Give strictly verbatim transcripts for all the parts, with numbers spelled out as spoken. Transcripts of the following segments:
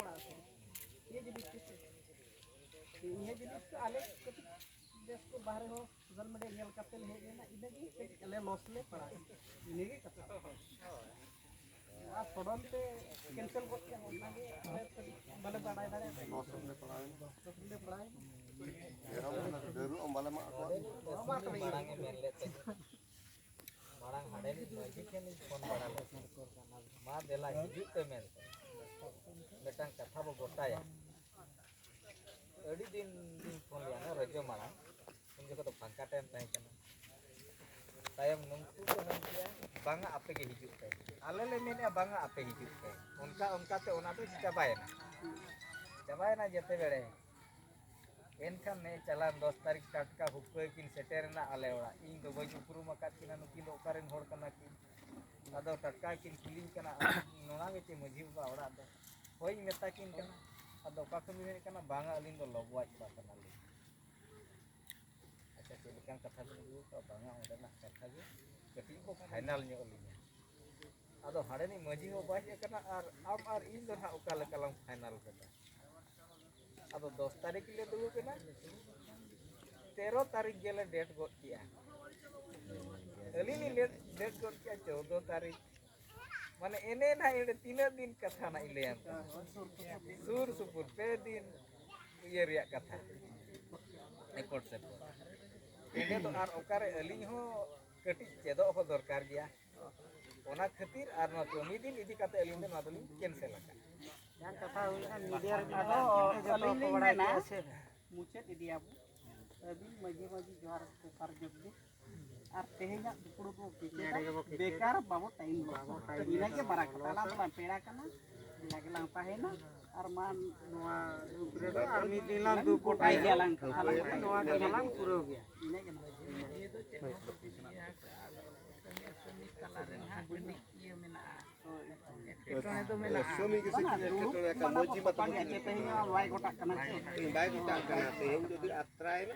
ᱯᱟᱲᱟᱜᱼᱟ ᱥᱮ? ᱱᱤᱭᱟᱹ ᱡᱤᱱᱤᱥ ᱠᱚ ᱪᱮᱫ? ᱱᱤᱭᱟᱹ ᱡᱤᱱᱤᱥ ᱠᱚ ᱟᱞᱮ ᱠᱟᱹᱴᱤᱡ ᱫᱮᱥ ᱠᱚ ᱵᱟᱦᱨᱮ ᱦᱚᱸ ᱥᱳᱥᱟᱞ ᱢᱤᱰᱤᱭᱟ ᱧᱮᱞ ᱠᱟᱛᱮ ᱞᱮ ᱦᱮᱡ ᱞᱮᱱᱟ, ᱤᱱᱟᱹᱜᱮ ᱠᱟᱹᱴᱤᱡ ᱟᱞᱮ ᱞᱚᱥ ᱞᱮ ᱯᱟᱲᱟᱜᱼᱟ᱾ ᱤᱱᱟᱹᱜᱮ ᱠᱟᱛᱷᱟ᱾ ᱟᱨ ᱥᱚᱰᱚᱱ ᱛᱮ ᱠᱮᱱᱥᱮᱞ ᱜᱚᱫ ᱠᱮᱫ, ᱚᱱᱟᱜᱮ ᱟᱞᱮ ᱠᱟᱹᱴᱤᱡ ᱵᱟᱞᱮ ᱵᱟᱰᱟᱭ ᱫᱟᱲᱮᱭᱟᱜᱼᱟ᱾ ᱞᱚᱥ ᱨᱮᱞᱮ ᱯᱟᱲᱟᱣᱮᱱᱟ᱾ ᱞᱚᱥ ᱨᱮᱞᱮ ᱯᱟᱲᱟᱣᱮᱱᱟ᱾ ᱮᱨᱚᱢ ᱚᱱᱟ ᱰᱟᱹᱨᱩ ᱟᱢ ᱵᱟᱞᱮ ᱢᱟᱜ ᱠᱚᱣᱟ᱾ ᱢᱟᱲᱟᱝ ᱮ ᱢᱮᱱ ᱞᱮᱫ ᱛᱟᱦᱮᱸᱫ᱾ ᱢᱟᱲᱟᱝ ᱦᱟᱸᱰᱮᱱᱤᱡ ᱢᱟᱹᱡᱷᱤ ᱴᱷᱮᱱ ᱤᱧ ᱯᱷᱳᱱ ᱵᱟᱲᱟ ᱞᱮᱫ ᱛᱟᱦᱮᱸᱫ, ᱢᱟ ᱫᱮᱞᱟ ᱦᱤᱡᱩᱜ ᱯᱮ ᱢᱮᱱᱛᱮ, ᱢᱤᱫᱴᱟᱝ ᱠᱟᱛᱷᱟ ᱵᱚ ᱜᱚᱴᱟᱭᱟ᱾ ᱟᱹᱰᱤ ᱫᱤᱱ ᱞᱤᱧ ᱯᱷᱳᱱ ᱞᱮᱫᱟ, ᱚᱱᱟ ᱨᱚᱡᱚ ᱢᱟᱲᱟᱝ, ᱩᱱ ᱡᱚᱠᱷᱚᱱ ᱫᱚ ᱯᱷᱟᱸᱠᱟ ᱴᱟᱭᱤᱢ ᱛᱟᱦᱮᱸ ᱠᱟᱱᱟ᱾ ᱛᱟᱭᱚᱢ ᱱᱩᱠᱩ ᱠᱚ ᱢᱮᱱ ᱠᱮᱫᱟ, "ᱵᱟᱝᱟ, ᱟᱯᱮ ᱜᱮ ᱦᱤᱡᱩᱜ ᱯᱮ᱾" ᱟᱞᱮ ᱞᱮ ᱢᱮᱱᱮᱫᱼᱟ, "ᱵᱟᱝᱟ, ᱟᱯᱮ ᱦᱤᱡᱩᱜ ᱯᱮ᱾" ᱚᱱᱠᱟ ᱚᱱᱠᱟᱛᱮ ᱚᱱᱟ ᱫᱚ ᱪᱟᱵᱟᱭᱮᱱᱟ, ᱪᱟᱵᱟᱭᱮᱱᱟ ᱡᱮᱛᱮ ᱵᱮᱲᱮ᱾ ᱮᱱᱠᱷᱟᱱ ᱱᱮ ᱪᱟᱞᱟᱣ ᱫᱚᱥ ᱛᱟᱹᱨᱤᱠᱷ ᱴᱟᱴᱠᱟ ᱦᱩᱯᱟᱹᱭ ᱠᱤᱱ ᱥᱮᱴᱮᱨᱮᱱᱟ ᱟᱞᱮ ᱚᱲᱟᱜ᱾ ᱤᱧ ᱫᱚ ᱵᱟᱹᱧ ᱩᱯᱨᱩᱢ ᱟᱠᱟᱫ ᱠᱤᱱᱟ, ᱱᱩᱠᱤᱱ ᱫᱚ ᱚᱠᱟ ᱨᱮᱱ ᱦᱚᱲ ᱠᱟᱱᱟ ᱠᱤᱱ᱾ ᱟᱫᱚ ᱴᱟᱴᱠᱟ ᱠᱤᱱ ᱠᱩᱞᱤᱧ ᱠᱟᱱᱟ, "ᱱᱚᱣᱟ ᱜᱮ ᱪᱮ ᱢᱟᱹᱡᱷᱤ ᱵᱟᱵᱟ ᱚᱲᱟᱜ ᱫᱚ?" ᱦᱳᱭ, ᱢᱮᱛᱟ ᱠᱤᱱ ᱠᱟᱱᱟ᱾ ᱟᱫᱚ ᱚᱠᱟ ᱠᱷᱚᱱ ᱵᱤᱱ ᱦᱮᱡ ᱠᱟᱱᱟ? "ᱵᱟᱝᱟ, ᱟᱹᱞᱤᱧ ᱫᱚ ᱞᱚᱵᱚᱣᱟᱡ ᱠᱚᱲᱟ ᱠᱟᱱᱟᱞᱤᱧ᱾" ᱟᱪᱪᱷᱟ, ᱪᱮᱫ ᱞᱮᱠᱟᱱ ᱠᱟᱛᱷᱟ ᱵᱤᱱ ᱟᱹᱜᱩ ᱠᱟᱜᱼᱟ? ᱵᱟᱝᱟ, ᱚᱸᱰᱮᱱᱟᱜ ᱠᱟᱛᱷᱟ ᱜᱮ ᱠᱟᱹᱴᱤᱡ ᱵᱚ ᱯᱷᱟᱭᱱᱟᱞ ᱧᱚᱜ ᱟᱹᱞᱤᱧᱟ᱾ ᱟᱫᱚ ᱦᱟᱸᱰᱮᱱᱤᱡ ᱢᱟᱹᱡᱷᱤ ᱦᱚᱸ ᱵᱟᱭ ᱦᱮᱡ ᱟᱠᱟᱱᱟ, ᱟᱨ ᱟᱢ ᱟᱨ ᱤᱧ ᱫᱚ ᱱᱟᱦᱟᱜ ᱚᱠᱟ ᱞᱮᱠᱟ ᱞᱟᱝ ᱯᱷᱟᱭᱱᱟᱞ ᱠᱮᱫᱟ? ᱟᱫᱚ ᱫᱚᱥ ᱛᱟᱹᱨᱤᱠᱷ ᱞᱮ ᱫᱩᱲᱩᱵ ᱮᱱᱟ, ᱛᱮᱨᱚ ᱛᱟᱹᱨᱤᱠᱷ ᱜᱮᱞᱮ ᱰᱮᱴ ᱜᱚᱫ ᱠᱮᱜᱼᱟ᱾ ᱟᱹᱞᱤᱧ ᱞᱤᱧ ᱰᱮᱴ, ᱰᱮᱴ ᱜᱚᱫ ᱠᱮᱜᱼᱟ ᱪᱳᱫᱚ ᱛᱟᱹᱨᱤᱠᱷ᱾ ᱢᱟᱱᱮ ᱮᱱᱮ ᱱᱟᱦᱟᱜ ᱮᱸᱰᱮ ᱛᱤᱱᱟᱹᱜ ᱫᱤᱱ ᱠᱟᱛᱷᱟ ᱱᱟᱜ ᱤᱧ ᱞᱟᱹᱭᱟᱢ ᱠᱟᱱᱟ᱾ ᱥᱩᱨ ᱥᱩᱯᱩᱨ ᱯᱮ ᱫᱤᱱ ᱤᱭᱟᱹ ᱨᱮᱭᱟᱜ ᱠᱟᱛᱷᱟ, ᱮᱯᱚᱨ ᱥᱮᱯᱚᱨ᱾ ᱮᱸᱰᱮ ᱫᱚ ᱟᱨ ᱚᱠᱟᱨᱮ ᱟᱹᱞᱤᱧ ᱦᱚᱸ ᱠᱟᱹᱴᱤᱡ ᱪᱮᱫᱚᱜ ᱦᱚᱸ ᱫᱚᱨᱠᱟᱨ ᱜᱮᱭᱟ᱾ ᱚᱱᱟ ᱠᱷᱟᱹᱛᱤᱨ ᱟᱨ ᱱᱚᱣᱟ ᱠᱟᱹᱢᱤ ᱫᱤᱱ ᱤᱫᱤ ᱠᱟᱛᱮ ᱟᱹᱞᱤᱧ ᱫᱚ ᱱᱚᱣᱟ ᱫᱚᱞᱤᱧ ᱠᱮᱱᱥᱮᱞ ᱟᱠᱟᱫᱟ᱾ ᱡᱟᱦᱟᱸ ᱠᱟᱛᱷᱟ ᱦᱩᱭᱱᱟ, ᱢᱤᱰᱤᱭᱟ ᱨᱮ ᱟᱫᱚ ᱡᱚᱛᱚ ᱦᱚᱲ ᱠᱚ ᱟᱹᱞᱤᱧ ᱞᱤᱧ ᱵᱟᱲᱟᱭ ᱢᱮᱱᱟ, ᱜᱮᱭᱟ ᱥᱮ᱾ ᱢᱩᱪᱟᱹᱫ ᱤᱫᱤᱭᱟᱵᱚ᱾ ᱟᱹᱵᱤᱱ ᱢᱟᱹᱡᱷᱤ ᱢᱟᱹᱡᱷᱤ ᱡᱚᱦᱟᱨ ᱛᱮᱥᱟᱨ ᱡᱩᱜᱽ ᱜᱮ᱾ ᱟᱨ ᱛᱮᱦᱮᱧᱟᱜ ᱫᱩᱯᱲᱩᱵ ᱫᱚ ᱱᱚᱰᱮ ᱜᱮᱵᱚ ᱠᱮᱪᱮᱫᱟ᱾ ᱵᱮᱠᱟᱨ ᱵᱟᱵᱚ ᱴᱟᱭᱤᱢ ᱞᱚᱥ᱾ ᱵᱟᱵᱚ ᱴᱟᱭᱤᱢ ᱤᱱᱟᱹᱜᱮ ᱞᱚᱥ᱾ ᱢᱟᱨᱟᱝ ᱠᱟᱛᱷᱟ᱾ ᱟᱞᱟᱝ ᱫᱚᱞᱟᱝ ᱯᱮᱲᱟ ᱠᱟᱱᱟ, ᱤᱱᱟᱹ ᱜᱮᱞᱟᱝ ᱛᱟᱦᱮᱱᱟ᱾ ᱟᱨ ᱢᱟ ᱱᱚᱣᱟ ᱫᱩᱠ ᱨᱮᱫᱚ ᱟᱨ ᱢᱤᱫ ᱫᱤᱱ ᱞᱟᱝ ᱫᱩᱠ ᱜᱚᱴᱟᱭ ᱜᱮᱭᱟ᱾ ᱜᱮᱭᱟ ᱞᱟᱝ, ᱟᱨ ᱱᱚᱣᱟ ᱜᱮᱞᱟᱝ ᱯᱩᱨᱟᱹᱣ ᱜᱮᱭᱟ᱾ ᱤᱱᱟᱹ ᱜᱮ ᱢᱟᱹᱡᱷᱤ ᱫᱚ ᱪᱮᱫ ᱦᱚᱸ ᱵᱟᱠᱚ ᱤᱭᱟᱹ ᱟᱠᱟᱫᱼᱟ᱾ ᱟᱫᱚ ᱠᱟᱹᱢᱤ ᱠᱟᱹᱥᱱᱤ ᱛᱟᱞᱟ ᱨᱮ ᱱᱟᱦᱟᱜ ᱠᱟᱹᱴᱤᱡ ᱤᱭᱟᱹ ᱢᱮᱱᱟᱜᱼᱟ᱾ ᱮᱴᱠᱮᱴᱚᱬᱮ ᱫᱚ ᱢᱮᱱᱟᱜᱼᱟ᱾ ᱠᱟᱹᱢᱤ ᱠᱟᱹᱥᱱᱤ ᱮᱴᱠᱮᱴᱚᱬᱮ ᱠᱟᱱᱟ, ᱢᱟᱹᱡᱷᱤ ᱢᱟ ᱛᱟᱵᱚᱱ ᱛᱮᱦᱮᱧ ᱢᱟ ᱵᱟᱭ ᱜᱚᱴᱟᱜ ᱠᱟᱱᱟ ᱪᱮ᱾ ᱛᱮᱦᱮᱧ ᱵᱟᱭ ᱜᱚᱴᱟᱜ ᱠᱟᱱᱟ, ᱛᱮᱦᱮᱧ ᱡᱩᱫᱤ ᱟᱛᱨᱟᱭᱮᱱᱟ,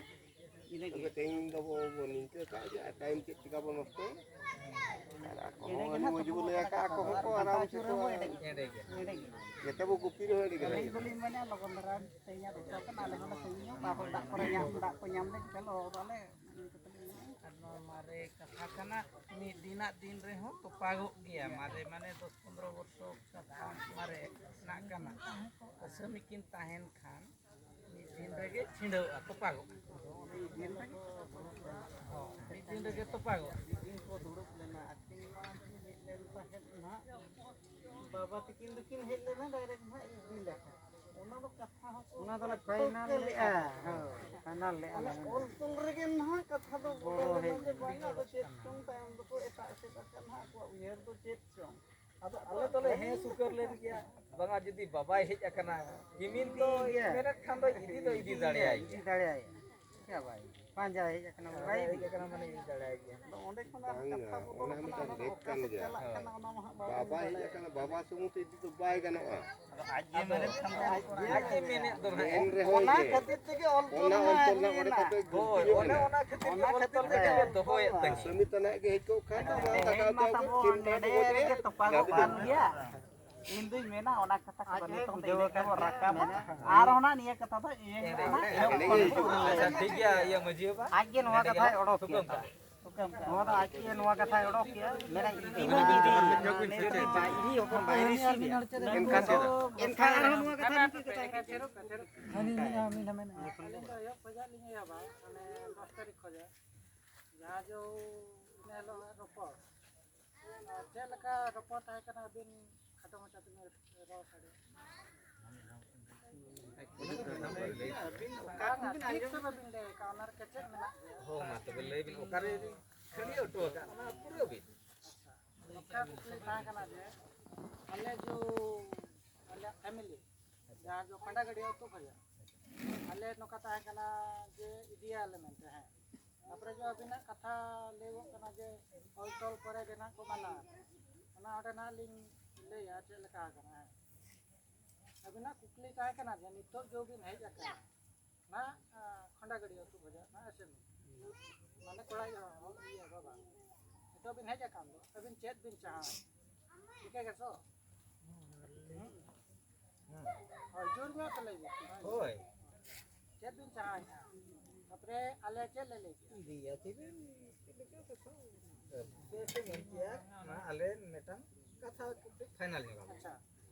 ᱤᱱᱟᱹ ᱜᱮ᱾ ᱛᱚᱵᱮ ᱛᱮᱦᱮᱧ ᱫᱚᱵᱚ ᱱᱤᱝᱠᱟᱹ ᱠᱟᱜ ᱜᱮ, ᱟᱨ ᱴᱟᱭᱤᱢ ᱪᱮᱫ ᱪᱤᱠᱟ ᱵᱚ ᱱᱚᱥᱴᱚᱭᱟ? ᱟᱨ ᱟᱠᱚ ᱦᱚᱸ ᱢᱟᱹᱡᱷᱤ ᱵᱚ ᱞᱟᱹᱭ ᱟᱠᱟᱫ, ᱟᱠᱚ ᱦᱚᱸᱠᱚ ᱟᱨᱟᱢ ᱥᱮ ᱠᱚ ᱮᱸᱰᱮ ᱜᱮ᱾ ᱡᱮᱛᱮ ᱵᱚ ᱜᱩᱯᱤ ᱨᱮᱦᱚᱸ ᱟᱹᱰᱤ ᱜᱟᱱ ᱟᱹᱞᱤᱧ ᱫᱚᱞᱤᱧ ᱢᱮᱱᱟ, ᱞᱚᱜᱚᱱ ᱫᱷᱟᱨᱟ ᱛᱮᱦᱮᱧᱟᱜ ᱫᱚᱨᱠᱟᱨ ᱠᱟᱱᱟ, ᱟᱞᱮ ᱦᱚᱸᱞᱮ ᱥᱟᱺᱜᱤᱧᱚᱜ, ᱵᱟᱠᱚ ᱫᱟᱜ ᱠᱚᱨᱮ ᱧᱟᱢ, ᱫᱟᱜ ᱠᱚ ᱧᱟᱢ ᱞᱮᱱᱠᱷᱟᱱ ᱞᱚᱦᱚᱫᱚᱜ ᱟᱞᱮ᱾ ᱟᱨ ᱱᱚᱣᱟ ᱢᱟᱨᱮ ᱠᱟᱛᱷᱟ ᱠᱟᱱᱟ, ᱢᱤᱫ ᱫᱤᱱᱟᱜ ᱫᱤᱱ ᱨᱮᱦᱚᱸ ᱛᱚᱯᱟᱜᱚᱜ ᱜᱮᱭᱟ᱾ ᱢᱟᱨᱮ ᱢᱟᱱᱮ ᱫᱚᱥ ᱯᱚᱱᱨᱚ ᱵᱚᱨᱥᱚ ᱠᱟᱛᱷᱟ ᱢᱟᱨᱮ ᱨᱮᱱᱟᱜ ᱠᱟᱱᱟ᱾ ᱟᱹᱥᱟᱹᱢᱤ ᱠᱤᱱ ᱛᱟᱦᱮᱱ ᱠᱷᱟᱱ ᱢᱤᱫ ᱫᱤᱱ ᱨᱮᱜᱮ ᱪᱷᱤᱸᱰᱟᱹᱜᱼᱟ, ᱛᱚᱯᱟᱜᱚᱜᱼᱟ᱾ ᱦᱚᱸ, ᱢᱤᱫ ᱫᱤᱱ ᱨᱮᱜᱮ ᱛᱚᱯᱟᱜᱚᱜᱼᱟ᱾ ᱢᱤᱫ ᱫᱤᱱ ᱠᱚ ᱫᱩᱲᱩᱵ ᱞᱮᱱᱟ, ᱟᱹᱠᱤᱱ ᱢᱟ ᱠᱤᱱ ᱦᱮᱡ ᱞᱮᱱ ᱛᱟᱦᱮᱸᱫ ᱱᱟᱦᱟᱜ᱾ ᱵᱟᱵᱟ ᱛᱟᱹᱠᱤᱱ ᱫᱚᱠᱤᱱ ᱦᱮᱡ ᱞᱮᱱᱟ ᱰᱟᱭᱨᱮᱠᱴ ᱱᱟᱦᱟᱜ ᱤᱫᱤ ᱞᱮᱠᱟ᱾ ᱚᱱᱟ ᱫᱚ ᱠᱟᱛᱷᱟ ᱦᱚᱸᱠᱚ ᱚᱱᱟ ᱫᱚᱞᱮ ᱯᱷᱟᱭᱱᱟᱞ ᱞᱮᱫᱼᱟ᱾ ᱦᱳᱭ, ᱯᱷᱟᱭᱱᱟᱞ ᱞᱮᱫᱼᱟ ᱞᱮ᱾ ᱚᱞ ᱛᱚᱞ ᱨᱮᱜᱮ ᱱᱟᱦᱟᱜ ᱠᱟᱛᱷᱟ ᱫᱚ ᱵᱚᱲᱚ ᱵᱚᱞᱚ ᱞᱮᱱᱟ ᱦᱮᱡ ᱡᱮ ᱵᱟᱝᱟ, ᱟᱫᱚ ᱪᱮᱫ ᱪᱚᱝ ᱛᱟᱭᱚᱢ ᱫᱚᱠᱚ ᱮᱴᱟᱜ ᱮᱥᱮᱫ ᱟᱠᱟᱫ ᱱᱟᱦᱟᱜ, ᱟᱠᱚᱣᱟᱜ ᱩᱭᱦᱟᱹᱨ ᱫᱚ ᱪᱮᱫ ᱪᱚᱝ᱾ ᱟᱫᱚ ᱟᱞᱮ ᱫᱚᱞᱮ ᱦᱮᱸ ᱥᱩᱠᱟᱹᱨ ᱞᱮᱱ ᱜᱮᱭᱟ, ᱵᱟᱝᱟ ᱡᱩᱫᱤ ᱵᱟᱵᱟᱭ ᱦᱮᱡ ᱟᱠᱟᱱᱟ, ᱠᱤᱢᱤᱱ ᱫᱚ ᱤᱫᱤᱭᱮᱭᱟ᱾ ᱢᱮᱱᱮᱫ ᱠᱷᱟᱱ ᱫᱚ ᱤᱫᱤ ᱫᱚ ᱤᱫᱤ ᱫᱟᱲᱮᱭᱟᱭ ᱤᱫᱤ ᱜᱮᱭᱟ᱾ ᱫᱟᱲᱮᱭᱟᱭ᱾ ᱪᱮᱫᱟᱜ ᱵᱟᱭ ᱤᱫᱤ? ᱯᱟᱸᱡᱟ ᱦᱮᱡ ᱟᱠᱟᱱᱟ, ᱵᱟᱭ ᱵᱟᱭ ᱤᱫᱤ ᱦᱮᱡ ᱟᱠᱟᱱᱟ ᱢᱟᱱᱮ ᱤᱫᱤ ᱫᱟᱲᱮᱭᱟᱭ ᱜᱮᱭᱟ᱾ ᱟᱫᱚ ᱚᱸᱰᱮ ᱠᱷᱚᱱ ᱟᱨᱦᱚᱸ ᱵᱟᱝᱟ, ᱠᱟᱛᱷᱟ ᱵᱚᱞᱚ ᱚᱱᱟ ᱠᱟᱱᱟ, ᱢᱤᱫᱴᱟᱝ ᱚᱱᱟ ᱫᱚ ᱞᱮᱠ ᱚᱠᱟ ᱠᱟᱱ ᱥᱮᱫ ᱜᱮᱭᱟ᱾ ᱪᱟᱞᱟᱜ ᱦᱳᱭ᱾ ᱠᱟᱱᱟ, ᱚᱱᱟ ᱢᱟ ᱦᱟᱸᱜ ᱵᱟᱵᱟ ᱵᱟᱵᱟᱭ ᱦᱮᱡ ᱵᱟᱲᱟᱭᱟ᱾ ᱟᱠᱟᱱᱟ, ᱵᱟᱵᱟ ᱥᱩᱢᱩᱝ ᱛᱮ ᱤᱫᱤ ᱫᱚ ᱵᱟᱭ ᱜᱟᱱᱚᱜᱼᱟ᱾ ᱟᱫᱚ ᱟᱡ ᱜᱮ ᱢᱮᱱᱮᱫ ᱠᱷᱟᱱ ᱫᱚ, ᱟᱡ ᱜᱮ ᱢᱮᱱᱮᱫ ᱫᱚ ᱱᱟᱦᱟᱜ᱾ ᱮᱱ ᱨᱮᱦᱚᱸ ᱚᱱᱟ ᱡᱮ, ᱠᱷᱟᱹᱛᱤᱨ ᱛᱮᱜᱮ ᱚᱞ ᱛᱚᱞ ᱚᱱᱟ ᱢᱟ ᱚᱞ ᱛᱚᱞ ᱨᱮᱱᱟᱜ ᱚᱸᱰᱮ ᱦᱮᱱᱟᱜ᱾ ᱠᱷᱚᱱ ᱫᱚ ᱦᱳᱭ, ᱜᱩᱯᱤᱭᱚᱜ ᱚᱱᱮ ᱠᱟᱱᱟ᱾ ᱚᱱᱟ ᱠᱷᱟᱹᱛᱤᱨ ᱜᱮ ᱚᱱᱟ ᱚᱞ ᱛᱚᱞ ᱠᱷᱟᱹᱛᱤᱨ ᱨᱮᱜᱮ ᱛᱮᱜᱮ ᱞᱮ ᱫᱚᱦᱚᱭᱮᱫ ᱛᱟᱦᱮᱸ ᱠᱟᱱᱟ᱾ ᱥᱟᱹᱢᱤ ᱛᱟᱱᱟᱜ ᱜᱮ ᱦᱮᱡ ᱠᱚᱜ ᱠᱷᱟᱱ ᱫᱚ ᱢᱟ ᱛᱮᱦᱮᱧ ᱫᱟᱠᱟ ᱢᱟ ᱩᱛᱩ ᱟᱹᱜᱩ ᱛᱟᱵᱚ ᱠᱤᱢᱵᱟ ᱱᱚᱰᱮ ᱵᱚᱱᱮ ᱨᱮᱜᱮ ᱛᱚᱯᱟᱜᱚᱜ ᱠᱟᱱ ᱜᱮᱭᱟ᱾ ᱤᱧ ᱫᱩᱧ ᱢᱮᱱᱟ ᱚᱱᱟ ᱠᱟᱛᱷᱟ ᱠᱚ ᱟᱡ ᱵᱟᱹᱜᱤ ᱮ ᱠᱟᱛᱮ ᱵᱩᱡᱷᱟᱹᱣ ᱤᱱᱟᱹ ᱟᱠᱟᱫ ᱜᱮᱵᱚ ᱨᱟᱠᱟᱵᱟ᱾ ᱢᱮᱱᱟ᱾ ᱟᱨ ᱚᱱᱟ ᱱᱤᱭᱟᱹ ᱠᱟᱛᱷᱟ ᱫᱚ ᱤᱭᱟᱹ ᱮᱱᱮᱡ ᱠᱟᱱᱟ, ᱮᱱᱮᱡ ᱮᱦᱚᱵ ᱮᱱᱮᱡ ᱠᱷᱚᱱ ᱜᱮ ᱜᱮ ᱟᱪᱪᱷᱟ, ᱴᱷᱤᱠ ᱜᱮᱭᱟ, ᱤᱭᱟᱹ ᱢᱟᱹᱡᱷᱤ ᱵᱟᱵᱟ᱾ ᱟᱡ ᱜᱮ ᱱᱚᱣᱟ ᱱᱚᱰᱮ ᱠᱟᱛᱷᱟᱭ ᱜᱮᱞᱟᱝ ᱚᱰᱚᱠ ᱠᱮᱫᱟ᱾ ᱛᱷᱩᱠᱟᱹᱢ ᱠᱟᱜᱼᱟ᱾ ᱱᱚᱣᱟ ᱫᱚ ᱟᱡ ᱜᱮ ᱱᱚᱣᱟ ᱠᱟᱛᱷᱟᱭ ᱚᱰᱚᱠ ᱠᱮᱫᱟ᱾ ᱢᱮᱱᱟ ᱤᱫᱤ ᱢᱟ ᱤᱫᱤ, ᱤᱫᱤ ᱦᱚᱯᱚᱱ ᱵᱟᱭ ᱨᱤᱥᱤᱵᱷ ᱮᱫᱟ᱾ ᱮᱱᱠᱷᱟᱱ ᱫᱚ ᱮᱱᱠᱷᱟᱱ ᱟᱨᱦᱚᱸ ᱱᱚᱣᱟ ᱠᱟᱛᱷᱟ ᱱᱤᱝᱠᱟᱹ ᱠᱟᱛᱷᱟ ᱜᱮ᱾ ᱦᱟᱹᱱᱤ ᱢᱮᱱᱟ, ᱦᱟᱹᱱᱤ ᱢᱮᱱᱟ᱾ ᱟᱹᱞᱤᱧ ᱫᱚ ᱮᱦᱚᱵ ᱠᱷᱚᱱᱟᱜ ᱞᱤᱧ ᱮᱦᱚᱵᱟ, ᱢᱟᱱᱮ ᱫᱚᱥ ᱛᱟᱹᱨᱤᱠᱷ ᱠᱷᱚᱱᱟᱜ᱾ ᱡᱟᱦᱟᱸ ᱡᱮ ᱤᱱᱟᱹ ᱦᱤᱞᱳᱜ ᱨᱚᱯᱚᱲ, ᱪᱮᱫ ᱞᱮᱠᱟ ᱨᱚᱯᱚᱲ ᱛᱟᱦᱮᱸ ᱠᱟᱱᱟ, ᱟᱹᱵᱤᱱ ᱠᱷᱟᱴᱚ ᱢᱟᱪᱷᱟ ᱛᱮᱵᱤᱱ ᱨᱚᱲ ᱫᱟᱲᱮᱭᱟᱜᱼᱟ? ᱟᱹᱵᱤᱱ ᱚᱠᱟ ᱠᱷᱚᱱ ᱵᱤᱱ ᱴᱷᱤᱠ ᱟᱸᱡᱚᱢ ᱛᱮ ᱵᱟᱹᱵᱤᱱ ᱞᱟᱹᱭ ᱟᱠᱟᱫ, ᱚᱱᱟ ᱨᱮ ᱠᱮᱪᱮᱫ ᱢᱮᱱᱟᱜ ᱜᱮᱭᱟ᱾ ᱦᱳ, ᱢᱟ ᱛᱚᱵᱮ ᱞᱟᱹᱭ ᱵᱤᱱ, ᱚᱠᱟᱨᱮ ᱠᱷᱟᱹᱲᱤ ᱦᱚᱴᱚ ᱟᱠᱟᱫ, ᱚᱱᱟ ᱯᱩᱨᱟᱹᱣ ᱵᱤᱱ᱾ ᱟᱪᱪᱷᱟ, ᱚᱠᱟ ᱠᱩᱠᱞᱤ ᱛᱟᱦᱮᱸ ᱠᱟᱱᱟ ᱡᱮ, ᱟᱞᱮ ᱡᱚ, ᱟᱞᱮᱭᱟᱜ ᱯᱷᱮᱢᱤᱞᱤ, ᱡᱟᱦᱟᱸ ᱡᱚ ᱠᱷᱟᱸᱰᱟ ᱜᱟᱹᱰᱭᱟᱹ ᱟᱹᱛᱩ ᱠᱷᱚᱱᱟᱜ, ᱟᱞᱮ ᱱᱚᱝᱠᱟ ᱛᱟᱦᱮᱸ ᱠᱟᱱᱟ ᱡᱮ ᱤᱫᱤᱭᱟᱞᱮ ᱢᱮᱱᱛᱮ, ᱦᱮᱸ᱾ ᱛᱟᱯᱚᱨᱮ ᱡᱚ ᱟᱹᱵᱤᱱᱟᱜ ᱠᱟᱛᱷᱟ ᱞᱟᱹᱭᱚᱜ ᱠᱟᱱᱟ ᱡᱮ ᱚᱞ ᱛᱚᱞ ᱯᱚᱨᱮ ᱜᱮ ᱱᱟᱜ ᱠᱚ ᱢᱟᱱᱟᱣᱟ᱾ ᱚᱱᱟ ᱚᱸᱰᱮ ᱱᱟᱜ ᱞᱤᱧ ᱞᱟᱹᱭᱟ ᱪᱮᱫ ᱞᱮᱠᱟ ᱟᱠᱟᱱᱟ, ᱦᱮᱸ᱾ ᱟᱹᱵᱤᱱᱟᱜ ᱠᱩᱠᱞᱤ ᱛᱟᱦᱮᱸ ᱠᱟᱱᱟ ᱡᱮ ᱱᱤᱛᱚᱜ ᱡᱚ ᱵᱤᱱ ᱦᱮᱡ ᱟᱠᱟᱱᱟ ᱱᱟᱜ, ᱟ, ᱠᱷᱚᱸᱰᱟ ᱜᱟᱹᱰᱭᱟᱹ ᱟᱹᱛᱩ ᱠᱷᱚᱱᱟᱜ ᱱᱟᱜ ᱮᱥᱮ ᱢᱟᱱᱮ ᱠᱚᱲᱟ ᱤᱭᱟᱹ ᱦᱚᱲ, ᱤᱭᱟᱹ ᱵᱟᱵᱟ, ᱱᱤᱛᱚᱜ ᱵᱤᱱ ᱦᱮᱡ ᱟᱠᱟᱱ ᱫᱚ, ᱟᱹᱵᱤᱱ ᱪᱮᱫ ᱵᱤᱱ ᱪᱟᱦᱟᱣᱟ? ᱴᱷᱤᱠᱟᱹ ᱜᱮᱥᱚ? ᱦᱩᱸ᱾ ᱦᱳᱭ᱾ ᱪᱮᱫ ᱵᱤᱱ ᱪᱟᱦᱟᱣᱮᱫᱼᱟ? ᱛᱟᱯᱚᱨᱮ ᱟᱞᱮ ᱪᱮᱫ ᱞᱮ ᱞᱟᱹᱭ ᱠᱮᱫᱟ? ᱤᱫᱤᱭᱟ ᱪᱮᱫ ᱵᱤᱱ, ᱪᱮᱫ ᱞᱮᱠᱟ ᱠᱟᱛᱷᱟ? ᱟᱯᱮ ᱯᱮ ᱢᱮᱱ ᱠᱮᱭᱟ, ᱢᱟ ᱟᱞᱮ ᱢᱤᱫᱴᱟᱝ ᱠᱟᱛᱷᱟ ᱠᱟᱹᱴᱤᱡ ᱯᱷᱟᱭᱱᱟᱞ ᱧᱚᱜ ᱟᱵᱚᱱ᱾ ᱟᱪᱪᱷᱟ᱾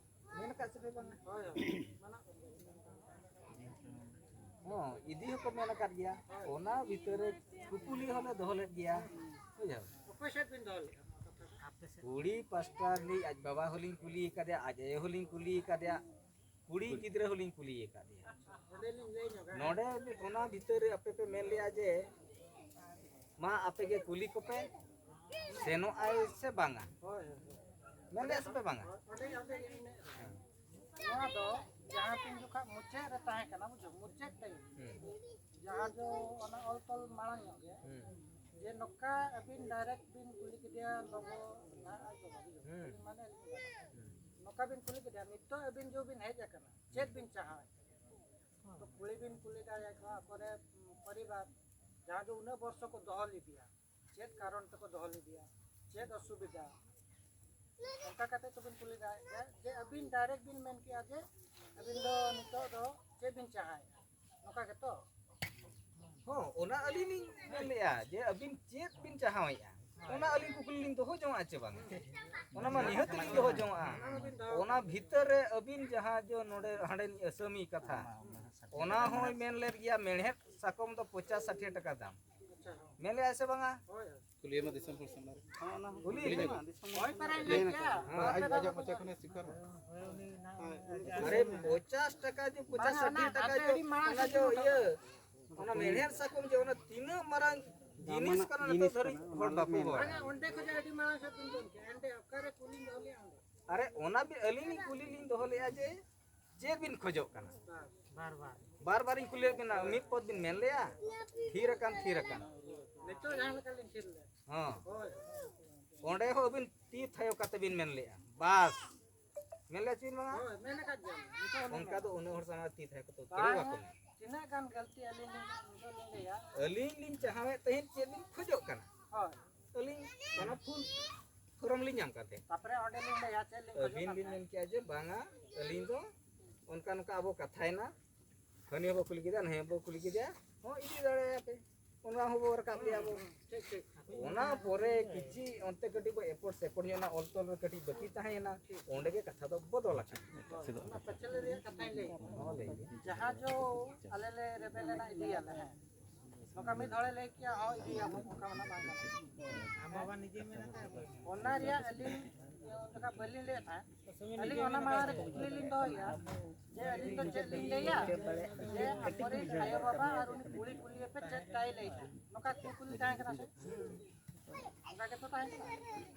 ᱢᱮᱱ ᱟᱠᱟᱫ ᱥᱮ ᱯᱮ ᱵᱟᱝᱟ? ᱦᱳᱭ, ᱦᱳᱭ᱾ ᱢᱟᱱᱟᱜ ᱠᱟᱱ ᱜᱮᱭᱟ᱾ ᱦᱚᱸ, ᱤᱫᱤ ᱦᱚᱸᱠᱚ ᱢᱮᱱ ᱟᱠᱟᱫ ᱜᱮᱭᱟ᱾ ᱦᱳᱭ᱾ ᱚᱱᱟ ᱵᱷᱤᱛᱟᱹᱨ ᱨᱮ ᱠᱩᱯᱩᱞᱤ ᱦᱚᱸᱞᱮ ᱫᱚᱦᱚ ᱞᱮᱫ ᱜᱮᱭᱟ᱾ ᱵᱩᱡᱷᱟᱹᱣ? ᱚᱠᱚᱭ ᱥᱮᱫ ᱵᱤᱱ ᱫᱚᱦᱚ ᱞᱮᱫᱼᱟ ᱱᱚᱣᱟ ᱠᱟᱛᱷᱟ ᱫᱚ? ᱠᱩᱲᱤ ᱯᱟᱥᱴᱟ ᱨᱤᱱᱤᱡ ᱟᱡ ᱵᱟᱵᱟ ᱦᱚᱸᱞᱤᱧ ᱠᱩᱞᱤ ᱟᱠᱟᱫᱮᱭᱟ, ᱟᱡ ᱟᱭᱳ ᱦᱚᱸᱞᱤᱧ ᱠᱩᱞᱤ ᱟᱠᱟᱫᱮᱭᱟ, ᱠᱩᱲᱤ ᱜᱤᱫᱽᱨᱟᱹ ᱦᱚᱸᱞᱤᱧ ᱠᱩᱞᱤ ᱟᱠᱟᱫᱮᱭᱟ᱾ ᱱᱚᱰᱮ ᱚᱱᱟ ᱵᱷᱤᱛᱟᱹᱨ ᱨᱮ ᱟᱯᱮ ᱯᱮ ᱢᱮᱱ ᱞᱮᱜᱼᱟ ᱡᱮ, ᱢᱟ ᱟᱯᱮ ᱜᱮ ᱠᱩᱞᱤ ᱠᱚᱯᱮ, ᱥᱮᱱᱚᱜ ᱟᱭ ᱥᱮ ᱵᱟᱝᱟ? ᱦᱳᱭ, ᱦᱳᱭ, ᱦᱳᱭ᱾ ᱢᱮᱱ ᱞᱮᱜᱼᱟ ᱥᱮ ᱯᱮ ᱵᱟᱝᱟ? ᱚᱸᱰᱮ, ᱚᱸᱰᱮ ᱜᱮ ᱢᱮᱱᱟᱜᱼᱟ᱾ ᱱᱚᱣᱟ ᱫᱚ ᱡᱟᱦᱟᱸ ᱛᱤᱱ ᱡᱚᱠᱷᱟᱜ ᱢᱩᱪᱟᱹᱫ ᱨᱮ ᱛᱟᱦᱮᱸ ᱠᱟᱱᱟ, ᱵᱩᱡᱷᱟᱹᱣ, ᱢᱩᱪᱟᱹᱫ ᱴᱟᱭᱤᱢ᱾ ᱦᱩᱸ᱾ ᱡᱟᱦᱟᱸ ᱫᱚ ᱚᱱᱟ ᱚᱞ ᱛᱚᱞ ᱢᱟᱲᱟᱝ ᱧᱚᱜ ᱜᱮ, ᱦᱩᱸ᱾ ᱡᱮ ᱱᱚᱝᱠᱟ ᱟᱹᱵᱤᱱ ᱰᱟᱭᱨᱮᱠᱴ ᱵᱤᱱ ᱠᱩᱞᱤ ᱠᱮᱫᱮᱭᱟ, ᱞᱚᱜᱚ ᱱᱟᱦᱟᱜ ᱟᱡ ᱵᱟᱵᱟ, ᱵᱩᱡᱷᱟᱹᱣ᱾ ᱦᱩᱸ᱾ ᱟᱹᱞᱤᱧ ᱢᱟᱱᱮ ᱟᱹᱞᱤᱧ ᱵᱟᱵᱟ᱾ ᱦᱩᱸ᱾ ᱱᱚᱝᱠᱟ ᱵᱤᱱ ᱠᱩᱞᱤ ᱠᱮᱫᱮᱭᱟ, ᱱᱤᱛᱚᱜ ᱟᱹᱵᱤᱱ ᱡᱮ ᱵᱤᱱ ᱦᱮᱡ ᱟᱠᱟᱱᱟ, ᱪᱮᱫ ᱵᱤᱱ ᱪᱟᱦᱟᱣᱮᱫ ᱠᱟᱱᱟ? ᱛᱚ ᱠᱩᱞᱤ ᱵᱤᱱ ᱠᱩᱞᱤ ᱫᱟᱲᱮᱭᱟᱠᱚᱣᱟ ᱟᱠᱚᱨᱮ, ᱩᱢ, ᱯᱚᱨᱤᱵᱟᱨ ᱡᱟᱦᱟᱸ ᱫᱚ ᱩᱱᱟᱹᱜ ᱵᱚᱨᱥᱚ ᱠᱚ ᱫᱚᱦᱚ ᱞᱮᱫᱮᱭᱟ, ᱪᱮᱫ ᱠᱟᱨᱚᱱ ᱛᱮᱠᱚ ᱫᱚᱦᱚ ᱞᱮᱫᱮᱭᱟ, ᱪᱮᱫ ᱚᱥᱩᱵᱤᱫᱷᱟ, ᱚᱱᱠᱟ ᱠᱟᱛᱮ ᱛᱚᱵᱤᱱ ᱠᱩᱞᱤ ᱫᱟᱲᱮᱭᱟᱜ ᱜᱮᱭᱟ᱾ ᱡᱮ ᱟᱹᱵᱤᱱ ᱰᱟᱭᱨᱮᱠᱴ ᱵᱤᱱ ᱢᱮᱱ ᱠᱮᱜᱼᱟ ᱡᱮ ᱟᱹᱵᱤᱱ ᱫᱚ ᱱᱤᱛᱚᱜ ᱫᱚ ᱪᱮᱫ ᱵᱤᱱ ᱪᱟᱦᱟᱭᱮᱫᱼᱟ, ᱱᱚᱝᱠᱟ ᱜᱮᱛᱚ? ᱦᱚᱸ, ᱚᱱᱟ ᱟᱹᱞᱤᱧ ᱞᱤᱧ ᱢᱮᱱ ᱞᱮᱜᱼᱟ ᱡᱮ ᱟᱹᱵᱤᱱ ᱪᱮᱫ ᱵᱤᱱ ᱪᱟᱦᱟᱣᱮᱫᱼᱟ, ᱚᱱᱟ ᱟᱹᱞᱤᱧ ᱠᱩᱠᱞᱤ ᱞᱤᱧ ᱫᱚᱦᱚ ᱡᱚᱝᱟ ᱪᱮ ᱵᱟᱝ? ᱚᱱᱟ ᱢᱟ ᱱᱤᱦᱟᱹᱛ ᱞᱤᱧ ᱫᱚᱦᱚ ᱡᱚᱝᱟ᱾ ᱚᱱᱟ ᱵᱷᱤᱛᱟᱹᱨ ᱨᱮ ᱟᱹᱵᱤᱱ ᱡᱟᱦᱟᱸ ᱡᱮ ᱱᱚᱰᱮ ᱦᱟᱸᱰᱮᱱᱤᱡ ᱟᱹᱥᱟᱹᱢᱤ ᱠᱟᱛᱷᱟ, ᱚᱱᱟ ᱦᱚᱸᱭ ᱢᱮᱱ ᱞᱮᱫ ᱜᱮᱭᱟ, ᱢᱮᱬᱦᱮᱫ ᱥᱟᱠᱚᱢ ᱫᱚ ᱯᱚᱪᱟᱥ ᱥᱟᱴᱷᱤ ᱴᱟᱠᱟ ᱫᱟᱢ᱾ ᱢᱮᱱ ᱞᱮᱜᱼᱟᱭ ᱥᱮ ᱵᱟᱝᱟ? ᱦᱳᱭ, ᱦᱳᱭ᱾ ᱠᱩᱞᱤ ᱮᱢᱟ ᱫᱤᱥᱚᱢ ᱦᱚᱲ ᱥᱟᱢᱟᱝ ᱨᱮ᱾ ᱦᱚᱸ, ᱚᱱᱟ ᱦᱚᱸ ᱠᱩᱞᱤ ᱠᱩᱞᱤ ᱞᱮᱢ᱾ ᱢᱟ, ᱫᱤᱥᱚᱢ ᱦᱚᱲ ᱦᱳᱭ, ᱥᱟᱢᱟᱝ ᱯᱟᱨᱟᱭ ᱨᱮ᱾ ᱞᱟᱹᱭ ᱠᱮᱜᱼᱟ᱾ ᱦᱮᱸ, ᱟᱡ, ᱟᱡᱟᱜ ᱢᱚᱪᱟ ᱠᱷᱚᱱᱮ ᱥᱤᱠᱟᱨ᱾ ᱟᱨᱮ, ᱯᱚᱪᱟᱥ ᱴᱟᱠᱟ ᱡᱮ, ᱯᱚᱪᱟᱥ ᱵᱟᱝᱟ, ᱥᱟᱴᱷᱤ ᱚᱱᱟ ᱴᱟᱠᱟ ᱟᱯᱮ ᱡᱮ, ᱟᱹᱰᱤ ᱢᱟᱲᱟᱝ ᱚᱱᱟ ᱥᱮᱫ ᱡᱮ ᱵᱤᱱ ᱤᱭᱟᱹ, ᱚᱱᱟ ᱢᱮᱬᱦᱮᱫ ᱥᱟᱠᱚᱢ ᱡᱮ, ᱚᱱᱟ ᱛᱤᱱᱟᱹᱜ ᱢᱟᱨᱟᱝ ᱡᱤᱱᱤᱥ ᱫᱟᱢᱟᱱᱟᱜ ᱠᱟᱱᱟ, ᱡᱤᱱᱤᱥ ᱱᱤᱛᱚᱜ ᱫᱷᱟᱹᱨᱤᱡ ᱠᱟᱱᱟ, ᱦᱚᱲ ᱚᱱᱟ ᱵᱟᱠᱚ ᱢᱮᱱ ᱵᱟᱲᱟᱭᱟ᱾ ᱵᱟᱝᱟ, ᱚᱸᱰᱮ ᱠᱷᱚᱱᱟᱜ ᱟᱹᱰᱤ ᱢᱟᱲᱟᱝ ᱥᱮᱫ ᱵᱤᱱ ᱫᱚᱱ ᱠᱮᱜᱼᱟ᱾ ᱮᱱᱛᱮ ᱚᱠᱟᱨᱮ ᱠᱩᱞᱤᱧ ᱫᱚᱦᱚ ᱞᱮᱜᱼᱟ ᱚᱸᱰᱮ? ᱟᱨᱮ, ᱚᱱᱟ ᱵᱤᱱ, ᱟᱹᱞᱤᱧ ᱞᱤᱧ ᱠᱩᱞᱤ ᱞᱤᱧ ᱫᱚᱦᱚ ᱞᱮᱜᱼᱟ ᱡᱮ, ᱪᱮᱫ ᱵᱤᱱ ᱠᱷᱚᱡᱚᱜ ᱠᱟᱱᱟ? ᱵᱟᱨ ᱵᱟᱨ᱾ ᱵᱟᱨ ᱵᱟᱨᱤᱧ ᱠᱩᱞᱤᱭᱮᱫ ᱵᱤᱱᱟ, ᱢᱤᱫ ᱯᱚᱫ ᱵᱤᱱ ᱢᱮᱱ ᱞᱮᱜᱼᱟ, ᱛᱷᱤᱨ ᱟᱠᱟᱱ, ᱛᱷᱤᱨ ᱟᱠᱟᱱ᱾ ᱱᱤᱛᱚᱜ ᱡᱟᱦᱟᱸ ᱞᱮᱠᱟ ᱞᱤᱧ ᱛᱷᱤᱨ ᱞᱮᱫ᱾ ᱦᱚᱸ᱾ ᱦᱳᱭ᱾ ᱚᱸᱰᱮ ᱦᱚᱸ ᱟᱹᱵᱤᱱ ᱛᱤ ᱛᱷᱟᱭᱚ ᱠᱟᱛᱮ ᱵᱤᱱ ᱢᱮᱱ ᱞᱮᱜᱼᱟ, ᱵᱟᱥ᱾ ᱢᱮᱱ ᱞᱮᱜᱼᱟ ᱪᱮ ᱵᱟᱝᱟ? ᱦᱳᱭ, ᱢᱮᱱ ᱟᱠᱟᱫ ᱜᱮᱭᱟᱞᱤᱧ᱾ ᱱᱤᱛᱚᱜ ᱦᱚᱸ ᱚᱱᱠᱟ ᱫᱚ ᱩᱱᱟᱹᱜ ᱦᱚᱲ ᱥᱟᱢᱟᱝ ᱨᱮ ᱛᱤ ᱛᱷᱟᱭᱚ ᱠᱟᱛᱮ ᱩᱛᱟᱹᱨ ᱵᱟᱝᱟ, ᱵᱟᱠᱚ ᱢᱮᱱᱟ᱾ ᱛᱤᱱᱟᱹᱜ ᱜᱟᱱ ᱜᱟᱹᱞᱛᱤ ᱟᱹᱞᱤᱧ ᱞᱤᱧ, ᱱᱤᱛᱚᱜ ᱞᱤᱧ ᱞᱟᱹᱭᱟ᱾ ᱟᱹᱞᱤᱧ ᱞᱤᱧ ᱪᱟᱦᱟᱣᱮᱫ ᱛᱟᱦᱮᱸᱫ ᱪᱮᱫ ᱵᱤᱱ ᱠᱷᱚᱡᱚᱜ ᱠᱟᱱᱟ? ᱦᱳᱭ᱾ ᱟᱹᱞᱤᱧ ᱚᱱᱟ ᱯᱷᱩᱞ ᱯᱷᱚᱨᱚᱢ ᱞᱤᱧ ᱧᱟᱢ ᱠᱟᱱ ᱛᱟᱦᱮᱸᱫ᱾ ᱛᱟᱯᱚᱨᱮ ᱚᱸᱰᱮ ᱞᱤᱧ ᱞᱟᱹᱭᱟ ᱪᱮᱫ ᱞᱤᱧ ᱠᱷᱚᱡᱚᱜ ᱟᱹᱵᱤᱱ ᱠᱟᱱ ᱵᱤᱱ ᱛᱟᱦᱮᱸᱫ᱾ ᱢᱮᱱ ᱠᱮᱜᱼᱟ ᱡᱮ ᱵᱟᱝᱟ, ᱟᱹᱞᱤᱧ ᱫᱚ ᱚᱱᱠᱟ ᱱᱚᱝᱠᱟ ᱟᱵᱚ ᱠᱟᱛᱷᱟᱭᱮᱱᱟ, ᱦᱟᱹᱱᱤ ᱦᱚᱸᱵᱚ ᱠᱩᱞᱤ ᱠᱮᱫᱮᱭᱟ, ᱱᱟᱹᱭ ᱦᱚᱸᱵᱚ ᱠᱩᱞᱤ ᱠᱮᱫᱮᱭᱟ, ᱦᱚᱸ ᱤᱫᱤ ᱫᱟᱲᱮᱭᱟᱯᱮ, ᱚᱱᱟ ᱦᱚᱸᱵᱚ ᱨᱟᱠᱟᱵ ᱞᱮᱭᱟ ᱵᱚ᱾ ᱚᱱᱟ ᱯᱚᱨᱮ ᱠᱤᱪᱷᱤ ᱚᱱᱛᱮ ᱠᱟᱹᱴᱤᱡ ᱵᱚ ᱮᱯᱚᱨ ᱥᱮᱯᱚᱨ ᱧᱚᱜ ᱮᱱᱟ, ᱚᱞ ᱛᱚᱞ ᱨᱮ ᱠᱟᱹᱴᱤᱡ ᱵᱟᱹᱠᱤ ᱛᱟᱦᱮᱸᱭᱮᱱᱟ, ᱚᱸᱰᱮ ᱜᱮ ᱠᱟᱛᱷᱟ ᱫᱚ ᱵᱚᱫᱚᱞ ᱟᱠᱟᱱᱟ᱾ ᱚᱱᱟ ᱯᱟᱹᱪᱷᱞᱟᱹ ᱨᱮᱭᱟᱜ ᱠᱟᱛᱷᱟᱧ ᱞᱟᱹᱭ ᱮᱫᱟ᱾ ᱦᱚᱸ, ᱞᱟᱹᱭ ᱵᱤᱱ᱾ ᱡᱟᱦᱟᱸ ᱡᱚ ᱟᱞᱮ ᱞᱮ ᱨᱮᱵᱮᱱ ᱞᱮᱱᱟ ᱤᱫᱤᱭᱟᱞᱮ, ᱦᱮᱸ, ᱱᱚᱝᱠᱟ ᱢᱤᱫ ᱦᱚᱲᱮ ᱞᱟᱹᱭ ᱠᱮᱭᱟ, ᱦᱚᱸ ᱤᱫᱤᱭᱟᱵᱚ, ᱚᱱᱠᱟ ᱢᱟ ᱵᱟᱝ ᱜᱟᱱᱚᱜᱼᱟ᱾ ᱚᱱᱟ ᱨᱮᱭᱟᱜ ᱟᱹᱞᱤᱧ ᱚᱱᱠᱟ ᱵᱟᱹᱞᱤᱧ ᱞᱟᱹᱭᱮᱫ ᱛᱟᱦᱮᱸᱫ, ᱟᱹᱞᱤᱧ ᱚᱱᱟ ᱢᱟᱲᱟᱝ ᱨᱮ ᱠᱩᱠᱞᱤ ᱞᱤᱧ ᱫᱚᱦᱚᱭᱮᱫᱼᱟ ᱡᱮ ᱟᱹᱞᱤᱧ ᱫᱚ ᱪᱮᱫ ᱞᱤᱧ ᱞᱟᱹᱭᱟ ᱡᱮ ᱟᱠᱚᱨᱮᱱ ᱟᱭᱳᱼᱵᱟᱵᱟ ᱟᱨ ᱩᱱᱤ ᱠᱩᱲᱤ ᱠᱩᱞᱤᱭᱮᱯᱮ ᱪᱮᱫ ᱛᱟᱭ ᱞᱟᱹᱭᱮᱫᱼᱟ, ᱱᱚᱝᱠᱟ ᱠᱩᱠᱞᱤ ᱛᱟᱦᱮᱸ ᱠᱟᱱᱟ ᱥᱮ? ᱚᱱᱠᱟ ᱜᱮᱛᱚ ᱛᱟᱦᱮᱸ ᱠᱟᱱᱟ᱾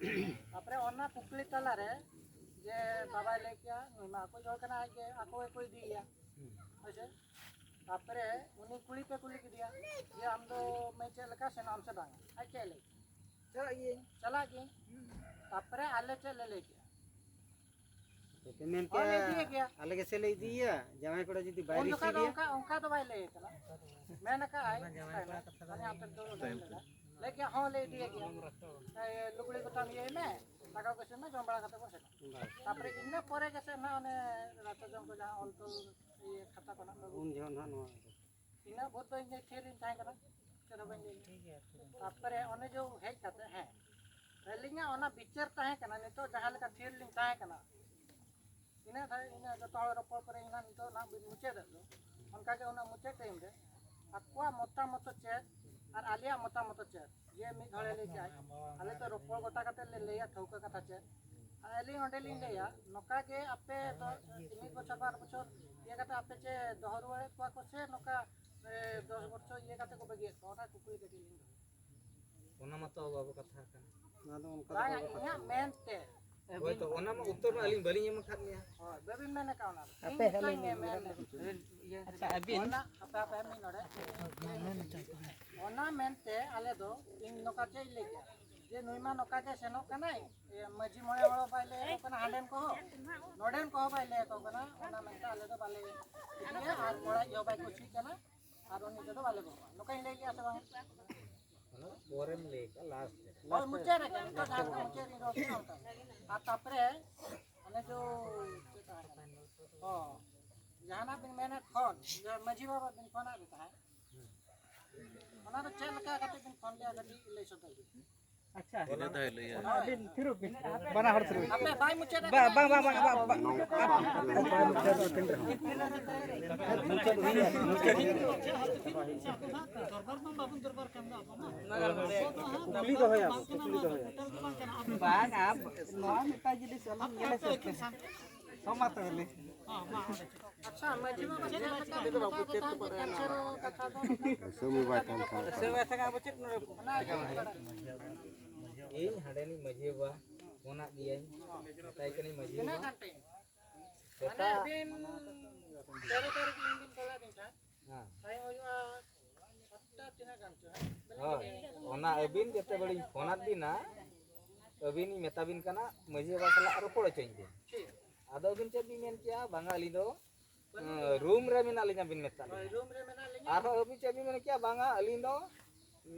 ᱛᱟᱨᱯᱚᱨᱮ ᱚᱱᱟ ᱠᱩᱠᱞᱤ ᱛᱟᱞᱟᱨᱮ ᱡᱮ ᱵᱟᱵᱟᱭ ᱞᱟᱹᱭ ᱠᱮᱭᱟ, ᱱᱩᱭ ᱢᱟ ᱟᱠᱚ ᱦᱚᱲ ᱠᱟᱱᱟ, ᱟᱡ ᱜᱮ ᱟᱠᱚ ᱜᱮᱠᱚ ᱤᱫᱤᱭᱮᱭᱟ, ᱦᱳᱭ ᱥᱮ? ᱛᱟᱨᱯᱚᱨᱮ ᱩᱱᱤ ᱠᱩᱲᱤ ᱯᱮ ᱠᱩᱞᱤ ᱠᱮᱫᱮᱭᱟ ᱡᱮ ᱟᱢ ᱫᱚ ᱢᱟᱹᱭ ᱪᱮᱫ ᱞᱮᱠᱟ ᱥᱮᱱᱚᱜ ᱟᱢ ᱥᱮ ᱵᱟᱝ? ᱟᱡ ᱪᱮᱫ ᱞᱟᱹᱭ? ᱪᱟᱞᱟᱜ ᱜᱤᱭᱟᱹᱧ᱾ ᱪᱟᱞᱟᱜ ᱜᱤᱭᱟᱹᱧ᱾ ᱛᱟᱨᱯᱚᱨᱮ ᱟᱞᱮ ᱪᱮᱫ ᱞᱮ ᱞᱟᱹᱭ ᱠᱮᱫᱟ? ᱟᱯᱮ ᱯᱮ ᱢᱮᱱ ᱦᱚᱸ ᱞᱮ ᱠᱮᱜᱼᱟ, ᱤᱫᱤᱭᱮ ᱜᱮᱭᱟ᱾ ᱟᱞᱮ ᱜᱮᱥᱮ ᱞᱮ ᱤᱫᱤᱭᱮᱭᱟ, ᱡᱟᱶᱟᱭ ᱠᱚᱲᱟ ᱡᱩᱫᱤ ᱵᱟᱭ ᱩᱱ ᱡᱚᱠᱷᱟᱡ ᱫᱚ ᱨᱤᱥᱤᱵᱷᱮᱭᱟ᱾ ᱚᱱᱠᱟ, ᱚᱱᱠᱟ ᱫᱚ ᱵᱟᱭ ᱞᱟᱹᱭ ᱠᱟᱱᱟ᱾ ᱢᱮᱱ ᱟᱠᱟᱫ ᱟᱭ, ᱟᱭᱢᱟ᱾ ᱟᱞᱮ ᱟᱯᱮ ᱫᱚ ᱞᱟᱹᱭ ᱞᱮᱫᱟ᱾ ᱞᱟᱹᱭ ᱠᱮᱜᱼᱟ, ᱦᱚᱸ ᱞᱮ ᱤᱫᱤᱭᱮ ᱜᱮᱭᱟ᱾ ᱮ, ᱞᱩᱜᱽᱲᱤ ᱜᱚᱴᱟᱢ ᱤᱭᱟᱹᱭ ᱢᱮ, ᱫᱟᱠᱟ ᱠᱚ ᱤᱥᱤᱱ ᱢᱮ, ᱡᱚᱢ ᱵᱟᱲᱟ ᱠᱟᱛᱮ ᱵᱚᱱ ᱥᱮᱱᱚᱜᱼᱟ᱾ ᱵᱟᱥ᱾ ᱛᱟᱨᱯᱚᱨᱮ ᱤᱱᱟᱹ ᱯᱚᱨᱮ ᱜᱮᱥᱮ ᱱᱟᱜ ᱚᱱᱮ ᱨᱟᱪᱟ ᱡᱚᱢ ᱠᱚ ᱡᱟᱦᱟᱸ ᱚᱞ ᱛᱚᱞ ᱤᱭᱟᱹ ᱠᱷᱟᱛᱟ ᱠᱚ ᱱᱟᱜ ᱩᱱ ᱡᱚᱦᱚᱜ ᱱᱟᱜ ᱱᱚᱣᱟ ᱫᱚ᱾ ᱤᱱᱟᱹ ᱵᱷᱳᱨ ᱫᱚ ᱤᱧ ᱫᱚ ᱛᱷᱤᱨ ᱨᱤᱧ ᱛᱟᱦᱮᱸ ᱠᱟᱱᱟ, ᱪᱮᱫ ᱦᱚᱸ ᱵᱟᱹᱧ ᱞᱟᱹᱭ ᱞᱮᱫᱟ᱾ ᱛᱟᱨᱯᱚᱨᱮ ᱚᱱᱮ ᱡᱮ ᱦᱮᱡ ᱠᱟᱛᱮ, ᱦᱮᱸ, ᱟᱹᱞᱤᱧᱟᱜ ᱚᱱᱟ ᱵᱤᱪᱟᱹᱨ ᱛᱟᱦᱮᱸ ᱠᱟᱱᱟ, ᱱᱤᱛᱚᱜ ᱡᱟᱦᱟᱸ ᱞᱮᱠᱟ ᱛᱷᱤᱨ ᱞᱤᱧ ᱛᱟᱦᱮᱸ ᱠᱟᱱᱟ, ᱤᱱᱟᱹ ᱫᱷᱟᱹᱵᱤᱡ, ᱤᱱᱟᱹ ᱡᱚᱛᱚ ᱦᱚᱲ ᱨᱚᱯᱚᱲ ᱯᱚᱨᱮ ᱤᱧ ᱱᱟᱜ ᱱᱤᱛᱚᱜ ᱱᱟᱜ ᱵᱤᱱ ᱢᱩᱪᱟᱹᱫᱮᱫ ᱫᱚ, ᱚᱱᱠᱟᱜᱮ ᱚᱱᱟ ᱢᱩᱪᱟᱹᱫ ᱴᱟᱭᱤᱢ ᱨᱮ ᱟᱠᱚᱣᱟᱜ ᱢᱚᱛᱟᱢᱚᱛ ᱪᱮᱫ ᱟᱨ ᱟᱞᱮᱭᱟᱜ ᱢᱚᱛᱟᱢᱚᱛ ᱪᱮᱫ, ᱡᱮ ᱢᱤᱫ ᱦᱚᱲᱮ ᱞᱟᱹᱭ ᱠᱮᱜᱼᱟᱭ, ᱟᱞᱮ ᱫᱚ ᱨᱚᱯᱚᱲ ᱜᱚᱴᱟ ᱠᱟᱛᱮ ᱞᱮ ᱞᱟᱹᱭᱟ ᱴᱷᱟᱹᱣᱠᱟᱹ ᱠᱟᱛᱷᱟ ᱪᱮᱫ᱾ ᱟᱨ ᱟᱹᱞᱤᱧ ᱚᱸᱰᱮ ᱞᱤᱧ ᱞᱟᱹᱭᱟ, ᱱᱚᱝᱠᱟ ᱜᱮ ᱟᱯᱮ ᱫᱚ ᱢᱤᱫ ᱵᱚᱪᱷᱚᱨ ᱵᱟᱨ ᱵᱚᱪᱷᱚᱨ ᱤᱭᱟᱹ ᱠᱟᱛᱮ ᱟᱯᱮ ᱪᱮ ᱫᱚᱦᱚ ᱨᱩᱣᱟᱹᱲᱮᱫ ᱠᱚᱣᱟ ᱠᱚ ᱥᱮ ᱱᱚᱝᱠᱟ, ᱮ, ᱫᱚᱥ ᱵᱚᱪᱷᱚᱨ ᱤᱭᱟᱹ ᱠᱟᱛᱮ ᱠᱚ ᱵᱟᱹᱜᱤᱭᱮᱫ ᱠᱚᱣᱟ? ᱚᱱᱟ ᱠᱩᱠᱞᱤ ᱠᱟᱹᱴᱤᱡ ᱞᱤᱧ ᱫᱚᱦᱚᱭᱟ᱾ ᱚᱱᱟ ᱢᱟᱛᱚ ᱵᱟᱵᱚ ᱠᱟᱛᱷᱟ ᱠᱟᱱᱟ᱾ ᱚᱱᱟ ᱫᱚ ᱚᱱᱠᱟ ᱫᱚ ᱵᱟᱝᱟ, ᱵᱟᱵᱚ ᱠᱟᱛᱷᱟ ᱤᱧᱟᱹᱜ ᱠᱟᱱᱟ᱾ ᱢᱮᱱᱛᱮ᱾ ᱦᱳᱭ ᱛᱚ, ᱚᱱᱟ ᱢᱟ ᱩᱛᱛᱚᱨ ᱢᱟ ᱟᱹᱞᱤᱧ ᱵᱟᱹᱞᱤᱧ ᱮᱢ ᱟᱠᱟᱫ ᱢᱮᱭᱟ᱾ ᱦᱳᱭ, ᱵᱟᱹᱵᱤᱱ ᱢᱮᱱ ᱟᱠᱟᱫ ᱚᱱᱟ ᱫᱚ᱾ ᱟᱯᱮ ᱤᱧ ᱦᱮᱸ ᱞᱟᱹᱭ ᱢᱮ᱾ ᱢᱮᱱ ᱟᱪᱪᱷᱟ, ᱟᱹᱵᱤᱱ᱾ ᱚᱱᱟ, ᱦᱟᱯᱮ, ᱦᱟᱯᱮ, ᱢᱤᱫ ᱱᱚᱰᱮ᱾ ᱚᱱᱟ ᱢᱮᱱᱛᱮ ᱟᱞᱮ ᱫᱚ, ᱤᱧ ᱱᱚᱝᱠᱟ ᱪᱮᱫ ᱤᱧ ᱞᱟᱹᱭ ᱠᱮᱫᱟ? ᱡᱮ ᱱᱩᱭ ᱢᱟ ᱱᱚᱝᱠᱟ ᱜᱮ ᱥᱮᱱᱚᱜ ᱠᱟᱱᱟᱭ, ᱮ, ᱢᱟᱹᱡᱷᱤ ᱢᱚᱬᱮ ᱦᱚᱲ ᱵᱟᱭ ᱞᱟᱹᱭ ᱟᱠᱚ ᱠᱟᱱᱟ, ᱦᱟᱸᱰᱮᱱ ᱠᱚᱦᱚᱸ, ᱱᱚᱰᱮᱱ ᱠᱚᱦᱚᱸ ᱵᱟᱭ ᱞᱟᱹᱭ ᱟᱠᱚ ᱠᱟᱱᱟ, ᱚᱱᱟ ᱢᱮᱱᱛᱮ ᱟᱞᱮ ᱫᱚ ᱵᱟᱞᱮ ᱤᱫᱤᱭᱟ, ᱟᱨ ᱠᱚᱲᱟ ᱤᱡ ᱦᱚᱸ ᱵᱟᱭ ᱠᱩᱥᱤᱜ ᱠᱟᱱᱟ, ᱟᱨ ᱩᱱᱤ ᱛᱮᱫᱚ ᱵᱟᱞᱮ ᱜᱚᱜᱼᱟ᱾ ᱱᱚᱝᱠᱟᱧ ᱞᱟᱹᱭ ᱠᱮᱜᱼᱟ ᱥᱮ ᱵᱟᱝ? ᱚᱱᱟ ᱫᱚ ᱯᱚᱨᱮᱢ ᱞᱟᱹᱭ ᱠᱟᱜᱼᱟ, ᱞᱟᱥᱴ ᱨᱮ᱾ ᱦᱳᱭ, ᱢᱩᱪᱟᱹᱫ ᱨᱮᱜᱮ, ᱱᱤᱛᱚᱜ ᱡᱟᱦᱟᱸ ᱞᱮᱠᱟ ᱢᱩᱪᱟᱹᱫ ᱨᱤᱧ ᱨᱚᱲ ᱠᱮᱜᱼᱟ, ᱚᱱᱠᱟ ᱜᱮ᱾ ᱟᱨ ᱛᱟᱨᱯᱚᱨᱮ, ᱚᱱᱮ ᱡᱮ, ᱪᱮᱫ ᱛᱟᱦᱮᱸ ᱠᱟᱱᱟ? ᱚ, ᱡᱟᱦᱟᱱᱟᱜ ᱵᱤᱱ ᱢᱮᱱᱮᱫ ᱯᱷᱳᱱ, ᱡᱮ ᱢᱟᱹᱡᱷᱤ ᱵᱟᱵᱟ ᱵᱤᱱ ᱯᱷᱳᱱᱟᱫ ᱞᱤᱧ ᱛᱟᱦᱮᱸᱫ, ᱚᱱᱟ ᱫᱚ ᱪᱮᱫ ᱞᱮᱠᱟ ᱠᱟᱛᱮ ᱵᱤᱱ ᱯᱷᱳᱱ ᱞᱮᱜᱼᱟ? ᱠᱟᱹᱴᱤᱡ ᱞᱟᱹᱭ ᱥᱚᱫᱚᱨ ᱵᱤᱱ᱾ ᱟᱪᱪᱷᱟ᱾ ᱤᱱᱟᱹ ᱛᱟᱭ ᱞᱟᱹᱭᱟ᱾ ᱚᱱᱟ ᱟᱹᱵᱤᱱ ᱛᱷᱤᱨᱚᱜ ᱵᱤᱱ᱾ ᱵᱟᱱᱟ ᱦᱚᱲ ᱛᱷᱤᱨᱚᱜ ᱵᱤᱱ᱾ ᱵᱟᱝ, ᱵᱟᱝ, ᱵᱟᱝ, ᱵᱟᱝ, ᱵᱟᱝ, ᱵᱟᱝ᱾ ᱫᱚᱨᱵᱟᱨ ᱢᱟ ᱵᱟᱵᱚᱱ ᱫᱚᱨᱵᱟᱨ ᱠᱟᱱ ᱫᱚ ᱟᱵᱚ ᱢᱟ᱾ ᱠᱩᱠᱞᱤ ᱫᱚᱦᱚᱭᱟ, ᱠᱩᱠᱞᱤ ᱫᱚᱦᱚᱭᱟ᱾ ᱵᱟᱝ, ᱟᱵ-, ᱱᱚᱣᱟ ᱢᱤᱫᱴᱟᱝ ᱡᱤᱱᱤᱥ ᱟᱞᱚᱢ ᱧᱮᱞᱟ ᱥᱮ᱾ ᱦᱚᱸ, ᱢᱟ ᱛᱚᱵᱮ ᱞᱟᱹᱭ᱾ ᱟᱪᱪᱷᱟ, ᱢᱟᱹᱡᱷᱤ ᱵᱟᱵᱟ ᱪᱮᱫ ᱞᱮᱠᱟ ᱵᱤᱱ ᱢᱮᱛᱟ ᱠᱚ ᱛᱟᱦᱮᱸᱫ ᱡᱮ cancel ᱠᱟᱛᱷᱟ ᱫᱚ ᱱᱚᱝᱠᱟ? ᱥᱟᱹᱢᱤ ᱵᱟᱭ ᱛᱟᱦᱮᱱ ᱠᱷᱟᱱ᱾ ᱥᱟᱹᱢᱤ ᱵᱟᱭ ᱛᱟᱦᱮᱱ ᱠᱷᱟᱱ ᱟᱵᱚ ᱪᱮᱫ ᱱᱚᱰᱮ ᱵᱚᱱ ᱚᱱᱟ ᱜᱮ ᱵᱟᱲᱟᱭ᱾ ᱤᱧ ᱦᱟᱸᱰᱮᱱᱤᱡ ᱢᱟᱹᱡᱷᱤ ᱵᱟᱵᱟ ᱯᱷᱳᱱᱟᱫ ᱜᱮᱭᱟᱹᱧ, ᱢᱮᱛᱟᱭ ᱠᱟᱹᱱᱟᱹᱧ ᱢᱟᱹᱡᱷᱤ ᱛᱤᱱᱟᱹᱜ ᱵᱟᱵᱟ᱾ ᱜᱟᱱ time? ᱢᱟᱱᱮ ᱥᱮᱛᱟᱜ ᱟᱹᱵᱤᱱ ᱛᱮᱨᱚ ᱛᱟᱹᱨᱤᱠᱷ ᱤᱧ ᱵᱤᱱ ᱠᱚᱞᱟᱫ ᱞᱤᱧ ᱛᱟᱦᱮᱸᱫ᱾ ᱦᱮᱸ᱾ ᱴᱟᱭᱤᱢ ᱦᱩᱭᱩᱜᱼᱟ ᱥᱟᱛᱴᱟ ᱛᱤᱱᱟᱹᱜ ᱜᱟᱱ ᱪᱚ, ᱦᱮᱸ? ᱦᱳᱭ, ᱚᱱᱟ ᱟᱹᱵᱤᱱ ᱡᱮᱛᱮ ᱵᱮᱲᱤᱧ ᱯᱷᱳᱱᱟᱫ ᱵᱤᱱᱟ, ᱟᱹᱵᱤᱱᱤᱧ ᱢᱮᱛᱟ ᱵᱤᱱ ᱠᱟᱱᱟ, ᱢᱟᱹᱡᱷᱤ ᱵᱟᱵᱟ ᱥᱟᱞᱟᱜ ᱨᱚᱯᱚᱲ ᱦᱚᱪᱚᱧ ᱵᱤᱱ᱾ ᱴᱷᱤᱠ᱾ ᱟᱫᱚ ᱟᱹᱵᱤᱱ ᱪᱮᱫ ᱵᱤᱱ ᱢᱮᱱ ᱠᱮᱜᱼᱟ? ᱵᱟᱝᱟ, ᱟᱹᱞᱤᱧ ᱫᱚ, ᱵᱟᱹᱞᱤᱧ ᱮᱸ, ᱪᱟᱞᱟᱜᱼᱟ᱾ ᱨᱩᱢ ᱨᱮ ᱢᱮᱱᱟᱜ ᱞᱤᱧᱟ ᱵᱤᱱ ᱢᱮᱛᱟᱜ ᱦᱳᱭ, ᱞᱤᱧᱟ᱾ ᱨᱩᱢ ᱨᱮ ᱢᱮᱱᱟᱜ ᱞᱤᱧᱟ᱾ ᱟᱨᱦᱚᱸ ᱟᱹᱵᱤᱱ ᱪᱮᱫ ᱵᱤᱱ ᱢᱮᱱ ᱠᱮᱜᱼᱟ? ᱵᱟᱝᱟ, ᱟᱹᱞᱤᱧ ᱫᱚ,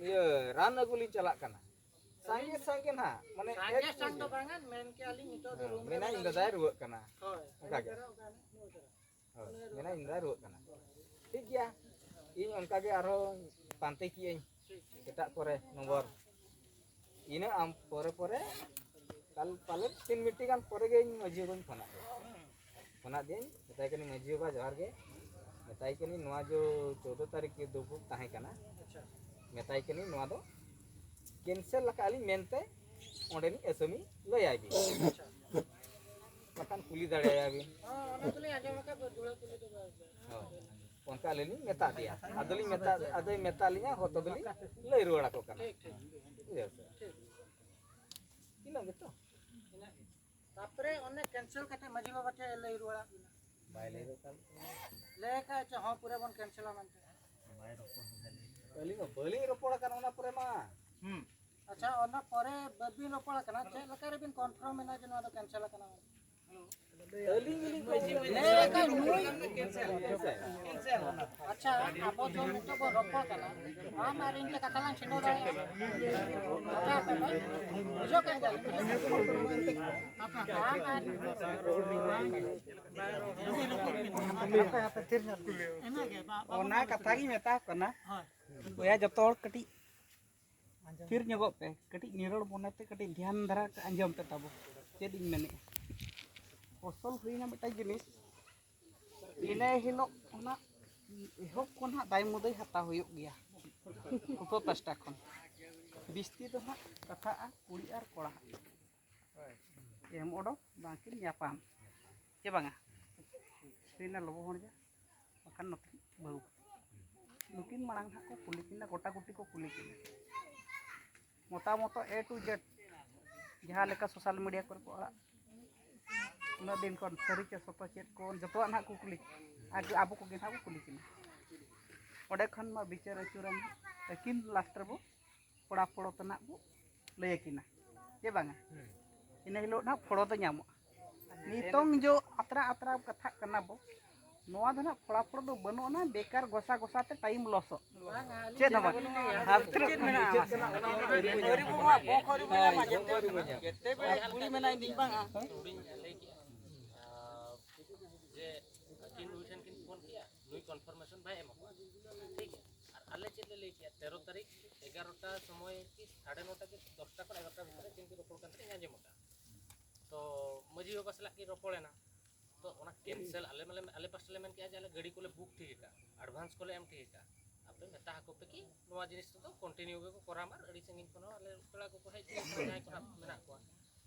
ᱤᱭᱟᱹ, ᱨᱟᱱ ᱟᱹᱜᱩ ᱞᱤᱧ ᱪᱟᱞᱟᱜ ᱠᱟᱱᱟ᱾ ᱥᱟᱸᱜᱮ ᱥᱟᱸᱜᱮ ᱱᱟᱦᱟᱜ, ᱢᱟᱱᱮ ᱥᱟᱸᱜᱮ ᱮᱠ ᱥᱟᱝ ᱫᱚ ᱵᱟᱝᱟ, ᱢᱮᱱ ᱠᱮᱜᱼᱟ ᱞᱤᱧ ᱱᱤᱛᱚᱜ ᱫᱚ ᱦᱮᱸ, ᱨᱩᱢ ᱨᱮ ᱢᱮᱱᱟ ᱢᱮᱱᱟᱜ ᱤᱧ ᱫᱟᱫᱟᱭ ᱞᱤᱧᱟ᱾ ᱨᱩᱣᱟᱹᱜ ᱠᱟᱱᱟ᱾ ᱦᱳᱭ, ᱚᱱᱠᱟ ᱜᱮ᱾ ᱦᱳᱭ, ᱢᱮᱱᱟ ᱤᱧ ᱫᱟᱫᱟᱭ ᱨᱩᱣᱟᱹᱜ ᱠᱟᱱᱟ᱾ ᱴᱷᱤᱠ ᱜᱮᱭᱟ, ᱤᱧ ᱚᱱᱠᱟ ᱜᱮ ᱟᱨᱦᱚᱸ ᱯᱟᱱᱛᱮ ᱠᱮᱜᱼᱟᱹᱧ ᱮᱴᱟᱜ ᱠᱚᱨᱮ ᱱᱚᱢᱵᱚᱨ᱾ ᱤᱱᱟᱹ ᱟᱢ ᱯᱚᱨᱮ ᱯᱚᱨᱮ ᱠᱟᱞ ᱯᱟᱞᱮ ᱛᱤᱱ ᱢᱤᱱᱤᱴ ᱜᱟᱱ ᱯᱚᱨᱮ ᱜᱮ ᱤᱧ ᱢᱟᱹᱡᱷᱤ ᱵᱟᱵᱟᱧ ᱯᱷᱳᱱᱟᱫ ᱫᱮᱭᱟ᱾ ᱯᱷᱳᱱᱟᱫ ᱫᱤᱭᱟᱹᱧ, ᱢᱮᱛᱟᱭ ᱠᱟᱹᱱᱟᱹᱧ, "ᱢᱟᱹᱡᱷᱤ ᱵᱟᱵᱟ ᱡᱚᱦᱟᱨ ᱜᱮ", ᱢᱮᱛᱟᱭ ᱠᱟᱹᱱᱟᱹᱧ, "ᱱᱚᱣᱟ ᱡᱚ ᱪᱳᱫᱽᱫᱳ ᱛᱟᱹᱨᱤᱠᱷ ᱜᱮ ᱫᱩᱯᱩᱵ ᱛᱟᱦᱮᱸ ᱠᱟᱱᱟ", ᱢᱮᱛᱟᱭ ᱠᱟᱹᱱᱟᱹᱧ, "ᱱᱚᱣᱟ ᱫᱚ ᱠᱮᱱᱥᱮᱞ ᱟᱠᱟᱫ ᱞᱤᱧ ᱢᱮᱱᱛᱮ ᱚᱸᱰᱮᱱᱤᱡ ᱟᱹᱥᱟᱹᱢᱤ ᱞᱟᱹᱭᱟᱭ ᱵᱤᱱ, ᱵᱟᱠᱷᱟᱱ ᱠᱩᱞᱤ ᱫᱟᱲᱮᱭᱟᱭᱟ ᱵᱤᱱ᱾" ᱦᱚᱸ, ᱚᱱᱟ ᱫᱚᱞᱤᱧ ᱟᱸᱡᱚᱢ ᱟᱠᱟᱫ ᱫᱚ, ᱡᱩᱲᱟᱹ ᱠᱩᱞᱤ ᱫᱚ ᱵᱟᱭ ᱦᱳᱭ᱾ ᱚᱱᱠᱟ ᱟᱹᱞᱤᱧ ᱞᱤᱧ ᱢᱮᱛᱟ ᱫᱮᱭᱟ, ᱟᱫᱚᱞᱤᱧ ᱢᱮᱛᱟ, ᱟᱫᱚᱭ ᱢᱮᱛᱟ ᱞᱤᱧᱟ, ᱦᱚᱸ ᱛᱚᱵᱮ ᱞᱤᱧ ᱞᱟᱹᱭ ᱨᱩᱣᱟᱹᱲ ᱟᱠᱚ ᱠᱟᱱᱟ᱾ ᱴᱷᱤᱠ, ᱴᱷᱤᱠ᱾ ᱵᱩᱡᱷᱟᱹᱣ ᱥᱮ? ᱴᱷᱤᱠ᱾ ᱤᱱᱟᱹ ᱜᱮᱛᱚ᱾ ᱤᱱᱟᱹ ᱜᱮ᱾ ᱛᱟᱯᱚᱨᱮ ᱚᱱᱮ ᱠᱮᱱᱥᱮᱞ ᱠᱟᱛᱮ ᱢᱟᱹᱡᱷᱤ ᱵᱟᱵᱟ ᱴᱷᱮᱱ ᱞᱟᱹᱭ ᱨᱩᱣᱟᱹᱲᱟᱜ ᱵᱤᱱᱟ᱾ ᱵᱟᱭ ᱞᱟᱹᱭ ᱫᱚᱨᱠᱟᱨ᱾ ᱞᱟᱹᱭ ᱠᱟᱜ ᱪᱮ ᱦᱚᱸ ᱯᱩᱨᱟᱹ ᱵᱚᱱ ᱠᱮᱱᱥᱮᱞᱟ ᱢᱮᱱᱛᱮ᱾ ᱟᱹᱞᱤᱧ ᱢᱟ ᱵᱟᱹᱞᱤᱧ ᱨᱚᱯᱚᱲ ᱟᱠᱟᱱᱟ ᱚᱱᱟ ᱯᱚᱨᱮ ᱢᱟ᱾ ᱦᱩᱸ᱾ ᱟᱪᱪᱷᱟ, ᱚᱱᱟ ᱯᱚᱨᱮ ᱵᱟᱹᱵᱤᱱ ᱨᱚᱯᱚᱲ ᱟᱠᱟᱱᱟ, ᱪᱮᱫ ᱞᱮᱠᱟ ᱨᱮᱵᱤᱱ ᱠᱚᱱᱯᱷᱟᱨᱢ ᱮᱱᱟ ᱡᱮ ᱱᱚᱣᱟ ᱫᱚ ᱠᱮᱱᱥᱮᱞ ᱟᱠᱟᱱᱟ? ᱟᱹᱞᱤᱧ ᱜᱮᱞᱤᱧ ᱞᱟᱹᱭ ᱠᱟᱜ ᱱᱩᱭ᱾ ᱟᱪᱪᱷᱟ, ᱟᱵᱚ ᱫᱚ ᱱᱤᱛᱚᱜ ᱵᱚᱱ ᱨᱚᱯᱚᱲ ᱠᱟᱱᱟ, ᱟᱢ ᱟᱨ ᱤᱧ ᱛᱮ ᱠᱟᱛᱷᱟ ᱞᱟᱝ ᱪᱷᱤᱰᱟᱹᱣ ᱫᱟᱲᱮᱭᱟᱜᱼᱟ᱾ ᱟᱪᱪᱷᱟ, ᱛᱚᱵᱮ ᱵᱩᱡᱷᱟᱹᱣ ᱠᱮᱫ ᱜᱮᱭᱟ᱾ ᱟᱢ ᱟᱨ ᱦᱟᱯᱮ, ᱦᱟᱯᱮ, ᱛᱷᱤᱨ ᱧᱚᱜ ᱞᱮ᱾ ᱚᱱᱟ ᱠᱟᱛᱷᱟ ᱜᱤᱧ ᱢᱮᱛᱟ ᱠᱚ ᱠᱟᱱᱟ᱾ ᱦᱳᱭ᱾ ᱵᱚᱭᱦᱟ, ᱡᱚᱛᱚ ᱦᱚᱲ ᱠᱟᱹᱴᱤᱡ ᱛᱷᱤᱨ ᱧᱚᱜᱚᱜ ᱯᱮ, ᱠᱟᱹᱴᱤᱡ ᱱᱤᱨᱚᱲ ᱢᱚᱱᱮᱛᱮ ᱠᱟᱹᱴᱤᱡ ᱫᱷᱮᱭᱟᱱ ᱫᱷᱟᱨᱟ ᱟᱸᱡᱚᱢ ᱯᱮ ᱛᱟᱵᱚ, ᱪᱮᱫ ᱤᱧ ᱢᱮᱱᱮᱫᱼᱟ᱾ ᱯᱷᱚᱥᱚᱞ ᱦᱩᱭᱱᱟ ᱢᱤᱫᱴᱟᱝ ᱡᱤᱱᱤᱥ, ᱤᱱᱟᱹ ᱦᱤᱞᱳᱜ ᱠᱷᱚᱱᱟᱜ ᱮᱦᱚᱵ ᱠᱷᱚᱱ ᱦᱟᱸᱜ ᱫᱟᱭ ᱢᱩᱫᱟᱹᱭ ᱦᱟᱛᱟᱣ ᱦᱩᱭᱩᱜ ᱜᱮᱭᱟ᱾ ᱩᱯᱟᱹ ᱯᱟᱥᱴᱟ ᱠᱷᱚᱱ ᱵᱤᱥᱛᱤ ᱫᱚ ᱦᱟᱸᱜ ᱠᱟᱛᱷᱟᱜᱼᱟ ᱠᱩᱲᱤ ᱟᱨ ᱠᱚᱲᱟ᱾ ᱮᱢ ᱚᱰᱚᱠ ᱵᱟᱝᱠᱤᱱ ᱧᱟᱯᱟᱢ, ᱪᱮ ᱵᱟᱝᱟ? ᱥᱮᱱᱟ ᱞᱚᱵᱚ ᱦᱚᱲ ᱡᱟ, ᱵᱟᱠᱷᱟᱱ ᱱᱚᱛᱮ ᱵᱟᱹᱦᱩ᱾ ᱱᱩᱠᱤᱱ ᱢᱟᱲᱟᱝ ᱦᱟᱸᱜ ᱠᱚ ᱠᱩᱞᱤ ᱠᱤᱱᱟ, ᱜᱚᱴᱟ ᱜᱩᱴᱤ ᱠᱚ ᱠᱩᱞᱤ ᱠᱤᱱᱟ᱾ ᱢᱚᱛᱟᱢᱚᱛᱚ A to Z, ᱡᱟᱦᱟᱸ ᱞᱮᱠᱟ social media ᱠᱚᱨᱮ ᱠᱚ ᱟᱲᱟᱜ, ᱩᱱᱟᱹᱜ ᱫᱤᱱ ᱠᱷᱚᱱ ᱥᱟᱹᱨᱤ ᱪᱮ ᱥᱚᱛᱚ ᱪᱮᱫ ᱠᱚ ᱡᱚᱛᱚᱣᱟᱜ ᱱᱟᱦᱟᱜ ᱠᱚ ᱠᱩᱞᱤ, ᱟᱨ ᱟᱵᱚ ᱠᱚᱜᱮ ᱱᱟᱦᱟᱜ ᱠᱚ ᱠᱩᱞᱤ ᱠᱤᱱᱟ᱾ ᱚᱸᱰᱮ ᱠᱷᱚᱱ ᱢᱟ ᱵᱤᱪᱟᱹᱨ ᱟᱹᱪᱩᱨᱮᱱ ᱟᱹᱠᱤᱱ, last ᱨᱮᱵᱚ ᱯᱷᱚᱲᱟ ᱯᱷᱚᱲᱚ ᱛᱮᱱᱟᱜ ᱵᱚ ᱞᱟᱹᱭ ᱟᱹᱠᱤᱱᱟ, ᱪᱮ ᱵᱟᱝᱟ? ᱤᱱᱟᱹ ᱦᱤᱞᱳᱜ ᱱᱟᱦᱟᱜ ᱯᱷᱚᱲᱚ ᱫᱚ ᱧᱟᱢᱚᱜᱼᱟ᱾ ᱱᱤᱛᱚᱝ ᱡᱚ ᱟᱛᱨᱟ ᱟᱛᱨᱟ ᱠᱟᱛᱷᱟᱜ ᱠᱟᱱᱟ ᱵᱚ, ᱱᱚᱣᱟ ᱫᱚ ᱱᱟᱦᱟᱜ ᱯᱷᱚᱲᱟ ᱯᱷᱚᱲᱚ ᱫᱚ ᱵᱟᱹᱱᱩᱜ ᱟᱱᱟ, ᱵᱮᱠᱟᱨ ᱜᱚᱥᱟ ᱜᱚᱥᱟ ᱛᱮ time ᱞᱚᱥᱚᱜ, ᱪᱮᱫ ᱦᱚᱸ ᱵᱟᱝ᱾ ᱟᱨ ᱛᱤᱱᱟᱹᱜ ᱢᱮᱱᱟᱜᱼᱟ? ᱟᱹᱣᱨᱤ ᱵᱚ ᱵᱚᱸᱜᱟ, ᱟᱹᱣᱨᱤ ᱵᱚ ᱧᱟᱢᱟ, ᱡᱮᱛᱮ ᱵᱮᱲᱟ ᱠᱩᱞᱤ ᱢᱮᱱᱟᱜᱼᱟ, ᱤᱧ ᱵᱟᱝᱟ᱾ ᱦᱩᱰᱤᱧ ᱞᱟᱹᱭ ᱠᱮᱜᱼᱟ, ᱟᱨ ᱡᱮ ᱟᱹᱠᱤᱱ ᱱᱩᱭ ᱴᱷᱮᱱ ᱠᱤᱱ ᱯᱷᱳᱱ ᱠᱮᱜᱼᱟ, ᱱᱩᱭ confirmation ᱵᱟᱭ ᱮᱢᱟ ᱠᱚᱣᱟ, ᱴᱷᱤᱠ ᱜᱮᱭᱟ᱾ ᱟᱨ ᱟᱞᱮ ᱪᱮᱫ ᱞᱮ ᱞᱟᱹᱭ ᱠᱮᱜᱼᱟ, ᱛᱮᱨᱚ ᱛᱟᱹᱨᱤᱠᱷ ᱮᱜᱟᱨᱚᱴᱟ ᱥᱚᱢᱚᱭ ᱠᱤ ᱥᱟᱲᱮ ᱱᱚᱴᱟ ᱠᱤ ᱫᱚᱥᱴᱟ ᱠᱷᱚᱱ ᱮᱜᱟᱨᱚᱴᱟ ᱵᱷᱤᱛᱨᱤ ᱨᱮ ᱪᱮᱫ ᱠᱤᱱ ᱨᱚᱯᱚᱲ ᱠᱟᱱ ᱛᱟᱦᱮᱸᱫ ᱤᱧ ᱟᱸᱡᱚᱢ ᱟᱠᱟᱫᱼᱟ᱾ ᱛᱚ ᱢᱟᱹᱡᱷᱤ ᱵᱟᱵᱟ ᱥᱟᱞᱟᱜ ᱠᱤᱱ ᱨᱚᱯᱚᱲᱮᱱᱟ, ᱛᱚ ᱚᱱᱟ cancel ᱟᱞᱮ ᱢᱟᱞᱮ, ᱟᱞᱮ ᱯᱟᱥᱴᱟ ᱞᱮ ᱢᱮᱱ ᱠᱮᱜᱼᱟ ᱡᱮ ᱟᱞᱮ ᱜᱟᱹᱰᱤ ᱠᱚᱞᱮ book ᱴᱷᱤᱠ ᱟᱠᱟᱫᱼᱟ, advance ᱠᱚᱞᱮ ᱮᱢ ᱴᱷᱤᱠ ᱟᱠᱟᱫᱼᱟ, ᱟᱯᱮ ᱢᱮᱛᱟ ᱟᱠᱚ ᱯᱮ ᱠᱤ ᱱᱚᱣᱟ ᱡᱤᱱᱤᱥ ᱫᱚ continue ᱜᱮᱠᱚ ᱠᱚᱨᱟᱣ ᱢᱟ, ᱟᱹᱰᱤ ᱥᱟᱺᱜᱤᱧ ᱠᱷᱚᱱ ᱦᱚᱸ ᱟᱞᱮ ᱯᱮᱲᱟ ᱠᱚᱠᱚ ᱦᱮᱡ ᱠᱚᱜᱼᱟ, ᱡᱟᱦᱟᱸᱭ ᱠᱚ ᱱᱟᱦᱟᱜ ᱢᱮᱱᱟᱜ ᱠᱚᱣᱟ᱾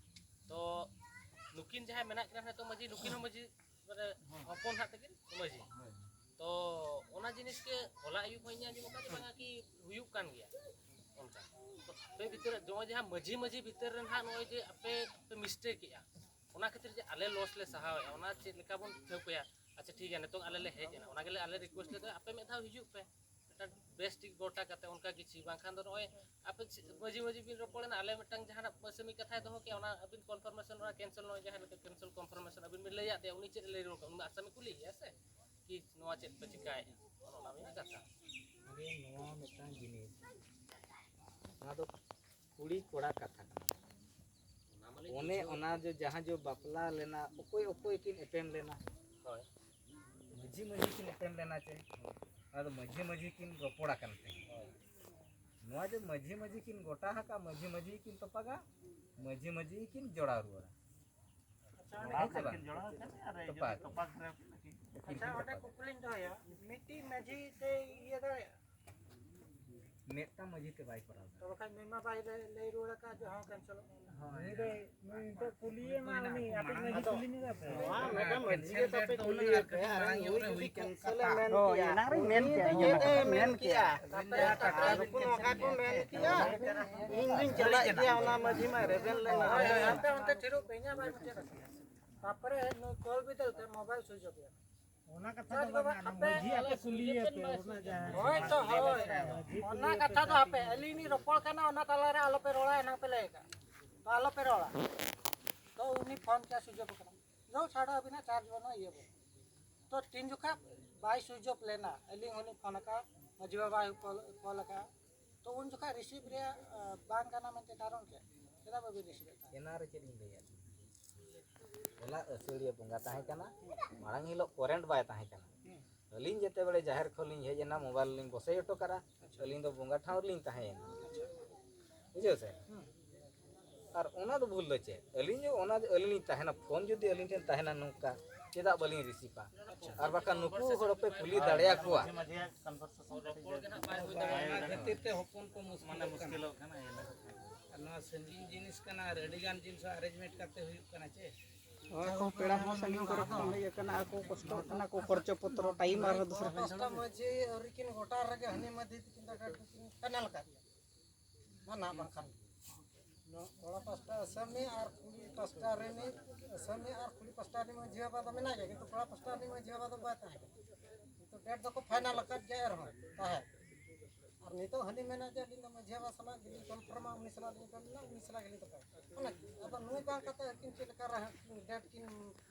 ᱛᱚ ᱱᱩᱠᱤᱱ ᱡᱟᱦᱟᱸᱭ ᱢᱮᱱᱟᱜ ᱠᱤᱱᱟ ᱱᱤᱛᱚᱜ ᱢᱟᱹᱡᱷᱤ, ᱱᱩᱠᱤᱱ ᱦᱚᱸ ᱢᱟᱹᱡᱷᱤ, ᱢᱟᱱᱮ ᱦᱚᱯᱚᱱ ᱦᱟᱸᱜ ᱛᱟᱹᱠᱤᱱ ᱢᱟᱹᱡᱷᱤ᱾ ᱛᱚ ᱚᱱᱟ ᱡᱤᱱᱤᱥ ᱜᱮ ᱦᱚᱞᱟ ᱟᱹᱭᱩᱵ ᱦᱚᱸ ᱤᱧ ᱟᱸᱡᱚᱢ ᱟᱠᱟᱫ ᱡᱮ ᱵᱟᱝᱟ ᱠᱤ ᱦᱩᱭᱩᱜ ᱠᱟᱱ ᱜᱮᱭᱟ ᱚᱱᱠᱟ᱾ ᱛᱚ ᱟᱯᱮ ᱵᱷᱤᱛᱤᱨ ᱨᱮ ᱱᱚᱜᱼᱚᱭ ᱡᱟᱦᱟᱸ ᱢᱟᱹᱡᱷᱤ ᱢᱟᱹᱡᱷᱤ ᱵᱷᱤᱛᱤᱨ ᱨᱮ ᱱᱟᱦᱟᱜ ᱱᱚᱜᱼᱚᱭ ᱡᱮ ᱟᱯᱮ ᱯᱮ mistake ᱮᱜᱼᱟ, ᱚᱱᱟ ᱠᱷᱟᱹᱛᱤᱨ ᱡᱮ ᱟᱞᱮ loss ᱞᱮ ᱥᱟᱦᱟᱣᱮᱫᱼᱟ, ᱚᱱᱟ ᱪᱮᱫ ᱞᱮᱠᱟ ᱵᱚᱱ ᱴᱷᱟᱹᱣᱠᱟᱹᱭᱟ? ᱟᱪᱪᱷᱟ ᱴᱷᱤᱠ ᱜᱮᱭᱟ, ᱱᱤᱛᱚᱝ ᱟᱞᱮ ᱞᱮ ᱦᱮᱡ ᱮᱱᱟ, ᱚᱱᱟ ᱜᱮᱞᱮ ᱟᱞᱮ request ᱞᱮᱫᱟ, ᱟᱯᱮ ᱢᱤᱫ ᱫᱷᱟᱣ ᱦᱤᱡᱩᱜ ᱯᱮ᱾ ᱢᱤᱫᱴᱟᱝ ᱵᱮᱥ ᱴᱷᱤᱠ ᱜᱚᱴᱟ ᱠᱟᱛᱮ ᱚᱱᱠᱟ ᱠᱤᱪᱷᱩ, ᱵᱟᱝᱠᱷᱟᱱ ᱫᱚ ᱱᱚᱜᱼᱚᱭ ᱟᱯᱮ ᱪᱮᱫ ᱢᱟᱹᱡᱷᱤ ᱢᱟᱹᱡᱷᱤ ᱵᱤᱱ ᱨᱚᱯᱚᱲᱮᱱᱟ, ᱟᱞᱮ ᱢᱤᱫᱴᱟᱝ ᱡᱟᱦᱟᱱᱟᱜ ᱢᱟᱹᱥᱟᱹᱢᱤ ᱠᱟᱛᱷᱟᱭ ᱫᱚᱦᱚ ᱠᱮᱜᱼᱟ, ᱚᱱᱟ ᱟᱹᱵᱤᱱ confirmation, ᱚᱱᱟ cancel, ᱱᱚᱜᱼᱚᱭ ᱡᱟᱦᱟᱸ ᱞᱮᱠᱟ cancel confirmation ᱟᱹᱵᱤᱱ ᱵᱤᱱ ᱞᱟᱹᱭᱟᱫ ᱫᱮᱭᱟ, ᱩᱱᱤ ᱪᱮᱫ ᱮ ᱞᱟᱹᱭ ᱨᱩᱣᱟᱹᱲ ᱠᱟᱜᱼᱟ? ᱩᱱᱤ ᱢᱟ ᱟᱥᱟᱢᱤ ᱠᱩᱞᱤᱭᱮᱭᱟ ᱥᱮ, ᱠᱤ ᱱᱚᱣᱟ ᱪᱮᱫ ᱯᱮ ᱪᱤᱠᱟᱭᱮᱫᱼᱟ? ᱚᱱᱮ ᱚᱱᱟ ᱦᱩᱭᱱᱟ ᱠᱟᱛᱷᱟ᱾ ᱟᱨᱮ, ᱱᱚᱣᱟ ᱢᱤᱫᱴᱟᱝ ᱡᱤᱱᱤᱥ, ᱱᱚᱣᱟ ᱫᱚ ᱠᱩᱲᱤ ᱠᱚᱲᱟ ᱠᱟᱛᱷᱟ ᱠᱟᱱᱟ᱾ ᱚᱱᱟ ᱢᱟᱞᱤᱧ ᱚᱱᱮ ᱵᱩᱡᱷᱟᱹᱣ᱾ ᱚᱱᱟ ᱡᱮ ᱡᱟᱦᱟᱸ ᱡᱮ ᱵᱟᱯᱞᱟ ᱞᱮᱱᱟ, ᱚᱠᱚᱭ ᱚᱠᱚᱭ ᱠᱤᱱ ᱮᱯᱮᱢ ᱞᱮᱱᱟ? ᱦᱳᱭ᱾ ᱢᱟᱹᱡᱷᱤ ᱢᱟᱹᱡᱷᱤ ᱠᱤᱱ ᱮᱯᱮᱢ ᱞᱮᱱᱟ ᱪᱮ? ᱟᱫᱚ ᱢᱟᱹᱡᱷᱤ ᱢᱟᱹᱡᱷᱤ ᱠᱤᱱ ᱨᱚᱯᱚᱲ ᱟᱠᱟᱱ ᱛᱮ, ᱱᱚᱣᱟ ᱡᱮ ᱢᱟᱹᱡᱷᱤ ᱢᱟᱹᱡᱷᱤ ᱠᱤᱱ ᱜᱚᱴᱟ ᱟᱠᱟᱫ, ᱢᱟᱹᱡᱷᱤ ᱢᱟᱹᱡᱷᱤ ᱠᱤᱱ ᱛᱚᱯᱟᱜᱟ, ᱢᱟᱹᱡᱷᱤ ᱢᱟᱹᱡᱷᱤ ᱠᱤᱱ ᱡᱚᱲᱟᱣ ᱨᱩᱣᱟᱹᱲᱟ᱾ ᱟᱪᱪᱷᱟ, ᱚᱸᱰᱮ ᱦᱮᱸ ᱥᱮ ᱵᱟᱝ? ᱛᱚᱯᱟᱜ᱾ ᱟᱪᱪᱷᱟ, ᱚᱸᱰᱮ ᱠᱩᱠᱞᱤᱧ ᱫᱚᱦᱚᱭᱟ, ᱢᱤᱫᱴᱤᱡ ᱢᱟᱹᱡᱷᱤ ᱛᱮ ᱤᱭᱟᱹ ᱫᱟᱲᱮᱭᱟᱜᱼᱟ? ᱢᱤᱫᱴᱟᱝ ᱢᱟᱹᱡᱷᱤ ᱛᱮ ᱵᱟᱭ ᱠᱚᱨᱟᱣ ᱫᱟᱲᱮᱭᱟᱜᱼᱟ᱾ ᱛᱚ ᱵᱟᱠᱷᱟᱡ ᱱᱩᱭ ᱢᱟ ᱵᱟᱭ ᱞᱟᱹᱭ, ᱞᱟᱹᱭ ᱨᱩᱣᱟᱹᱲ ᱟᱠᱟᱫ ᱡᱮ ᱦᱚᱸ ᱠᱮᱱᱥᱮᱞᱚᱜ ᱠᱟᱱᱟ᱾ ᱦᱳᱭ᱾ ᱱᱩᱭ ᱫᱚ, ᱱᱩᱭ ᱱᱤᱛᱚᱜ ᱠᱩᱞᱤᱭᱮ ᱢᱟ ᱩᱱᱤ, ᱟᱯᱮ ᱢᱟᱹᱡᱷᱤ ᱠᱩᱞᱤ ᱧᱚᱜ ᱯᱮ᱾ ᱱᱚᱣᱟ ᱢᱤᱫᱴᱟᱝ ᱢᱟᱹᱡᱷᱤ ᱜᱮ ᱛᱟᱯᱮ ᱠᱩᱞᱤᱭᱮ ᱯᱮ, ᱟᱨ ᱩᱱᱤ ᱡᱩᱫᱤ ᱠᱮᱱᱥᱮᱞ ᱮ ᱢᱮᱱ ᱦᱳᱭ, ᱠᱮᱭᱟ, ᱮᱱᱟᱝ ᱨᱮᱧ ᱢᱮᱱ ᱩᱱᱤ ᱠᱮᱭᱟ, ᱫᱚ ᱪᱮᱫ ᱮ ᱢᱮᱱ ᱢᱮᱱ ᱠᱮᱭᱟ? ᱠᱮᱭᱟ? ᱟᱨ ᱱᱩᱠᱩ ᱱᱚᱝᱠᱟ ᱠᱚ ᱢᱮᱱ ᱠᱮᱭᱟ, ᱤᱧ ᱫᱩᱧ ᱪᱟᱞᱟᱜ ᱜᱮᱭᱟ, ᱚᱱᱟ ᱢᱟᱹᱡᱷᱤ ᱢᱟ ᱨᱮᱵᱮᱱ ᱞᱮᱱᱟ᱾ ᱦᱳᱭ, ᱦᱳᱭ, ᱟᱯᱮ ᱚᱱᱛᱮ ᱛᱷᱤᱨᱚᱜ ᱯᱮ, ᱤᱧᱟᱹᱜ ᱵᱟᱭ ᱢᱩᱪᱟᱹᱫ ᱟᱠᱟᱱᱟ᱾ ᱛᱟᱨᱯᱚᱨᱮ ᱱᱩᱭ ᱠᱚᱞ ᱵᱤᱫᱟᱹᱞ ᱛᱮ ᱢᱳᱵᱟᱭᱤᱞ ᱥᱩᱭᱤᱪ ᱚᱯ ᱮᱱᱟ᱾ ᱚᱱᱟ ᱠᱟᱛᱷᱟ ᱫᱚ ᱵᱟᱝ, ᱚᱱᱟ ᱢᱟᱹᱡᱷᱤ ᱟᱯᱮ ᱠᱩᱞᱤᱭᱮ ᱯᱮ, ᱚᱱᱟ ᱡᱟᱦᱟᱸ ᱦᱳᱭ ᱛᱚ, ᱦᱳᱭ᱾ ᱢᱟᱹᱡᱷᱤ ᱚᱱᱟ ᱠᱩᱞᱤᱭᱮ ᱯᱮ᱾ ᱠᱟᱛᱷᱟ ᱫᱚ ᱦᱟᱯᱮ, ᱟᱹᱞᱤᱧ ᱞᱤᱧ ᱨᱚᱯᱚᱲ ᱠᱟᱱᱟ, ᱚᱱᱟ ᱛᱟᱞᱟᱨᱮ ᱟᱞᱚᱯᱮ ᱨᱚᱲᱟ, ᱮᱱᱟᱝ ᱯᱮ ᱞᱟᱹᱭ ᱟᱠᱟᱫ᱾ ᱛᱚ ᱟᱞᱚᱯᱮ ᱨᱚᱲᱟ᱾ ᱛᱚ ᱩᱱᱤ ᱯᱷᱳᱱ ᱠᱮᱫᱟ, ᱥᱩᱭᱤᱪ ᱚᱯ ᱟᱠᱟᱱᱟ᱾ ᱫᱚ ᱪᱷᱟᱲᱟ ᱟᱹᱵᱤᱱᱟᱜ ᱪᱟᱨᱡᱽ ᱵᱟᱹᱱᱩᱜᱼᱟ, ᱤᱭᱟᱹ ᱵᱟᱹᱱᱩᱜᱼᱟ᱾ ᱛᱚ ᱛᱤᱱ ᱡᱚᱠᱷᱟ ᱵᱟᱭ ᱥᱩᱭᱤᱪ ᱚᱯ ᱞᱮᱱᱟ, ᱟᱹᱞᱤᱧ ᱦᱚᱸᱞᱤᱧ ᱯᱷᱳᱱ ᱟᱠᱟᱫ, ᱢᱟᱹᱡᱷᱤ ᱵᱟᱵᱟᱭ ᱠᱚᱞ, ᱠᱚᱞ ᱟᱠᱟᱫ, ᱛᱚ ᱩᱱ ᱡᱚᱠᱷᱟ ᱨᱤᱥᱤᱵᱷ ᱨᱮᱭᱟᱜ, ᱟ, ᱵᱟᱝ ᱠᱟᱱᱟ ᱢᱮᱱᱛᱮ ᱠᱟᱨᱚᱱ ᱪᱮᱫ? ᱪᱮᱫᱟᱜ ᱵᱟᱵᱤᱱ ᱨᱤᱥᱤᱵᱷ ᱮᱫ ᱛᱟᱦᱮᱸᱫ? ᱮᱱᱟ ᱨᱮ ᱪᱮᱫ ᱤᱧ ᱞᱟᱹᱭᱟ? ᱦᱚᱞᱟ ᱟᱹᱥᱟᱹᱲᱤᱭᱟᱹ ᱵᱚᱸᱜᱟ ᱛᱟᱦᱮᱸ ᱠᱟᱱᱟ, ᱢᱟᱲᱟᱝ ᱦᱤᱞᱳᱜ ᱠᱚᱨᱮᱱᱴ ᱵᱟᱭ ᱛᱟᱦᱮᱸ ᱠᱟᱱᱟ᱾ ᱟᱹᱞᱤᱧ ᱡᱮᱛᱮ ᱵᱮᱲᱮ ᱡᱟᱦᱮᱨ ᱠᱷᱚᱱ ᱞᱤᱧ ᱦᱮᱡ ᱮᱱᱟ, ᱢᱳᱵᱟᱭᱤᱞ ᱞᱤᱧ ᱵᱚᱥᱮ ᱦᱚᱴᱚ ᱠᱟᱜᱼᱟ, ᱟᱹᱞᱤᱧ ᱫᱚ ᱵᱚᱸᱜᱟ ᱴᱷᱟᱶ ᱨᱮᱞᱤᱧ ᱛᱟᱦᱮᱸᱭᱮᱱᱟ᱾ ᱵᱩᱡᱷᱟᱹᱣ ᱥᱮ? ᱟᱨ ᱚᱱᱟ ᱫᱚ ᱵᱷᱩᱞ ᱫᱚ ᱪᱮᱫ? ᱟᱹᱞᱤᱧ ᱫᱚ ᱚᱱᱟ ᱫᱚ ᱟᱹᱞᱤᱧ ᱞᱤᱧ ᱛᱟᱦᱮᱱᱟ, ᱯᱷᱳᱱ ᱡᱩᱫᱤ ᱟᱹᱞᱤᱧ ᱴᱷᱮᱱ ᱛᱟᱦᱮᱱᱟ ᱱᱚᱝᱠᱟ, ᱪᱮᱫᱟᱜ ᱵᱟᱹᱞᱤᱧ ᱨᱤᱥᱤᱵᱷᱟ? ᱟᱨ ᱵᱟᱠᱷᱟᱱ ᱱᱩᱠᱩ ᱦᱚᱲ ᱯᱮ ᱠᱩᱞᱤ ᱫᱟᱲᱮᱭᱟᱠᱚᱣᱟ᱾ ᱨᱚᱯᱚᱲ ᱜᱮ ᱱᱟᱜ ᱵᱟᱭ ᱦᱩᱭ ᱫᱟᱲᱮᱭᱟᱜᱼᱟ, ᱚᱱᱟ ᱠᱷᱟᱹᱛᱤᱨ ᱛᱮ ᱦᱚᱯᱚᱱ ᱠᱚ ᱢᱩᱥᱠᱤᱞᱚᱜ ᱠᱟᱱᱟ᱾ ᱟᱨ ᱱᱚᱣᱟ ᱥᱟᱺᱜᱤᱧ ᱡᱤᱱᱤᱥ ᱠᱟᱱᱟ, ᱟᱨ ᱟᱹᱰᱤ ᱜᱟᱱ ᱡᱤᱱᱤᱥ ᱟᱨᱮᱧᱡᱽᱢᱮᱱᱴ ᱠᱟᱛᱮ ᱦᱩᱭᱩᱜ ᱠᱟᱱᱟ ᱪᱮ? ᱱᱚᱜᱼᱚᱭ ᱠᱚ ᱯᱮᱲᱟ ᱦᱚᱸ ᱥᱟᱺᱜᱤᱧ ᱠᱚᱨᱮ ᱠᱷᱚᱱ ᱦᱮᱡ ᱟᱠᱟᱱᱟ, ᱟᱠᱚ ᱠᱚᱥᱴᱚᱜ ᱠᱟᱱᱟ ᱠᱚ, ᱠᱷᱚᱨᱪᱚ ᱯᱚᱛᱨᱚ ᱴᱟᱭᱤᱢ ᱟᱨᱦᱚᱸ ᱫᱚᱥᱨᱟ ᱯᱟᱥᱴᱟ ᱢᱟᱹᱡᱷᱤ ᱟᱹᱣᱨᱤ ᱠᱤᱱ ᱜᱚᱴᱟ ᱨᱮᱜᱮ ᱦᱟᱹᱱᱤ ᱢᱟᱹᱡᱷᱤ ᱛᱟᱹᱠᱤᱱ ᱫᱚ ᱰᱮᱴ ᱫᱚᱠᱤᱱ ᱯᱷᱟᱭᱱᱟᱞ ᱟᱠᱟᱫ ᱜᱮᱭᱟ᱾ ᱢᱟᱱᱟ ᱵᱟᱝᱠᱷᱟᱱ ᱱᱚᱣᱟ ᱠᱚᱲᱟ ᱯᱟᱥᱴᱟ ᱟᱥᱟᱢᱤ ᱟᱨ ᱠᱩᱲᱤ ᱯᱟᱥᱴᱟ ᱨᱤᱱᱤᱡ, ᱟᱥᱟᱢᱤ ᱟᱨ ᱠᱩᱲᱤ ᱯᱟᱥᱴᱟ ᱨᱤᱱᱤᱡ ᱢᱟᱹᱡᱷᱤ ᱵᱟᱵᱟ ᱫᱚ ᱢᱮᱱᱟᱭ ᱜᱮᱭᱟ, ᱠᱤᱱᱛᱩ ᱠᱚᱲᱟ ᱯᱟᱥᱴᱟ ᱨᱤᱱᱤᱡ ᱢᱟᱹᱡᱷᱤ ᱵᱟᱵᱟ ᱫᱚ ᱵᱟᱭ ᱛᱟᱦᱮᱸ ᱠᱟᱱᱟ᱾ ᱠᱤᱱᱛᱩ ᱰᱮᱴ ᱫᱚᱠᱚ ᱯᱷᱟᱭᱱᱟᱞ ᱟᱠᱟᱫ ᱜᱮᱭᱟ ᱮᱱᱨᱮᱦᱚᱸ ᱛᱟᱦᱮᱸ᱾ ᱟᱨ ᱱᱤᱛᱚᱜ ᱦᱟᱹᱱᱤ ᱢᱮᱱᱟ ᱡᱮ ᱟᱹᱞᱤᱧ ᱫᱚ ᱢᱟᱹᱡᱷᱤ ᱵᱟᱵᱟ ᱥᱟᱞᱟᱜ ᱜᱮᱞᱤᱧ ᱠᱚᱱᱯᱷᱟᱨᱢᱟ, ᱩᱱᱤ ᱥᱟᱞᱟᱜ ᱞᱤᱧ ᱠᱚᱱᱯᱷᱟᱨᱢᱟ, ᱩᱱᱤ ᱥᱟᱞᱟᱜ ᱜᱮᱞᱤᱧ ᱛᱚᱯᱟᱭᱟ᱾ ᱚᱱᱟ ᱟᱫᱚ ᱱᱩᱭ ᱵᱟᱝ ᱠᱟᱛᱮ ᱟᱹᱠᱤᱱ ᱪᱮᱫ ᱞᱮᱠᱟ ᱨᱮ ᱰᱮᱴ ᱠᱤᱱ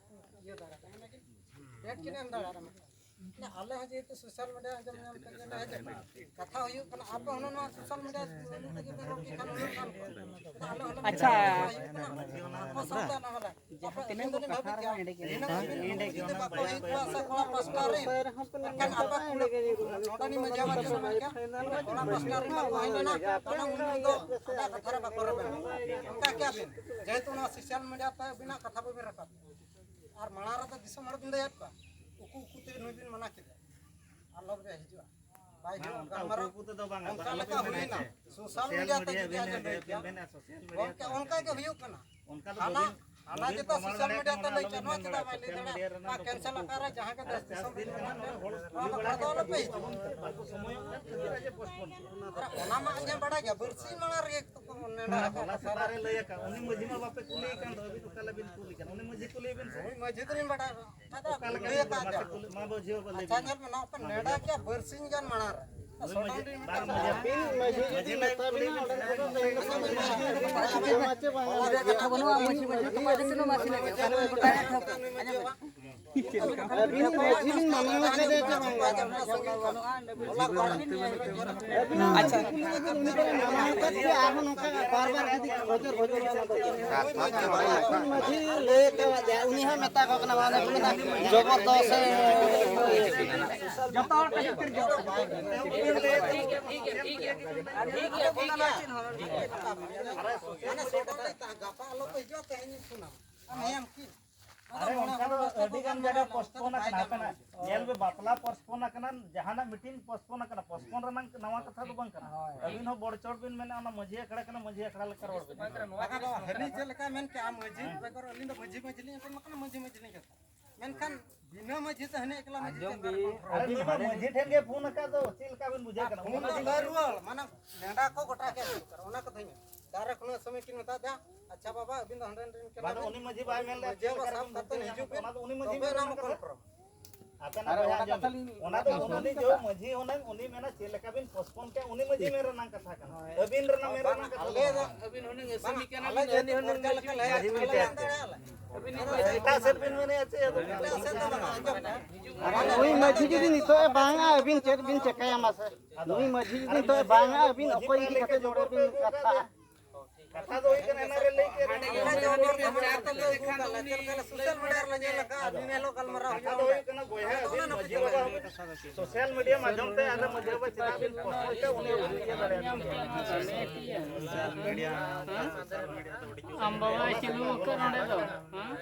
ᱤᱭᱟᱹ ᱫᱟᱲᱮᱭᱟᱜᱼᱟ, ᱢᱟᱱᱮ ᱠᱤᱱ ᱰᱮᱴ ᱠᱤᱱ ᱮᱢ ᱫᱟᱲᱮᱭᱟᱜᱼᱟ ᱢᱤᱫᱴᱟᱝ᱾ ᱟᱞᱮ ᱦᱚᱸ ᱡᱮᱦᱮᱛᱩ ᱥᱳᱥᱟᱞ ᱢᱤᱰᱤᱭᱟ ᱟᱸᱡᱚᱢ ᱧᱟᱢ ᱛᱮᱜᱮ ᱞᱮ ᱦᱮᱡ ᱟᱠᱟᱱᱟ᱾ ᱠᱟᱛᱷᱟ ᱦᱩᱭᱩᱜ ᱠᱟᱱᱟ, ᱟᱯᱮ ᱦᱚᱸ ᱱᱚᱣᱟ ᱥᱳᱥᱟᱞ ᱢᱤᱰᱤᱭᱟ ᱛᱮᱜᱮ ᱯᱮ ᱨᱚᱲ ᱠᱮᱫ ᱠᱷᱟᱱ ᱦᱩᱭᱩᱜ ᱠᱟᱱ ᱜᱮᱭᱟ᱾ ᱟᱞᱮ ᱦᱚᱸᱞᱮ ᱟᱪᱪᱷᱟ᱾ ᱦᱩᱭᱩᱜ ᱠᱟᱱᱟ᱾ ᱟᱯᱮ ᱥᱟᱶᱛᱮ ᱚᱱᱟ ᱦᱚᱸᱞᱮ ᱡᱟᱦᱟᱸ ᱛᱤᱱᱟᱹᱜ ᱠᱚ ᱠᱟᱛᱷᱟ ᱨᱮᱦᱚᱸ ᱮᱸᱰᱮ ᱜᱮ ᱢᱮᱱᱟᱜᱼᱟ᱾ ᱮᱸᱰᱮ ᱜᱮ ᱡᱩᱫᱤ ᱚᱱᱟ ᱵᱟᱠᱚ ᱦᱩᱭ ᱠᱚᱜᱼᱟ ᱥᱮ ᱠᱚᱲᱟ ᱯᱟᱥᱴᱟ ᱨᱮᱱ, ᱮᱱᱠᱷᱟᱱ ᱟᱯᱮ ᱠᱩᱲᱤ, ᱱᱚᱰᱮᱱᱤᱡ ᱢᱟᱹᱡᱷᱤ ᱵᱟᱵᱟ ᱪᱮᱫ ᱮᱢ ᱢᱮᱱ ᱠᱮᱭᱟ? ᱠᱚᱲᱟ ᱯᱟᱥᱴᱟ ᱨᱮᱱ ᱵᱟᱠᱚ ᱦᱩᱭ ᱞᱮᱱᱟ, ᱚᱱᱟ ᱩᱱ ᱫᱚ ᱟᱞᱮᱭᱟᱜ ᱠᱟᱛᱷᱟ ᱨᱮ ᱵᱟᱠᱚ ᱨᱮᱵᱮᱱ᱾ ᱚᱱᱠᱟ ᱠᱮᱭᱟ ᱵᱤᱱ, ᱡᱮᱦᱮᱛᱩ ᱱᱚᱣᱟ ᱥᱳᱥᱟᱞ ᱢᱤᱰᱤᱭᱟ ᱛᱮ ᱟᱹᱵᱤᱱᱟᱜ ᱠᱟᱛᱷᱟ ᱵᱟᱹᱵᱤᱱ ᱨᱟᱠᱟᱵ᱾ ᱟᱨ ᱢᱟᱲᱟᱝ ᱨᱮᱫᱚ ᱫᱤᱥᱚᱢ ᱦᱚᱲ ᱵᱤᱱ ᱞᱟᱹᱭᱟᱫ ᱠᱚᱣᱟ, ᱩᱠᱩ ᱩᱠᱩ ᱛᱮ ᱱᱩᱭ ᱵᱤᱱ ᱢᱟᱱᱟ ᱠᱮᱫᱟ᱾ ᱟᱨ ᱞᱚᱵ ᱨᱮ ᱦᱤᱡᱩᱜᱼᱟ᱾ ᱵᱟᱭ ᱦᱤᱡᱩᱜᱼᱟ᱾ ᱚᱱᱠᱟ ᱜᱟᱞᱢᱟᱨᱟᱣ ᱩᱠᱩ ᱩᱠᱩ ᱛᱮᱫᱚ ᱵᱟᱝᱟ᱾ ᱚᱱᱠᱟ ᱞᱮᱠᱟ ᱦᱩᱭᱱᱟ᱾ ᱥᱳᱥᱟᱞ ᱢᱤᱰᱤᱭᱟ ᱛᱮ ᱡᱩᱫᱤ ᱟᱸᱡᱚᱢ ᱦᱩᱭ ᱠᱮᱭᱟ, ᱜᱚᱢᱠᱮ, ᱚᱱᱠᱟ ᱜᱮ ᱦᱩᱭᱩᱜ ᱠᱟᱱᱟ᱾ ᱚᱱᱠᱟ ᱫᱚ ᱦᱟᱱᱟ, ᱵᱟᱹᱵᱤᱱ, ᱦᱟᱱᱟ ᱵᱟᱹᱵᱤᱱ ᱡᱮᱴᱟ ᱯᱨᱚᱢᱟᱬ ᱥᱳᱥᱟᱞ ᱫᱟᱲᱮᱭᱟᱜ ᱢᱤᱰᱤᱭᱟ ᱠᱟᱱᱟ, ᱛᱮ ᱚᱱᱟ ᱞᱟᱹᱭ ᱠᱮᱫ, ᱟᱞᱚᱵᱤᱱ ᱱᱚᱣᱟ ᱢᱮᱱ ᱪᱮᱫᱟᱜ ᱵᱟᱲᱟᱭᱟ᱾ ᱵᱟᱭ ᱞᱟᱹᱭ ᱫᱟᱲᱮᱭᱟᱜᱼᱟ? ᱥᱳᱥᱟᱞ ᱢᱤᱰᱤᱭᱟ ᱨᱮᱱᱟᱜ ᱱᱚᱰᱮ ᱦᱚᱲ ᱱᱚᱣᱟ ᱵᱟᱠᱷᱨᱟ ᱫᱚ ᱟᱞᱚᱯᱮ ᱦᱤᱡᱩᱜᱼᱟ᱾ ᱟᱨ ᱪᱟᱥ ᱫᱤᱱ ᱠᱟᱱᱟ, ᱱᱚᱰᱮ ᱦᱚᱲ ᱠᱩᱞᱤ ᱵᱟᱠᱚ ᱥᱚᱢᱚᱭᱚᱜ ᱠᱟᱱᱟ, ᱪᱮᱫᱟᱜ ᱡᱮ postpone ᱠᱮᱫᱟ? ᱟᱨ ᱚᱱᱟ ᱢᱟ ᱟᱸᱡᱚᱢ ᱵᱟᱲᱟᱭ ᱜᱮᱭᱟ, ᱵᱟᱨᱥᱤᱧ ᱢᱟᱲᱟᱝ ᱨᱮᱜᱮ ᱛᱚ ᱠᱚ ᱱᱮᱰᱟ ᱦᱮᱸ, ᱟᱠᱟᱫ ᱦᱚᱞᱟ ᱠᱟᱛᱷᱟ ᱥᱮᱛᱟᱜ ᱨᱮ᱾ ᱨᱮ ᱞᱟᱹᱭ ᱟᱠᱟᱫ, ᱩᱱᱤ ᱢᱟᱹᱡᱷᱤ ᱢᱟ ᱵᱟᱯᱮ ᱠᱩᱞᱤᱭᱮ ᱠᱟᱱ ᱫᱚ, ᱟᱹᱵᱤᱱ ᱚᱠᱟ ᱞᱮᱵᱤᱱ ᱠᱩᱞᱤ ᱠᱟᱱᱟ? ᱩᱱᱤ ᱢᱟᱹᱡᱷᱤ ᱠᱩᱞᱤ ᱵᱤᱱ ᱥᱮ᱾ ᱦᱳᱭ, ᱢᱟᱹᱡᱷᱤ ᱫᱚᱞᱤᱧ ᱵᱟᱰᱟᱭᱟ᱾ ᱟᱫᱚ ᱚᱠᱟ ᱞᱮᱠᱟ ᱞᱟᱹᱭ ᱵᱤᱱ ᱟᱠᱟᱫ ᱢᱟᱥᱮ ᱫᱚ᱾ ᱠᱩᱞᱤ, ᱢᱟ ᱢᱟᱹᱡᱷᱤ ᱵᱟᱵᱟ ᱞᱟᱹᱭ ᱟᱪᱪᱷᱟ, ᱵᱤᱱ᱾ ᱧᱮᱞ ᱢᱮ, ᱱᱚᱣᱟ ᱯᱮ ᱱᱮᱰᱟ ᱠᱮᱭᱟ ᱵᱟᱨᱥᱤᱧ ᱜᱟᱱ ᱢᱟᱲᱟᱝ ᱨᱮ᱾ ᱱᱩᱭ ᱢᱟᱹᱡᱷᱤ, ᱵᱟᱨ ᱢᱟᱹᱡᱷᱤ᱾ ᱟᱹᱵᱤᱱ ᱢᱟᱹᱡᱷᱤ ᱡᱩᱫᱤ ᱢᱮᱛᱟ ᱵᱤᱱᱟ, ᱚᱸᱰᱮ ᱠᱷᱚᱱ ᱫᱚ ᱤᱧ ᱫᱚ ᱢᱟᱹᱡᱷᱤ ᱵᱟᱹᱱᱩᱜᱼᱟ, ᱢᱟᱹᱡᱷᱤ ᱵᱟᱹᱱᱩᱜᱼᱟ, ᱛᱚᱵᱮ ᱟᱹᱞᱤᱧ ᱜᱚᱴᱟ ᱟᱹᱵᱤᱱ ᱢᱟᱹᱡᱷᱤ ᱵᱤᱱ ᱢᱟᱱᱟᱣ ᱠᱮᱫᱮᱭᱟ ᱪᱮ ᱵᱟᱝ? ᱟᱪᱪᱷᱟ᱾ ᱩᱱᱤ ᱯᱮ ᱢᱟᱱᱟᱣ ᱠᱟᱫ ᱜᱮᱭᱟ, ᱟᱨᱦᱚᱸ ᱱᱚᱝᱠᱟ ᱵᱟᱨ ᱵᱟᱨ ᱡᱩᱫᱤ ᱵᱷᱚᱡᱚᱨ ᱵᱷᱚᱡᱚᱨ ᱠᱟᱱᱟ ᱫᱚ᱾ ᱟᱹᱵᱤᱱ ᱢᱟᱹᱡᱷᱤ ᱞᱟᱹᱭ ᱠᱟᱣᱟᱫ ᱡᱮ, ᱩᱱᱤ ᱦᱚᱸ ᱢᱮᱛᱟ ᱠᱚ ᱠᱟᱱᱟ, ᱢᱟᱱᱮ ᱠᱚ ᱢᱮᱱᱟ, ᱡᱚᱵᱚᱨᱫᱚᱥ ᱮ᱾ ᱡᱚᱛᱚ ᱦᱚᱲ ᱠᱚ ᱡᱚᱛᱚ ᱡᱚᱛᱚ᱾ ᱢᱟᱱᱮ ᱥᱚᱰᱚᱝ ᱞᱮ ᱛᱟᱦᱮᱸ, ᱜᱟᱯᱟ ᱟᱞᱚ ᱯᱮ ᱦᱤᱡᱩᱜᱼᱟ, ᱛᱮᱦᱮᱧ ᱤᱧ ᱯᱷᱳᱱᱟᱢᱟ᱾ ᱟᱨ ᱦᱮᱸ, ᱟᱢ ᱠᱤ? ᱟᱨᱮ, ᱚᱱᱠᱟ ᱫᱚ ᱟᱹᱰᱤ ᱜᱟᱱ ᱡᱟᱭᱜᱟ postpone ᱟᱠᱟᱱᱟ᱾ ᱦᱟᱯᱮ ᱱᱟ, ᱧᱮᱞ ᱵᱮ, ᱵᱟᱯᱞᱟ postpone ᱟᱠᱟᱱᱟ, ᱡᱟᱦᱟᱱᱟᱜ meeting postpone ᱟᱠᱟᱱᱟ, postpone ᱨᱮᱱᱟᱜ ᱱᱟᱣᱟ ᱠᱟᱛᱷᱟ ᱫᱚ ᱵᱟᱝ ᱠᱟᱱᱟ᱾ ᱦᱳᱭ᱾ ᱟᱹᱵᱤᱱ ᱦᱚᱸ ᱵᱚᱲ ᱪᱚᱲ ᱵᱤᱱ ᱢᱮᱱᱟ, ᱚᱱᱟ ᱢᱟᱹᱡᱷᱤ ᱟᱠᱷᱲᱟ ᱠᱟᱱᱟ, ᱢᱟᱹᱡᱷᱤ ᱟᱠᱷᱲᱟ ᱞᱮᱠᱟ ᱨᱚᱲ ᱵᱤᱱ᱾ ᱵᱟᱠᱷᱟᱱ ᱫᱚ ᱦᱟᱹᱱᱤ ᱪᱮᱫ ᱞᱮᱠᱟᱭ ᱢᱮᱱ ᱠᱮᱜᱼᱟ, ᱢᱟᱹᱡᱷᱤ ᱵᱮᱜᱚᱨ ᱟᱹᱞᱤᱧ ᱫᱚ ᱢᱟᱹᱡᱷᱤ, ᱢᱟᱹᱡᱷᱤ ᱞᱤᱧ ᱟᱸᱡᱚᱢ ᱠᱟᱱᱟ, ᱢᱟᱹᱡᱷᱤ, ᱢᱟᱹᱡᱷᱤ ᱞᱤᱧ ᱟᱸᱡᱚᱢ᱾ ᱢᱮᱱᱠᱷᱟᱱ ᱵᱤᱱᱟᱹ ᱢᱟᱹᱡᱷᱤ ᱛᱮ ᱦᱟᱹᱱᱤ ᱮᱠᱞᱟ ᱢᱟᱹᱡᱷᱤ ᱟᱸᱡᱚᱢ ᱪᱮᱫ ᱵᱤᱱ᱾ ᱟᱨᱮ, ᱱᱩᱭ ᱢᱟ ᱢᱟᱹᱡᱷᱤ ᱴᱷᱮᱱ ᱜᱮ ᱯᱷᱳᱱ ᱟᱠᱟᱫ ᱫᱚ, ᱪᱮᱫ ᱞᱮᱠᱟ ᱵᱤᱱ ᱵᱩᱡᱷᱟᱹᱣ ᱠᱟᱱᱟ? ᱯᱷᱳᱱ ᱫᱚ ᱵᱟᱭ ᱨᱩᱣᱟᱹᱲ, ᱢᱟᱱᱮ ᱱᱮᱰᱟ ᱠᱚ ᱜᱚᱴᱟ ᱠᱮᱫ ᱫᱚᱨᱠᱟᱨ, ᱚᱱᱟ ᱠᱟᱛᱷᱟᱧ ᱢᱮᱱ᱾ ᱰᱟᱭᱨᱮᱠᱴ ᱱᱩᱭ ᱥᱚᱢᱤᱛᱤ ᱢᱮᱛᱟ ᱫᱮᱭᱟ, "ᱟᱪᱪᱷᱟ ᱵᱟᱵᱟ, ᱟᱹᱵᱤᱱ ᱫᱚ ᱦᱟᱸᱰᱮ ᱨᱮᱱ ᱠᱟᱱᱟ ᱵᱟᱝ, ᱵᱤᱱ, ᱩᱱᱤ ᱢᱟᱹᱡᱷᱤ ᱵᱟᱭ ᱢᱮᱱ ᱞᱮᱫ ᱢᱟᱹᱡᱷᱤ ᱪᱮᱫ ᱵᱟᱵᱟ ᱞᱮᱠᱟ ᱥᱟᱵ ᱨᱮᱵᱤᱱ ᱠᱟᱛᱮ ᱵᱩᱡᱷᱟᱹᱣ ᱦᱤᱡᱩᱜ ᱧᱟᱢᱟ? ᱵᱤᱱ, ᱚᱱᱟ ᱫᱚ ᱩᱱᱤ ᱢᱟᱹᱡᱷᱤ ᱛᱚᱵᱮ ᱵᱟᱭ ᱮᱱᱟ ᱢᱮᱱ ᱵᱚᱱ ᱠᱟᱫᱟ᱾ ᱠᱚᱱᱯᱷᱟᱨᱢ᱾ ᱟᱯᱮ ᱱᱟ ᱟᱨ ᱵᱚᱭᱦᱟ ᱚᱱᱟ ᱟᱸᱡᱚᱢ ᱠᱟᱛᱷᱟ ᱯᱮ᱾ ᱞᱤᱧ ᱚᱱᱟ ᱫᱚ ᱟᱸᱡᱚᱢ ᱩᱱᱤ ᱠᱟᱛᱷᱟ᱾ ᱡᱚᱦᱚᱜ ᱢᱟᱹᱡᱷᱤ ᱦᱩᱱᱟᱹᱝ, ᱩᱱᱤ ᱢᱮᱱᱟ ᱪᱮᱫ ᱞᱮᱠᱟ ᱵᱤᱱ postpone ᱠᱮᱫ, ᱩᱱᱤ ᱢᱟᱹᱡᱷᱤ ᱢᱮᱱ ᱨᱮᱱᱟᱜ ᱠᱟᱛᱷᱟ ᱠᱟᱱᱟ᱾ ᱦᱳᱭ᱾ ᱟᱹᱵᱤᱱ ᱨᱮᱱᱟᱜ ᱢᱮᱱ ᱵᱟᱝ, ᱨᱮᱱᱟᱜ ᱠᱟᱛᱷᱟ ᱟᱞᱮ ᱫᱚ ᱫᱚ ᱟᱹᱵᱤᱱ ᱦᱩᱱᱟᱹᱝ ᱟᱞᱮ ᱟᱹᱥᱟᱹᱢᱤ ᱫᱚ ᱠᱟᱱᱟ ᱵᱤᱱ, ᱩᱱᱤ ᱦᱩᱱᱟᱹᱝ ᱚᱱᱠᱟ ᱞᱮᱠᱟ ᱞᱮ ᱢᱟᱹᱡᱷᱤ ᱵᱤᱱ ᱟᱞᱮ ᱛᱮᱭᱟᱨ ᱞᱟᱝ ᱠᱮᱫ᱾ ᱫᱟᱲᱮᱭᱟᱜᱼᱟ ᱞᱮ᱾ ᱟᱹᱵᱤᱱ ᱮᱴᱟᱜ ᱥᱮᱫ ᱵᱤᱱ ᱢᱮᱱᱮᱫᱼᱟ ᱪᱮᱫ? ᱟᱫᱚ ᱮᱴᱟᱜ ᱥᱮᱫ ᱫᱚ ᱵᱟᱝ, ᱟᱸᱡᱚᱢ ᱢᱮ᱾ ᱱᱩᱭ ᱢᱟᱹᱡᱷᱤ ᱡᱩᱫᱤ ᱱᱤᱛᱚᱜ ᱮ ᱵᱟᱝᱟ, ᱟᱹᱵᱤᱱ ᱪᱮᱫ ᱵᱤᱱ ᱪᱮᱠᱟᱭᱟ ᱢᱟᱥᱮ? ᱟᱫᱚ ᱱᱩᱭ ᱢᱟᱹᱡᱷᱤ ᱡᱩᱫᱤ ᱟᱨ ᱱᱤᱛᱚᱜ ᱮ ᱢᱟᱹᱡᱷᱤ ᱵᱟᱝᱟ, ᱟᱹᱵᱤᱱ ᱯᱟᱨᱟᱱᱤᱠ ᱚᱠᱚᱭ ᱤᱫᱤ ᱠᱟᱛᱮ ᱱᱚᱰᱮ ᱵᱤᱱ ᱠᱟᱛᱷᱟᱜᱼᱟ? ᱠᱟᱛᱷᱟ ᱫᱚ ᱦᱩᱭᱩᱜ ᱠᱟᱱᱟ, ᱮᱱᱟᱝ ᱨᱮ ᱞᱟᱹᱭ ᱠᱮᱫ ᱨᱮᱜᱮ᱾ ᱟᱞᱮ ᱫᱚ ᱪᱟᱨ ᱛᱟᱞᱟ ᱨᱮ ᱠᱷᱟᱱ ᱫᱚ ᱩᱱᱤ ᱥᱳᱥᱟᱞ ᱢᱤᱰᱤᱭᱟ ᱨᱮᱞᱮ ᱧᱮᱞ ᱟᱠᱟᱫᱼᱟ, ᱟᱫᱚ ᱫᱤᱱ ᱦᱤᱞᱳᱜ ᱜᱟᱞᱢᱟᱨᱟᱣ ᱠᱟᱛᱷᱟ ᱦᱩᱭᱩᱜᱼᱟ᱾ ᱫᱚ ᱦᱩᱭᱩᱜ ᱠᱟᱱᱟ, ᱵᱚᱭᱦᱟ, ᱟᱹᱵᱤᱱ ᱢᱟᱹᱡᱷᱤ ᱵᱟᱵᱟ ᱦᱚᱸ ᱥᱳᱥᱟᱞ ᱢᱤᱰᱤᱭᱟ ᱢᱟᱫᱽᱫᱷᱚᱢ ᱛᱮ ᱟᱞᱮ ᱢᱟᱹᱡᱷᱤ ᱵᱟᱵᱟ ᱪᱮᱫᱟᱜ ᱵᱤᱱ ᱯᱚᱥᱱᱚᱭᱮᱫ ᱛᱮ ᱩᱱᱤ ᱦᱚᱸ ᱵᱟᱵᱤᱱ ᱤᱭᱟᱹ ᱫᱟᱲᱮᱭᱟᱜᱼᱟ᱾ ᱟᱢ ᱵᱟᱵᱟᱭ ᱪᱟᱹᱞᱩ ᱟᱠᱟᱫ ᱱᱚᱰᱮ ᱫᱚ, ᱦᱮᱸ?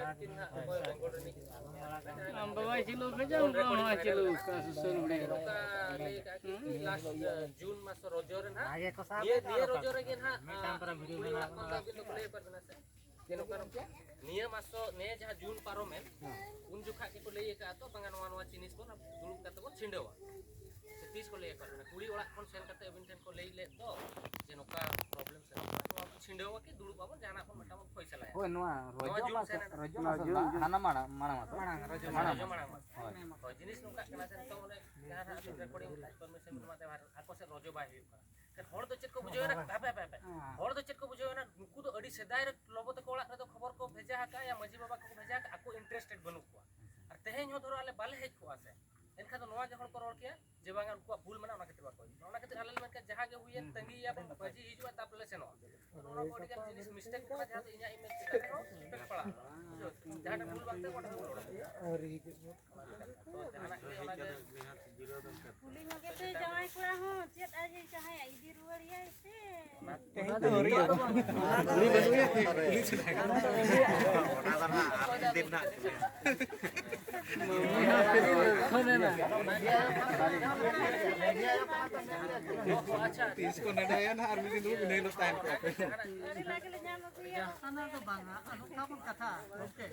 ᱟᱢ ᱵᱟᱵᱟᱭ ᱪᱟᱹᱞᱩ ᱟᱠᱟᱫ, ᱟᱢ ᱵᱟᱵᱟ ᱦᱚᱸᱭ ᱪᱟᱹᱞᱩ ᱟᱠᱟᱫ ᱥᱳᱥᱟᱞ ᱢᱤᱰᱤᱭᱟ ᱨᱮ᱾ ᱱᱚᱝᱠᱟ ᱞᱟᱹᱭ ᱠᱟᱜᱼᱟ ᱠᱤ ᱞᱟᱥᱴ ᱡᱩᱱ ᱢᱟᱥ ᱨᱚᱡᱚ ᱨᱮ ᱱᱟᱦᱟᱜ, ᱱᱤᱭᱟᱹ, ᱱᱤᱭᱟᱹ ᱨᱚᱡᱚ ᱨᱮᱜᱮ ᱱᱟᱦᱟᱜ, ᱢᱤᱫᱴᱟᱝ ᱯᱟᱨᱟ ᱵᱷᱤᱰᱤᱭᱳ ᱠᱩᱲᱤ ᱵᱮᱱᱟᱣ ᱚᱲᱟᱜ ᱠᱷᱚᱱ ᱫᱚ ᱠᱟᱱᱟ᱾ ᱟᱹᱵᱤᱱ ᱫᱚᱠᱚ ᱞᱟᱹᱭ ᱟᱠᱟᱫ ᱵᱤᱱᱟ ᱥᱮ? ᱡᱮ ᱱᱚᱝᱠᱟ ᱱᱚᱝᱠᱟ ᱱᱤᱭᱟᱹ ᱢᱟᱥ ᱫᱚ, ᱱᱤᱭᱟᱹ ᱡᱟᱦᱟᱸ ᱡᱩᱱ ᱯᱟᱨᱚᱢᱮᱱ, ᱦᱮᱸ᱾ ᱩᱱ ᱡᱚᱠᱷᱟᱜ ᱜᱮᱠᱚ ᱞᱟᱹᱭ ᱟᱠᱟᱫᱼᱟ ᱛᱚ, ᱵᱟᱝᱟ ᱱᱚᱣᱟ, ᱱᱚᱣᱟ ᱡᱤᱱᱤᱥ ᱵᱚᱱ ᱫᱩᱲᱩᱵ ᱠᱟᱛᱮ ᱵᱚᱱ ᱪᱷᱤᱰᱟᱹᱣᱟ᱾ ᱥᱮ ᱛᱤᱥ ᱠᱚ ᱞᱟᱹᱭ ᱟᱠᱟᱫ ᱵᱤᱱᱟ? ᱠᱩᱲᱤ ᱚᱲᱟᱜ ᱠᱷᱚᱱ ᱥᱮᱱ ᱠᱟᱛᱮ ᱟᱹᱵᱤᱱ ᱴᱷᱮᱱ ᱠᱚ ᱞᱟᱹᱭ ᱞᱮᱫ ᱫᱚ ᱡᱮ ᱱᱚᱝᱠᱟ ᱯᱨᱚᱵᱞᱮᱢ ᱥᱮ ᱱᱚᱝᱠᱟ, ᱱᱚᱣᱟ ᱵᱚᱱ ᱪᱷᱤᱰᱟᱹᱣᱟ ᱠᱤ ᱫᱩᱲᱩᱵ ᱟᱵᱚᱱ, ᱡᱟᱦᱟᱱᱟᱜ ᱵᱚᱱ ᱢᱤᱫᱴᱟᱝ ᱵᱚᱱ ᱯᱷᱚᱭᱥᱟᱞᱟᱭᱟ᱾ ᱦᱳᱭ, ᱱᱚᱣᱟ ᱱᱚᱣᱟ ᱨᱚᱡᱚ ᱡᱩᱱ ᱢᱟᱥ, ᱥᱮᱱ ᱨᱮᱱᱟᱜ᱾ ᱨᱚᱡᱚ ᱢᱟᱥ ᱫᱚ ᱵᱟᱝ, ᱦᱟᱱᱟ ᱢᱟᱲᱟᱝ, ᱢᱟᱲᱟᱝ ᱢᱟᱥ᱾ ᱢᱟᱲᱟᱝ, ᱨᱚᱡᱚ ᱢᱟᱲᱟᱝ᱾ ᱨᱚᱡᱚ ᱢᱟᱲᱟᱝ ᱢᱟᱥ᱾ ᱦᱳᱭ᱾ ᱦᱳᱭ, ᱡᱤᱱᱤᱥ ᱱᱚᱝᱠᱟᱜ ᱠᱟᱱᱟ ᱥᱮ, ᱱᱤᱛᱚᱜ ᱚᱱᱮ ᱡᱟᱦᱟᱸ ᱱᱟᱜ ᱟᱹᱵᱤᱱ ᱨᱮᱠᱚᱨᱰᱤᱝ ᱯᱟᱨᱢᱤᱥᱚᱱ ᱵᱤᱱ ᱮᱢᱟ ᱫᱮᱣᱟ, ᱟᱠᱚ ᱥᱮᱫ ᱨᱚᱡᱚ ᱵᱟᱭ ᱦᱩᱭᱩᱜ ᱠᱟᱱᱟ᱾ ᱮᱱᱠᱷᱟᱱ ᱦᱚᱲ ᱫᱚ ᱪᱮᱫ ᱠᱚ ᱵᱩᱡᱷᱟᱹᱣ ᱮᱱᱟ? ᱦᱟᱯᱮ, ᱦᱟᱯᱮ, ᱦᱟᱯᱮ᱾ ᱦᱮᱸ᱾ ᱦᱚᱲ ᱫᱚ ᱪᱮᱫ ᱠᱚ ᱵᱩᱡᱷᱟᱹᱣ ᱮᱱᱟ? ᱱᱩᱠᱩ ᱫᱚ ᱟᱹᱰᱤ ᱥᱮᱫᱟᱭ ᱨᱮ ᱞᱚᱵᱚ ᱛᱟᱠᱚ ᱚᱲᱟᱜ ᱨᱮᱫᱚ ᱠᱷᱚᱵᱚᱨ ᱠᱚ ᱵᱷᱮᱡᱟ ᱟᱠᱟᱫᱼᱟ, ᱭᱟ ᱢᱟᱹᱡᱷᱤ ᱵᱟᱵᱟ ᱠᱚᱠᱚ ᱵᱷᱮᱡᱟ ᱟᱠᱟᱫᱼᱟ, ᱟᱠᱚ interested ᱵᱟᱹᱱᱩᱜ ᱠᱚᱣᱟ᱾ ᱟᱨ ᱛᱮᱦᱮᱧ ᱦᱚᱸ ᱫᱷᱚᱨᱚ ᱟᱞᱮ ᱵᱟᱞᱮ ᱦᱮᱡ ᱠᱚᱜᱼᱟ ᱥᱮ, ᱮᱱᱠᱷᱟᱱ ᱫᱚ ᱱᱚᱣᱟ ᱜᱮ ᱦᱚᱲ ᱠᱚ ᱨᱚᱲ ᱠᱮᱭᱟ ᱡᱮ ᱵᱟᱝᱟ ᱩᱱᱠᱩᱣᱟᱜ ᱵᱷᱩᱞ ᱢᱮᱱᱟᱜᱼᱟ, ᱚᱱᱟ ᱠᱷᱟᱹᱛᱤᱨ ᱵᱟᱠᱚ ᱦᱤᱡᱩᱜᱼᱟ᱾ ᱚᱱᱟ ᱠᱷᱟᱹᱛᱤᱨ ᱟᱞᱮ ᱞᱮ ᱢᱮᱱ ᱠᱮᱫᱟ ᱡᱟᱦᱟᱸ ᱜᱮ ᱦᱩᱭᱮᱱ, ᱛᱟᱺᱜᱤᱭᱮᱭᱟ ᱵᱚᱱ, ᱢᱟᱹᱡᱷᱤ ᱦᱤᱡᱩᱜᱼᱟ, ᱛᱟᱨᱯᱚᱨᱮ ᱞᱮ ᱥᱮᱱᱚᱜᱼᱟ᱾ ᱱᱚᱜᱼᱚ ᱱᱚᱣᱟ ᱠᱚ ᱟᱹᱰᱤ ᱜᱟᱱ ᱡᱤᱱᱤᱥ mistake ᱠᱟᱱᱟ, ᱡᱟᱦᱟᱸ ᱫᱚ ᱤᱧᱟᱹᱜ ᱤᱢᱮᱡᱽ ᱪᱮᱛᱟᱱ ᱨᱮᱦᱚᱸ impact ᱯᱟᱲᱟᱜᱼᱟ᱾ ᱵᱩᱡᱷᱟᱹᱣ? ᱡᱟᱦᱟᱸᱴᱟᱜ ᱵᱷᱩᱞ ᱵᱟᱝ ᱛᱟᱦᱮᱸ, ᱚᱸᱰᱮ ᱫᱚ ᱨᱚᱲᱟ᱾ ᱛᱚ ᱡᱟᱦᱟᱱᱟᱜ ᱜᱮ ᱚᱱᱟ ᱜᱮ ᱠᱩᱞᱤ ᱧᱚᱜ ᱜᱮ ᱛᱚ ᱡᱟᱶᱟᱭ ᱠᱚᱲᱟ ᱦᱚᱸ ᱪᱮᱫ ᱟᱡ ᱮ ᱡᱟᱦᱟᱸᱭ ᱤᱫᱤ ᱨᱩᱣᱟᱹᱲᱮᱭᱟᱭ ᱥᱮ? ᱛᱮᱦᱮᱧ ᱫᱚ ᱟᱹᱣᱨᱤ ᱦᱩᱭᱩᱜᱼᱟ᱾ ᱚᱱᱟ ᱫᱚ ᱦᱟᱸᱜ ᱟᱨ ᱢᱤᱫ ᱫᱤᱱ ᱦᱟᱸᱜ᱾ ᱛᱤᱥ ᱠᱚ ᱱᱮᱰᱟᱭᱟ ᱱᱟᱦᱟᱜ, ᱟᱨ ᱢᱤᱫ ᱫᱤᱱ ᱫᱚ ᱤᱱᱟᱹ ᱦᱤᱞᱳᱜ ᱛᱟᱦᱮᱱ ᱠᱚᱜᱼᱟ ᱯᱮ᱾ ᱟᱹᱣᱨᱤ ᱞᱟᱜᱮ ᱞᱮ ᱧᱟᱢ ᱟᱹᱜᱩᱭᱟ᱾ ᱚᱱᱟ ᱫᱚ ᱵᱟᱝᱟ, ᱟᱨ ᱱᱚᱝᱠᱟ ᱵᱚᱱ ᱠᱟᱛᱷᱟ, ᱜᱚᱢᱠᱮ᱾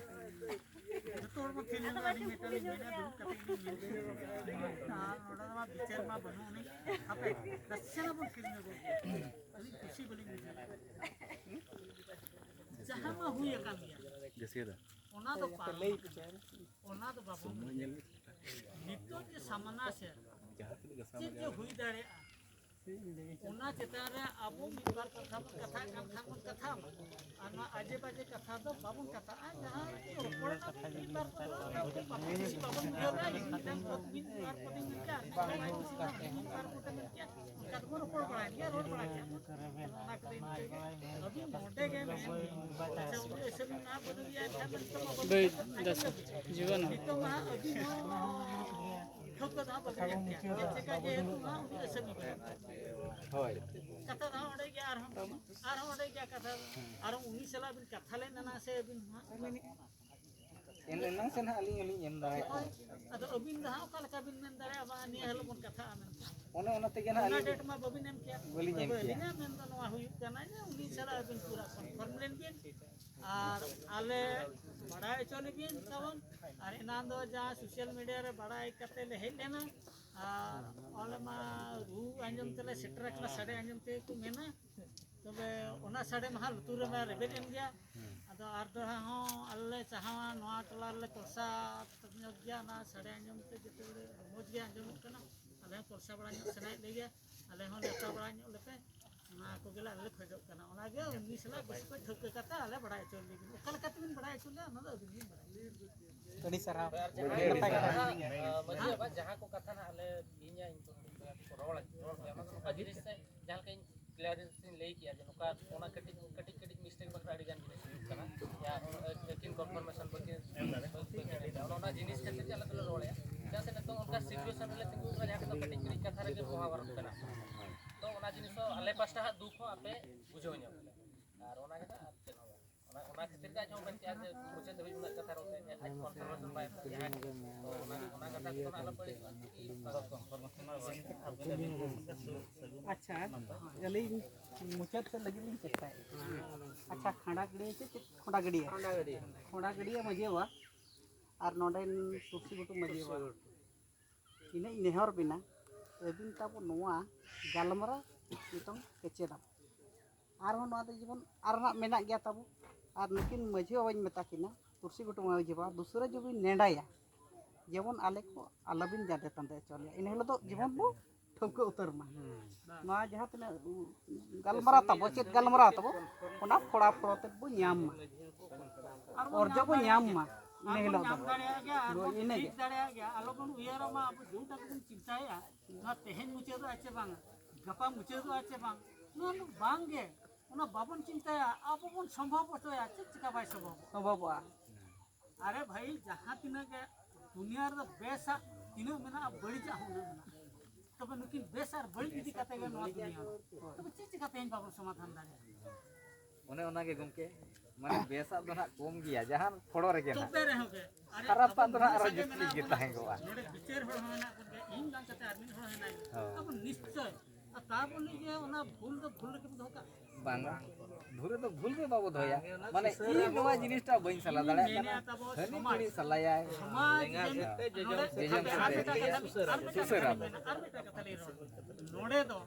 ᱡᱚᱛᱚ ᱦᱚᱲ ᱵᱚᱱ ᱛᱷᱤᱨ ᱧᱚᱜᱚᱜᱼᱟ, ᱟᱹᱞᱤᱧ ᱢᱤᱫᱴᱟᱝ ᱞᱤᱧ ᱢᱮᱱᱟ, ᱫᱩᱲᱩᱵ ᱠᱟᱛᱮ ᱜᱮᱞᱤᱧ ᱢᱮᱱ ᱦᱚᱪᱚᱭᱟ᱾ ᱟᱨ ᱱᱚᱰᱮ ᱫᱚ ᱢᱟ ᱵᱤᱪᱟᱹᱨ ᱢᱟ ᱵᱟᱹᱱᱩᱜ ᱟᱹᱱᱤᱡ᱾ ᱦᱟᱯᱮ, ᱱᱟᱥᱮᱱᱟᱜ ᱵᱚᱱ ᱛᱷᱤᱨ ᱧᱚᱜᱚᱜᱼᱟ᱾ ᱟᱹᱞᱤᱧ ᱠᱩᱥᱤ ᱵᱟᱹᱞᱤᱧ ᱵᱩᱡᱷᱟᱹᱣ ᱮᱫᱟ᱾ ᱡᱟᱦᱟᱸ ᱢᱟ ᱦᱩᱭ ᱟᱠᱟᱱ ᱜᱮᱭᱟ, ᱚᱱᱟ ᱫᱚ ᱯᱟᱨᱚᱢ ᱟᱠᱟᱱᱟ᱾ ᱚᱱᱟ ᱫᱚ ᱵᱟᱵᱚᱱ ᱥᱟᱢᱟᱱᱟ ᱥᱮ ᱪᱮᱫ ᱪᱮᱫ ᱦᱩᱭ ᱫᱟᱲᱮᱭᱟᱜᱼᱟ, ᱚᱱᱟ ᱪᱮᱛᱟᱱ ᱨᱮ ᱟᱵᱚ ᱢᱤᱫ ᱵᱟᱨ ᱠᱟᱛᱷᱟ ᱵᱚᱱ ᱠᱟᱛᱷᱟᱜ ᱠᱟᱱ ᱠᱷᱟᱱ ᱵᱚᱱ ᱠᱟᱛᱷᱟᱜ ᱢᱟ᱾ ᱟᱨ ᱱᱚᱣᱟ ᱟᱡᱮ ᱵᱟᱡᱮ ᱠᱟᱛᱷᱟ ᱫᱚ ᱵᱟᱵᱚᱱ ᱠᱟᱛᱷᱟᱜᱼᱟ᱾ ᱡᱟᱦᱟᱸ ᱨᱚᱯᱚᱲ ᱮᱱᱟ ᱢᱤᱫ ᱵᱟᱨ ᱠᱚ ᱵᱟᱵᱚᱱ ᱵᱩᱡᱷᱟᱹᱣ ᱫᱟ, ᱤᱧ ᱢᱤᱫᱴᱟᱝ ᱯᱚᱫ ᱢᱤᱫ ᱵᱟᱨ ᱯᱚᱫ ᱤᱧ ᱢᱮᱱ ᱠᱮᱭᱟ, ᱟᱨ ᱢᱤᱫ ᱵᱟᱨ ᱯᱚᱫ ᱤᱧ ᱢᱮᱱ ᱠᱮᱭᱟ, ᱚᱱᱠᱟ ᱫᱚᱵᱚᱱ ᱨᱚᱯᱚᱲ ᱵᱟᱲᱟᱭ ᱜᱮᱭᱟ, ᱨᱚᱲ ᱵᱟᱲᱟᱭ ᱜᱮᱭᱟ ᱵᱚᱱ᱾ ᱟᱹᱵᱤᱱ ᱱᱚᱰᱮ ᱜᱮ ᱢᱮᱱ ᱵᱤᱱ᱾ ᱟᱪᱪᱷᱟ, ᱩᱱᱤ ᱮᱥᱮ ᱢᱮᱱᱟ, ᱵᱟᱹᱱᱩᱜ ᱜᱮᱭᱟ, ᱮᱱᱠᱷᱟᱱ ᱫᱚ ᱱᱤᱛᱚᱜ ᱢᱟ ᱵᱟᱹᱱᱩᱜ ᱵᱮᱥ, ᱜᱮᱭᱟ᱾ ᱵᱮᱥ, ᱡᱤᱵᱚᱱ᱾ ᱱᱤᱛᱚᱜ ᱢᱟ ᱟᱹᱵᱤᱱ ᱦᱚᱸ ᱴᱷᱟᱹᱣᱠᱟᱹ ᱫᱚ ᱦᱟᱸᱜ ᱵᱟᱹᱵᱤᱱ ᱧᱟᱢ ᱠᱮᱭᱟ᱾ ᱪᱮᱫ ᱪᱮᱠᱟ ᱡᱮᱦᱮᱛᱩ ᱦᱟᱸᱜ ᱩᱱᱤ ᱮᱥᱮ ᱢᱮᱱᱟ᱾ ᱦᱳᱭ᱾ ᱠᱟᱛᱷᱟ ᱫᱚ ᱦᱟᱸᱜ ᱚᱸᱰᱮ ᱜᱮᱭᱟ, ᱟᱨᱦᱚᱸ, ᱟᱨᱦᱚᱸ ᱚᱸᱰᱮ ᱜᱮᱭᱟ ᱠᱟᱛᱷᱟ᱾ ᱟᱨᱦᱚᱸ ᱩᱱᱤ ᱥᱟᱞᱟᱜ ᱵᱤᱱ ᱠᱟᱛᱷᱟ ᱞᱮᱱ ᱮᱱᱟ ᱥᱮ ᱟᱹᱵᱤᱱ ᱦᱚᱸ ᱦᱟᱸᱜ? ᱮᱱ ᱮᱱᱟᱝ ᱥᱮ ᱱᱟᱦᱟᱜ ᱟᱹᱞᱤᱧ ᱦᱚᱸᱞᱤᱧ ᱮᱢ ᱫᱟᱲᱮᱭᱟᱜᱼᱟ᱾ ᱦᱳᱭ᱾ ᱟᱫᱚ ᱟᱹᱵᱤᱱ ᱫᱚ ᱦᱟᱸᱜ ᱚᱠᱟ ᱞᱮᱠᱟ ᱵᱤᱱ ᱢᱮᱱ ᱫᱟᱲᱮᱭᱟᱜᱼᱟ, ᱵᱟᱝ, ᱱᱤᱭᱟᱹ ᱦᱤᱞᱳᱜ ᱵᱚᱱ ᱠᱟᱛᱷᱟᱜᱼᱟ ᱢᱮᱱᱛᱮ? ᱚᱱᱮ ᱚᱱᱟ ᱛᱮᱜᱮ ᱱᱟᱦᱟᱜ ᱚᱱᱟ ᱟᱹᱞᱤᱧ ᱰᱮᱴ ᱢᱟ ᱵᱟᱹᱵᱤᱱ ᱮᱢ ᱠᱮᱭᱟ᱾ ᱵᱟᱹᱞᱤᱧ ᱮᱢ ᱛᱚᱵᱮ ᱠᱮᱭᱟ᱾ ᱟᱹᱞᱤᱧᱟᱜ ᱢᱮᱱ ᱫᱚ ᱱᱚᱣᱟ ᱦᱩᱭᱩᱜ ᱠᱟᱱᱟ ᱡᱮ ᱩᱱᱤ ᱥᱟᱞᱟᱜ ᱟᱹᱵᱤᱱ ᱯᱩᱨᱟᱹ ᱠᱚᱱᱯᱷᱟᱨᱢ ᱞᱮᱱ ᱵᱤᱱ ᱟᱨ ᱟᱞᱮ ᱵᱟᱲᱟᱭ ᱦᱚᱪᱚ ᱞᱮᱵᱤᱱ ᱛᱟᱵᱚᱱ᱾ ᱟᱨ ᱮᱱᱟᱱ ᱫᱚ ᱡᱟᱦᱟᱸ ᱥᱳᱥᱟᱞ ᱢᱤᱰᱤᱭᱟ ᱨᱮ ᱵᱟᱲᱟᱭ ᱠᱟᱛᱮ ᱞᱮ ᱦᱮᱡ ᱞᱮᱱᱟ, ᱟᱨ ᱟᱞᱮ ᱢᱟ ᱨᱩ ᱟᱸᱡᱚᱢ ᱛᱮᱞᱮ ᱥᱮᱴᱮᱨ ᱟᱠᱟᱱᱟ, ᱥᱟᱰᱮ ᱟᱸᱡᱚᱢ ᱛᱮᱜᱮ ᱠᱚ ᱢᱮᱱᱟ᱾ ᱛᱚᱵᱮ ᱚᱱᱟ ᱥᱟᱰᱮ ᱢᱟ ᱦᱟᱸᱜ ᱞᱩᱛᱩᱨ ᱨᱮᱢᱟ ᱨᱮᱵᱮᱫ ᱮᱱ ᱜᱮᱭᱟ᱾ ᱟᱫᱚ ᱟᱨ ᱫᱚᱦᱲᱟ ᱦᱚᱸ ᱟᱞᱮ ᱞᱮ ᱪᱟᱦᱟᱣᱟ, ᱱᱚᱣᱟ ᱴᱚᱞᱟ ᱨᱮᱞᱮ ᱠᱚᱞᱥᱟ ᱧᱚᱜ ᱜᱮᱭᱟ, ᱚᱱᱟ ᱥᱟᱰᱮ ᱟᱸᱡᱚᱢ ᱛᱮ ᱡᱮᱛᱮ ᱵᱮᱲᱮ ᱨᱚᱢᱚᱡᱽ ᱜᱮ ᱟᱸᱡᱚᱢᱚᱜ ᱠᱟᱱᱟ᱾ ᱟᱞᱮ ᱦᱚᱸ ᱠᱚᱞᱥᱟ ᱵᱟᱲᱟ ᱧᱚᱜ ᱥᱟᱱᱟᱭᱮᱫ ᱞᱮᱜᱮᱭᱟ, ᱟᱞᱮ ᱦᱚᱸ ᱱᱮᱣᱛᱟ ᱵᱟᱲᱟ ᱧᱚᱜ ᱞᱮᱯᱮ, ᱚᱱᱟ ᱠᱚᱜᱮᱞᱮ ᱟᱞᱮ ᱞᱮ ᱠᱷᱚᱡᱚᱜ ᱠᱟᱱᱟ᱾ ᱚᱱᱟᱜᱮ ᱩᱱᱤ ᱥᱟᱞᱟᱜ ᱵᱮᱥ ᱚᱠᱚᱡ ᱴᱷᱟᱹᱣᱠᱟᱹ ᱠᱟᱛᱮ ᱟᱞᱮ ᱵᱟᱲᱟᱭ ᱦᱚᱪᱚ ᱞᱮᱜᱮ᱾ ᱚᱠᱟ ᱞᱮᱠᱟ ᱛᱮᱵᱤᱱ ᱵᱟᱲᱟᱭ ᱦᱚᱪᱚ ᱞᱮᱭᱟ, ᱚᱱᱟ ᱫᱚ ᱟᱹᱵᱤᱱ ᱵᱤᱱ ᱵᱟᱲᱟᱭᱟ᱾ ᱟᱹᱰᱤ ᱥᱟᱨᱦᱟᱣ᱾ ᱟᱨ ᱡᱟᱦᱟᱸ ᱱᱟᱯᱟᱭ ᱠᱟᱛᱷᱟ᱾ ᱠᱟᱛᱷᱟ, ᱢᱟᱹᱡᱷᱤ ᱵᱟᱵᱟ, ᱡᱟᱦᱟᱸ ᱠᱚ ᱠᱟᱛᱷᱟ ᱱᱟᱜ ᱟᱞᱮ ᱤᱧᱟᱹᱜ ᱤᱧ ᱠᱚ ᱨᱚᱲ, ᱨᱚᱲ ᱠᱮᱜᱼᱟ, ᱚᱱᱟ ᱫᱚ ᱱᱚᱝᱠᱟ ᱡᱤᱱᱤᱥ ᱥᱮ ᱡᱟᱦᱟᱸ ᱞᱮᱠᱟ ᱤᱧ ᱠᱞᱤᱭᱟᱨᱮᱱᱥ ᱤᱧ ᱞᱟᱹᱭ ᱠᱮᱜᱼᱟ ᱡᱮ ᱱᱚᱝᱠᱟ ᱚᱱᱟ ᱠᱟᱹᱴᱤᱡ, ᱠᱟᱹᱴᱤᱡ, ᱠᱟᱹᱴᱤᱡ ᱢᱤᱥᱴᱮᱠ ᱵᱟᱠᱷᱨᱟ ᱟᱹᱰᱤ ᱜᱟᱱ ᱡᱤᱱᱤᱥ ᱦᱩᱭᱩᱜ ᱠᱟᱱᱟ᱾ ᱭᱟ, ᱟᱹᱠᱤᱱ ᱠᱚᱱᱯᱷᱟᱨᱢᱮᱥᱚᱱ ᱵᱟᱹᱠᱤᱱ, ᱵᱟᱹᱠᱤᱱ ᱞᱟᱹᱭ ᱫᱟ᱾ ᱚᱱᱟ, ᱚᱱᱟ ᱡᱤᱱᱤᱥ ᱠᱷᱟᱹᱛᱤᱨ ᱜᱮ ᱟᱞᱮ ᱫᱚᱞᱮ ᱨᱚᱲᱮᱜᱼᱟ᱾ ᱪᱮᱫᱟᱜ ᱥᱮ ᱱᱤᱛᱚᱜ ᱚᱱᱠᱟ ᱥᱤᱪᱩᱭᱮᱥᱚᱱ ᱨᱮᱞᱮ ᱛᱤᱸᱜᱩ ᱠᱟᱱᱟ ᱡᱟᱦᱟᱸ ᱠᱚᱫᱚ ᱠᱟᱹᱴᱤᱡ, ᱠᱟᱹᱴᱤᱡ ᱠᱟᱛᱷᱟ ᱨᱮᱜᱮ ᱢᱚᱦᱟᱵᱟᱨᱚᱛ ᱠᱟᱱᱟ᱾ ᱛᱚ ᱚᱱᱟ ᱡᱤᱱᱤᱥ ᱦᱚᱸ ᱟᱞᱮ ᱯᱟᱥᱴᱟ ᱦᱟᱸᱜ ᱫᱩᱠ ᱦᱚᱸ ᱟᱯᱮ ᱵᱩᱡᱷᱟᱹᱣ ᱧᱚᱜ ᱯᱮ᱾ ᱟᱨ ᱚᱱᱟ ᱜᱮ ᱦᱟᱸᱜ ᱟᱨ ᱪᱮᱫ ᱦᱚᱸ ᱵᱟᱝ᱾ ᱚᱱᱟ, ᱚᱱᱟ ᱠᱷᱟᱹᱛᱤᱨ ᱜᱮ ᱟᱡ ᱦᱚᱸ ᱢᱮᱱ ᱠᱮᱜᱼᱟ ᱡᱮ ᱢᱩᱪᱟᱹᱫ ᱫᱷᱟᱹᱵᱤᱡ ᱩᱱᱟᱹᱜ ᱠᱟᱛᱷᱟ ᱨᱚᱲ ᱛᱮ ᱟᱡ ᱠᱚᱱᱯᱷᱟᱨᱢᱮᱥᱚᱱ ᱵᱟᱭ ᱮᱢ ᱠᱟᱜᱼᱟ᱾ ᱡᱟᱦᱟᱸᱭ ᱛᱚ ᱚᱱᱟ, ᱚᱱᱟ ᱠᱟᱛᱷᱟ ᱠᱚᱫᱚ ᱟᱞᱚ ᱯᱮ ᱞᱟᱹᱭᱟ᱾ ᱟᱪᱪᱷᱟ, ᱟᱹᱞᱤᱧ ᱢᱩᱪᱟᱹᱫ ᱥᱮᱫ ᱞᱟᱹᱜᱤᱫ ᱞᱤᱧ ᱪᱮᱥᱴᱟᱭᱮᱫᱼᱟ᱾ ᱟᱪᱪᱷᱟ, ᱠᱷᱟᱸᱰᱟ ᱜᱟᱹᱰᱭᱟᱹ ᱥᱮ ᱪᱮᱫ? ᱠᱷᱚᱸᱰᱟ ᱜᱟᱹᱰᱭᱟᱹ᱾ ᱠᱷᱚᱸᱰᱟ ᱜᱟᱹᱰᱭᱟᱹ᱾ ᱠᱷᱚᱸᱰᱟ ᱜᱟᱹᱰᱭᱟᱹ ᱢᱟᱹᱡᱷᱤ ᱵᱟᱵᱟ ᱟᱨ ᱱᱚᱰᱮᱱ ᱛᱩᱞᱥᱤ ᱜᱷᱩᱴᱩ ᱢᱟᱹᱡᱷᱤ ᱵᱟᱵᱟ᱾ ᱤᱱᱟᱹᱧ ᱱᱮᱦᱚᱨ ᱵᱤᱱᱟ, ᱟᱹᱵᱤᱱ ᱛᱟᱵᱚ ᱱᱚᱣᱟ ᱜᱟᱞᱢᱟᱨᱟᱣ ᱱᱤᱛᱚᱝ ᱠᱮᱪᱮᱫ ᱟᱵᱚ᱾ ᱟᱨᱦᱚᱸ ᱱᱚᱣᱟ ᱫᱚ ᱡᱮᱢᱚᱱ ᱟᱨ ᱦᱟᱸᱜ ᱢᱮᱱᱟᱜ ᱜᱮᱭᱟ ᱛᱟᱵᱚ᱾ ᱟᱨ ᱱᱩᱠᱤᱱ ᱢᱟᱹᱡᱷᱤ ᱵᱟᱵᱟᱧ ᱢᱮᱛᱟ ᱠᱤᱱᱟ, ᱛᱩᱞᱥᱤ ᱜᱷᱩᱴᱩ ᱢᱟᱹᱡᱷᱤ ᱵᱟᱵᱟ, ᱫᱩᱥᱨᱟᱹ ᱡᱩᱫᱤ ᱵᱤᱱ ᱱᱮᱰᱟᱭᱟ, ᱡᱮᱢᱚᱱ ᱟᱞᱮ ᱠᱚ ᱟᱞᱚᱵᱤᱱ ᱡᱟᱸᱫᱮ ᱛᱟᱸᱫᱮ ᱦᱚᱪᱚ ᱞᱮᱭᱟ, ᱤᱱᱟᱹ ᱦᱤᱞᱳᱜ ᱫᱚ ᱡᱮᱢᱚᱱ ᱵᱚ ᱴᱷᱟᱹᱣᱠᱟᱹ ᱩᱛᱟᱹᱨ ᱢᱟ᱾ ᱱᱚᱣᱟ ᱡᱟᱦᱟᱸ ᱛᱤᱱᱟᱹᱜ ᱜᱟᱞᱢᱟᱨᱟᱣ ᱛᱟᱵᱚ, ᱪᱮᱫ ᱜᱟᱞᱢᱟᱨᱟᱣ ᱛᱟᱵᱚ, ᱚᱱᱟ ᱯᱷᱚᱲᱟ ᱯᱷᱚᱲᱚ ᱛᱮᱫ ᱵᱚ ᱧᱟᱢ ᱢᱟ, ᱚᱨᱡᱚ ᱵᱚ ᱧᱟᱢ ᱢᱟ ᱤᱱᱟᱹ ᱦᱤᱞᱳᱜ ᱫᱚ᱾ ᱫᱟᱲᱮᱭᱟᱜ ᱜᱮᱭᱟ, ᱟᱨ ᱵᱚᱱ ᱤᱱᱟᱹᱜᱮ᱾ ᱴᱷᱤᱠ ᱫᱟᱲᱮᱭᱟᱜ ᱜᱮᱭᱟ᱾ ᱟᱞᱚᱵᱚᱱ ᱩᱭᱦᱟᱹᱨᱟ ᱢᱟ ᱟᱵᱚ ᱡᱮᱴᱟ ᱜᱮᱵᱚᱱ ᱪᱤᱱᱛᱟᱹᱭᱟ, ᱱᱚᱣᱟ ᱛᱮᱦᱮᱧ ᱢᱩᱪᱟᱹᱫᱚᱜᱼᱟ ᱪᱮ ᱵᱟᱝᱟ, ᱜᱟᱯᱟ ᱢᱩᱪᱟᱹᱫᱚᱜᱼᱟ ᱪᱮ ᱵᱟᱝ, ᱱᱚᱣᱟ ᱫᱚ ᱵᱟᱝ ᱜᱮ᱾ ᱚᱱᱟ ᱵᱟᱵᱚᱱ ᱪᱤᱱᱛᱟᱹᱭᱟ, ᱟᱵᱚ ᱵᱚᱱ ᱥᱚᱢᱵᱷᱚᱵ ᱦᱚᱪᱚᱭᱟ, ᱪᱮᱫ ᱪᱤᱠᱟ ᱵᱟᱭ ᱥᱚᱢᱵᱷᱚᱵᱚᱜᱼᱟ? ᱥᱚᱢᱵᱷᱚᱵᱚᱜᱼᱟ᱾ ᱟᱨᱮ ᱵᱷᱟᱹᱭ, ᱡᱟᱦᱟᱸ ᱛᱤᱱᱟᱹᱜ ᱜᱮ ᱫᱩᱱᱤᱭᱟᱹ ᱨᱮᱫᱚ ᱵᱮᱥᱟᱜ ᱛᱤᱱᱟᱹᱜ ᱢᱮᱱᱟᱜᱼᱟ, ᱵᱟᱹᱲᱤᱡᱟᱜ ᱦᱚᱸ ᱩᱱᱟᱹᱜ ᱢᱮᱱᱟᱜᱼᱟ᱾ ᱛᱚᱵᱮ ᱱᱩᱠᱤᱱ ᱵᱮᱥ ᱟᱨ ᱵᱟᱹᱲᱤᱡ ᱤᱫᱤ ᱠᱟᱛᱮ ᱜᱮ ᱱᱚᱣᱟ ᱫᱩᱱᱤᱭᱟᱹ ᱫᱚ᱾ ᱛᱚᱵᱮ ᱪᱮᱫ ᱪᱤᱠᱟ ᱛᱮᱦᱮᱧ ᱵᱟᱵᱚᱱ ᱥᱚᱢᱟᱫᱷᱟᱱ ᱫᱟᱲᱮᱭᱟᱜᱼᱟ? ᱚᱱᱮ ᱚᱱᱟᱜᱮ ᱜᱚᱢᱠᱮ, ᱢᱟᱱᱮ ᱵᱮᱥᱟᱜ ᱫᱚ ᱱᱟᱦᱟᱜ ᱠᱚᱢ ᱜᱮᱭᱟ, ᱡᱟᱦᱟᱸ ᱯᱷᱚᱲᱚ ᱨᱮᱜᱮ ᱱᱟᱦᱟᱜ᱾ ᱛᱚᱵᱮ ᱨᱮᱦᱚᱸ ᱜᱮ, ᱟᱨᱮ, ᱠᱷᱟᱨᱟᱯᱟᱜ ᱟᱵᱚ ᱫᱚ ᱱᱟᱦᱟᱜ ᱟᱨᱚ ᱢᱮᱥᱟ ᱜᱮ ᱡᱟᱹᱥᱛᱤ ᱢᱮᱱᱟᱜ ᱜᱮ ᱵᱚᱱᱟ᱾ ᱛᱟᱦᱮᱸ ᱠᱚᱜᱼᱟ᱾ ᱱᱚᱰᱮ ᱵᱤᱪᱟᱹᱨ ᱦᱚᱲ ᱦᱚᱸ ᱢᱮᱱᱟᱜ ᱵᱚᱱ ᱜᱮᱭᱟ, ᱤᱧ ᱵᱟᱝ ᱠᱟᱛᱮ ᱟᱨ ᱢᱤᱫ ᱦᱚᱲ ᱦᱚᱸ ᱢᱮᱱᱟᱭ ᱜᱮᱭᱟ᱾ ᱦᱳᱭ᱾ ᱟᱵᱚ ᱱᱤᱥᱪᱚᱭ, ᱟᱨ ᱛᱟᱵᱚᱱ ᱜᱮ ᱚᱱᱟ ᱵᱷᱩᱞ ᱫᱚ ᱵᱷᱩᱞ ᱨᱮᱜᱮ ᱵᱚᱱ ᱫᱚᱦᱚ ᱠᱟᱜᱼᱟ᱾ ᱵᱟᱝ, ᱵᱷᱩᱞ ᱨᱮᱫᱚ ᱵᱷᱩᱞ ᱜᱮ ᱵᱟᱵᱚ ᱫᱚᱦᱚᱭᱟ᱾ ᱢᱟᱱᱮ ᱤᱧ ᱱᱚᱣᱟ ᱡᱤᱱᱤᱥᱴᱟ ᱵᱟᱹᱧ ᱥᱟᱞᱟ ᱤᱧ ᱫᱟᱲᱮᱭᱟᱜ ᱠᱟᱱᱟ, ᱢᱮᱱᱮᱫᱼᱟ ᱛᱟᱵᱚ ᱦᱟᱹᱱᱤ ᱥᱚᱢᱟᱡᱽ᱾ ᱠᱩᱲᱤ ᱥᱟᱞᱟᱭᱟᱭ᱾ ᱥᱚᱢᱟᱡᱽ ᱦᱮᱸ᱾ ᱡᱮᱢ ᱱᱚᱰᱮ ᱡᱮᱡᱚᱢ ᱟᱨ ᱥᱟᱛᱮ ᱢᱤᱫᱴᱟᱝ ᱠᱟᱛᱷᱟ ᱞᱤᱧ, ᱟᱨ ᱢᱤᱫᱴᱟᱝ ᱥᱩᱥᱟᱹᱨᱟ ᱠᱟᱛᱷᱟ ᱵᱚ᱾ ᱞᱤᱧ ᱢᱮᱱᱟ, ᱟᱨ ᱢᱤᱫᱴᱟᱝ ᱠᱟᱛᱷᱟ ᱞᱤᱧ ᱨᱚᱲ᱾ ᱱᱚᱰᱮ ᱫᱚ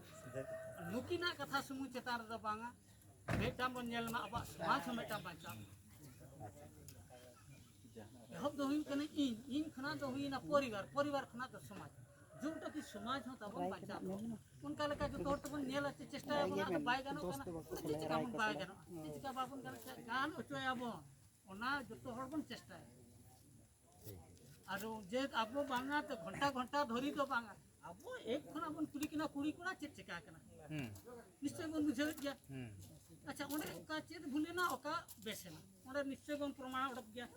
ᱱᱩᱠᱤᱱᱟᱜ ᱠᱟᱛᱷᱟ ᱥᱩᱢᱩᱝ ᱪᱮᱛᱟᱱ ᱨᱮᱫᱚ ᱵᱟᱝᱟ, ᱢᱤᱫᱴᱟᱝ ᱵᱚᱱ ᱧᱮᱞ ᱢᱟ, ᱟᱵᱚᱣᱟᱜ ᱥᱚᱢᱟᱡᱽ ᱦᱚᱸ ᱢᱤᱫᱴᱟᱝ ᱵᱟᱧᱪᱟᱣ᱾ ᱮᱦᱚᱵ ᱫᱚ ᱦᱩᱭᱩᱜ ᱠᱟᱱᱟ ᱤᱧ, ᱤᱧ ᱠᱷᱚᱱᱟᱜ ᱫᱚ ᱦᱩᱭᱱᱟ ᱯᱚᱨᱤᱵᱟᱨ, ᱯᱚᱨᱤᱵᱟᱨ ᱠᱷᱚᱱᱟᱜ ᱫᱚ ᱥᱚᱢᱟᱡᱽ, ᱡᱮᱴᱟ ᱠᱤ ᱥᱚᱢᱟᱡᱽ ᱦᱚᱸ ᱛᱟᱵᱚᱱ ᱵᱟᱧᱪᱟᱣ ᱫᱚᱦᱚ᱾ ᱚᱱᱠᱟ ᱞᱮᱠᱟ ᱡᱚᱛᱚ ᱦᱚᱲ ᱛᱮᱵᱚᱱ ᱧᱮᱞᱟ, ᱪᱮ ᱪᱮᱥᱴᱟᱭᱟᱵᱚᱱ, ᱟᱫᱚ ᱵᱟᱭ ᱜᱟᱱᱚᱜ ᱠᱟᱱᱟ, ᱪᱮᱫ ᱪᱤᱠᱟ ᱵᱚᱱ ᱵᱟᱭ ᱜᱟᱱᱚᱜᱼᱟ, ᱪᱮᱫ ᱪᱤᱠᱟ ᱵᱟᱵᱚᱱ ᱜᱟᱱᱚᱜᱼᱟ, ᱜᱟᱱ ᱦᱚᱪᱚᱭᱟᱵᱚᱱ, ᱚᱱᱟ ᱡᱚᱛᱚ ᱦᱚᱲ ᱵᱚᱱ ᱪᱮᱥᱴᱟᱭᱟ᱾ ᱟᱨ ᱡᱮ ᱟᱵᱚ ᱵᱟᱝᱟ ᱛᱚ ᱜᱷᱚᱱᱴᱟ ᱜᱷᱚᱱᱴᱟ ᱫᱷᱚᱨᱤ ᱫᱚ ᱵᱟᱝᱟ, ᱟᱵᱚ ᱮᱠ ᱠᱷᱚᱱᱟᱜ ᱵᱚᱱ ᱠᱩᱞᱤ ᱠᱤᱱᱟ ᱠᱩᱲᱤ ᱠᱚᱲᱟ ᱪᱮᱫ ᱪᱤᱠᱟ ᱠᱟᱱᱟ, ᱦᱩᱸ᱾ ᱱᱤᱥᱪᱚᱭ ᱵᱚᱱ ᱵᱩᱡᱷᱟᱹᱣᱮᱫ ᱜᱮᱭᱟ᱾ ᱦᱩᱸ᱾ ᱟᱪᱪᱷᱟ, ᱚᱸᱰᱮ ᱚᱠᱟ ᱪᱮᱫ ᱵᱷᱩᱞ ᱮᱱᱟ, ᱚᱠᱟ ᱵᱮᱥ ᱮᱱᱟ, ᱚᱸᱰᱮ ᱱᱤᱥᱪᱚᱭ ᱵᱚᱱ ᱯᱨᱚᱢᱟᱬ ᱚᱰᱚᱠ ᱜᱮᱭᱟ᱾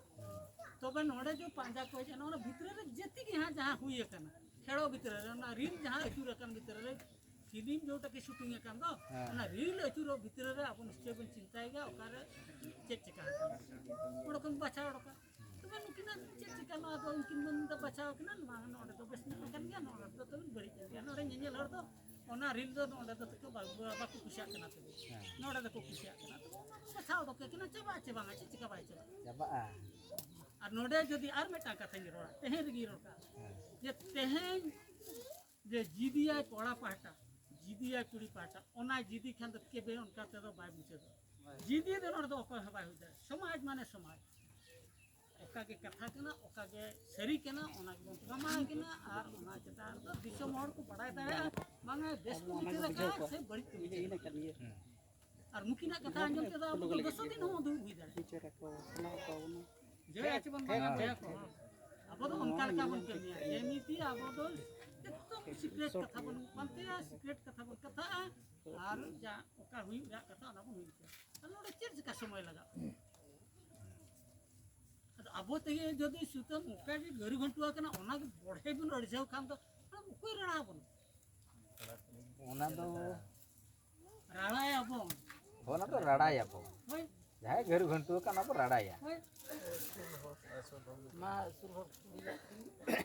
ᱛᱚᱵᱮ ᱱᱚᱰᱮ ᱡᱮ ᱯᱟᱸᱡᱟ ᱠᱚ ᱦᱮᱡ ᱮᱱᱟ, ᱚᱱᱟ ᱵᱷᱤᱛᱨᱤ ᱨᱮ ᱡᱮᱛᱤ ᱜᱮ ᱦᱟᱸᱜ ᱡᱟᱦᱟᱸ ᱦᱩᱭ ᱟᱠᱟᱱᱟ, ᱠᱷᱮᱲᱚ ᱵᱷᱤᱛᱨᱤ ᱨᱮ ᱚᱱᱟ ᱨᱤᱞ ᱡᱟᱦᱟᱸ ᱟᱹᱪᱩᱨ ᱟᱠᱟᱱ ᱵᱷᱤᱛᱨᱤ ᱨᱮ, ᱯᱷᱤᱞᱢ ᱡᱮᱴᱟ ᱠᱤ ᱥᱩᱴᱤᱝ ᱟᱠᱟᱱ ᱫᱚ, ᱦᱮᱸ᱾ ᱚᱱᱟ ᱨᱤᱞ ᱟᱹᱪᱩᱨᱚᱜ ᱵᱷᱤᱛᱨᱤ ᱨᱮ ᱟᱵᱚ ᱱᱤᱥᱪᱚᱭ ᱵᱚᱱ ᱪᱤᱱᱛᱟᱭ ᱜᱮᱭᱟ ᱚᱠᱟᱨᱮ ᱪᱮᱫ ᱪᱤᱠᱟ ᱟᱠᱟᱱᱟ, ᱚᱸᱰᱮ ᱠᱷᱚᱱ ᱵᱟᱪᱷᱟᱣ ᱚᱰᱚᱠᱟ᱾ ᱛᱚᱵᱮ ᱱᱩᱠᱤᱱᱟᱜ ᱪᱮᱫ ᱪᱤᱠᱟ, ᱱᱚᱣᱟ ᱫᱚ ᱩᱱᱠᱤᱱ ᱵᱚᱱ ᱢᱮᱱᱫᱟ ᱵᱟᱪᱷᱟᱣ ᱠᱤᱱᱟ, ᱱᱚᱣᱟ ᱱᱚᱰᱮ ᱫᱚ ᱵᱮᱥ ᱧᱚᱜ ᱟᱠᱟᱱ ᱜᱮᱭᱟ, ᱱᱚᱰᱮ ᱫᱚ ᱛᱟᱵᱚᱱ ᱵᱟᱹᱲᱤᱡ ᱠᱟᱱ ᱜᱮᱭᱟ᱾ ᱱᱚᱰᱮ ᱧᱮᱧᱮᱞ ᱦᱚᱲ ᱫᱚ ᱚᱱᱟ ᱨᱤᱞ ᱫᱚ ᱱᱚᱰᱮ ᱫᱚ ᱛᱟᱠᱚ ᱵᱟᱠᱚ, ᱵᱟᱠᱚ ᱠᱩᱥᱤᱭᱟᱜ ᱠᱟᱱᱟ ᱛᱟᱵᱚᱱ᱾ ᱦᱮᱸ᱾ ᱱᱚᱰᱮ ᱫᱚᱠᱚ ᱠᱩᱥᱤᱭᱟᱜ ᱠᱟᱱᱟ, ᱛᱚᱵᱮ ᱚᱱᱟ ᱫᱚ ᱵᱟᱪᱷᱟᱣ ᱚᱰᱚᱠ ᱠᱤᱱᱟ, ᱪᱟᱵᱟᱜᱼᱟ ᱪᱮ ᱵᱟᱝᱟ, ᱪᱮᱫ ᱪᱤᱠᱟ ᱵᱟᱭ ᱪᱟᱵᱟᱜᱼᱟ? ᱪᱟᱵᱟᱜᱼᱟ᱾ ᱟᱨ ᱱᱚᱰᱮ ᱡᱩᱫᱤ ᱟᱨ ᱢᱤᱫᱴᱟᱝ ᱠᱟᱛᱷᱟᱧ ᱨᱚᱲᱟ, ᱛᱮᱦᱮᱧ ᱨᱮᱜᱮᱧ ᱨᱚᱲ ᱠᱟᱜᱼᱟ, ᱦᱮᱸ᱾ ᱡᱮ ᱛᱮᱦᱮᱧ ᱡᱮ ᱡᱤᱫᱤᱭᱟᱭ ᱠᱚᱲᱟ ᱯᱟᱦᱴᱟ, ᱡᱤᱫᱤᱭᱟᱭ ᱠᱩᱲᱤ ᱯᱟᱦᱴᱟ, ᱚᱱᱟ ᱡᱤᱫᱤ ᱠᱷᱟᱱ ᱫᱚ ᱠᱮᱵᱮ ᱚᱱᱠᱟ ᱛᱮᱫᱚ ᱵᱟᱭ ᱢᱩᱪᱟᱹᱫᱚᱜᱼᱟ᱾ ᱡᱤᱫᱤ ᱫᱚ ᱱᱚᱰᱮ ᱫᱚ ᱚᱠᱚᱭ ᱦᱚᱸ ᱵᱟᱭ ᱦᱩᱭ ᱫᱟᱲᱮᱭᱟᱜᱼᱟ᱾ ᱥᱚᱢᱟᱡᱽ ᱢᱟᱱᱮ ᱥᱚᱢᱟᱡᱽ᱾ ᱚᱠᱟ ᱜᱮ ᱠᱟᱛᱷᱟ ᱠᱟᱱᱟ, ᱚᱠᱟ ᱜᱮ ᱥᱟᱹᱨᱤ ᱠᱟᱱᱟ, ᱚᱱᱟ ᱜᱮᱵᱚᱱ ᱯᱨᱚᱢᱟᱱ ᱠᱟᱱᱟ᱾ ᱟᱨ ᱚᱱᱟ ᱪᱮᱛᱟᱱ ᱨᱮᱫᱚ ᱫᱤᱥᱚᱢ ᱦᱚᱲ ᱠᱚ ᱵᱟᱲᱟᱭ ᱫᱟᱲᱮᱭᱟᱜᱼᱟ, ᱵᱟᱝᱟ ᱵᱮᱥ ᱠᱚ ᱵᱤᱪᱟᱹᱨ ᱟᱠᱟᱫᱼᱟ ᱥᱮ ᱵᱟᱹᱲᱤᱡ ᱠᱚ ᱵᱤᱪᱟᱹᱨ ᱟᱠᱟᱫᱼᱟ᱾ ᱟᱨ ᱱᱩᱠᱤᱱᱟᱜ ᱠᱟᱛᱷᱟ ᱟᱸᱡᱚᱢ ᱛᱮᱫᱚ ᱟᱵᱚ ᱫᱚ ᱫᱚᱥᱚ ᱫᱤᱱ ᱦᱚᱸ ᱫᱩᱲᱩᱵ ᱦᱩᱭ ᱫᱟᱲᱮᱭᱟᱜᱼᱟ᱾ ᱡᱚᱭ ᱟᱪᱮ ᱵᱚᱱ ᱢᱟᱱᱟᱣ ᱡᱚᱭᱟ ᱠᱚ᱾ ᱟᱵᱚ ᱫᱚ ᱚᱱᱠᱟ ᱞᱮᱠᱟ ᱵᱚᱱ ᱠᱟᱹᱢᱤᱭᱟ, ᱡᱮ ᱱᱤᱛᱤ ᱟᱵᱚ ᱫᱚ ᱮᱠᱫᱚᱢ ᱥᱤᱠᱨᱮᱴ ᱠᱟᱛᱷᱟ ᱵᱚᱱ ᱯᱟᱱᱛᱮᱭᱟ, ᱥᱤᱠᱨᱮᱴ ᱠᱟᱛᱷᱟ ᱵᱚᱱ ᱠᱟᱛᱷᱟᱜᱼᱟ, ᱟᱨ ᱡᱟ ᱚᱠᱟ ᱦᱩᱭᱩᱜ ᱨᱮᱭᱟᱜ ᱠᱟᱛᱷᱟ ᱚᱱᱟ ᱵᱚᱱ ᱦᱩᱭ ᱦᱚᱪᱚᱭᱟ᱾ ᱟᱨ ᱱᱚᱰᱮ ᱪᱮᱫ ᱞᱮᱠᱟ ᱥᱚᱢᱚᱭ ᱞᱟᱜᱟᱜᱼᱟ? ᱟᱫᱚ ᱟᱵᱚ ᱛᱮᱜᱮ ᱡᱩᱫᱤ ᱥᱩᱛᱟᱹᱢ ᱚᱱᱠᱟ ᱜᱮ ᱜᱟᱹᱨᱩ ᱜᱷᱟᱱᱴᱩᱣᱟᱹ ᱠᱟᱱᱟ, ᱚᱱᱟ ᱜᱮ ᱵᱚᱲᱦᱮ ᱵᱚᱱ ᱟᱹᱲᱤᱥᱟᱹᱣ ᱠᱷᱟᱱ ᱫᱚ ᱚᱱᱟ ᱚᱠᱚᱭ ᱨᱟᱲᱟ ᱟᱵᱚᱱᱟ? ᱚᱱᱟ ᱫᱚ ᱨᱟᱲᱟᱭᱟᱵᱚᱱ᱾ ᱚᱱᱟ ᱫᱚ ᱨᱟᱲᱟᱭᱟᱵᱚᱱ᱾ ᱦᱳᱭ᱾ ᱡᱟᱦᱟᱸᱭ ᱜᱟᱹᱨᱩ ᱜᱷᱟᱱᱴᱩᱣᱟᱹ ᱠᱟᱱᱟ, ᱚᱱᱟ ᱵᱚ ᱨᱟᱲᱟᱭᱟ᱾ ᱦᱳᱭ᱾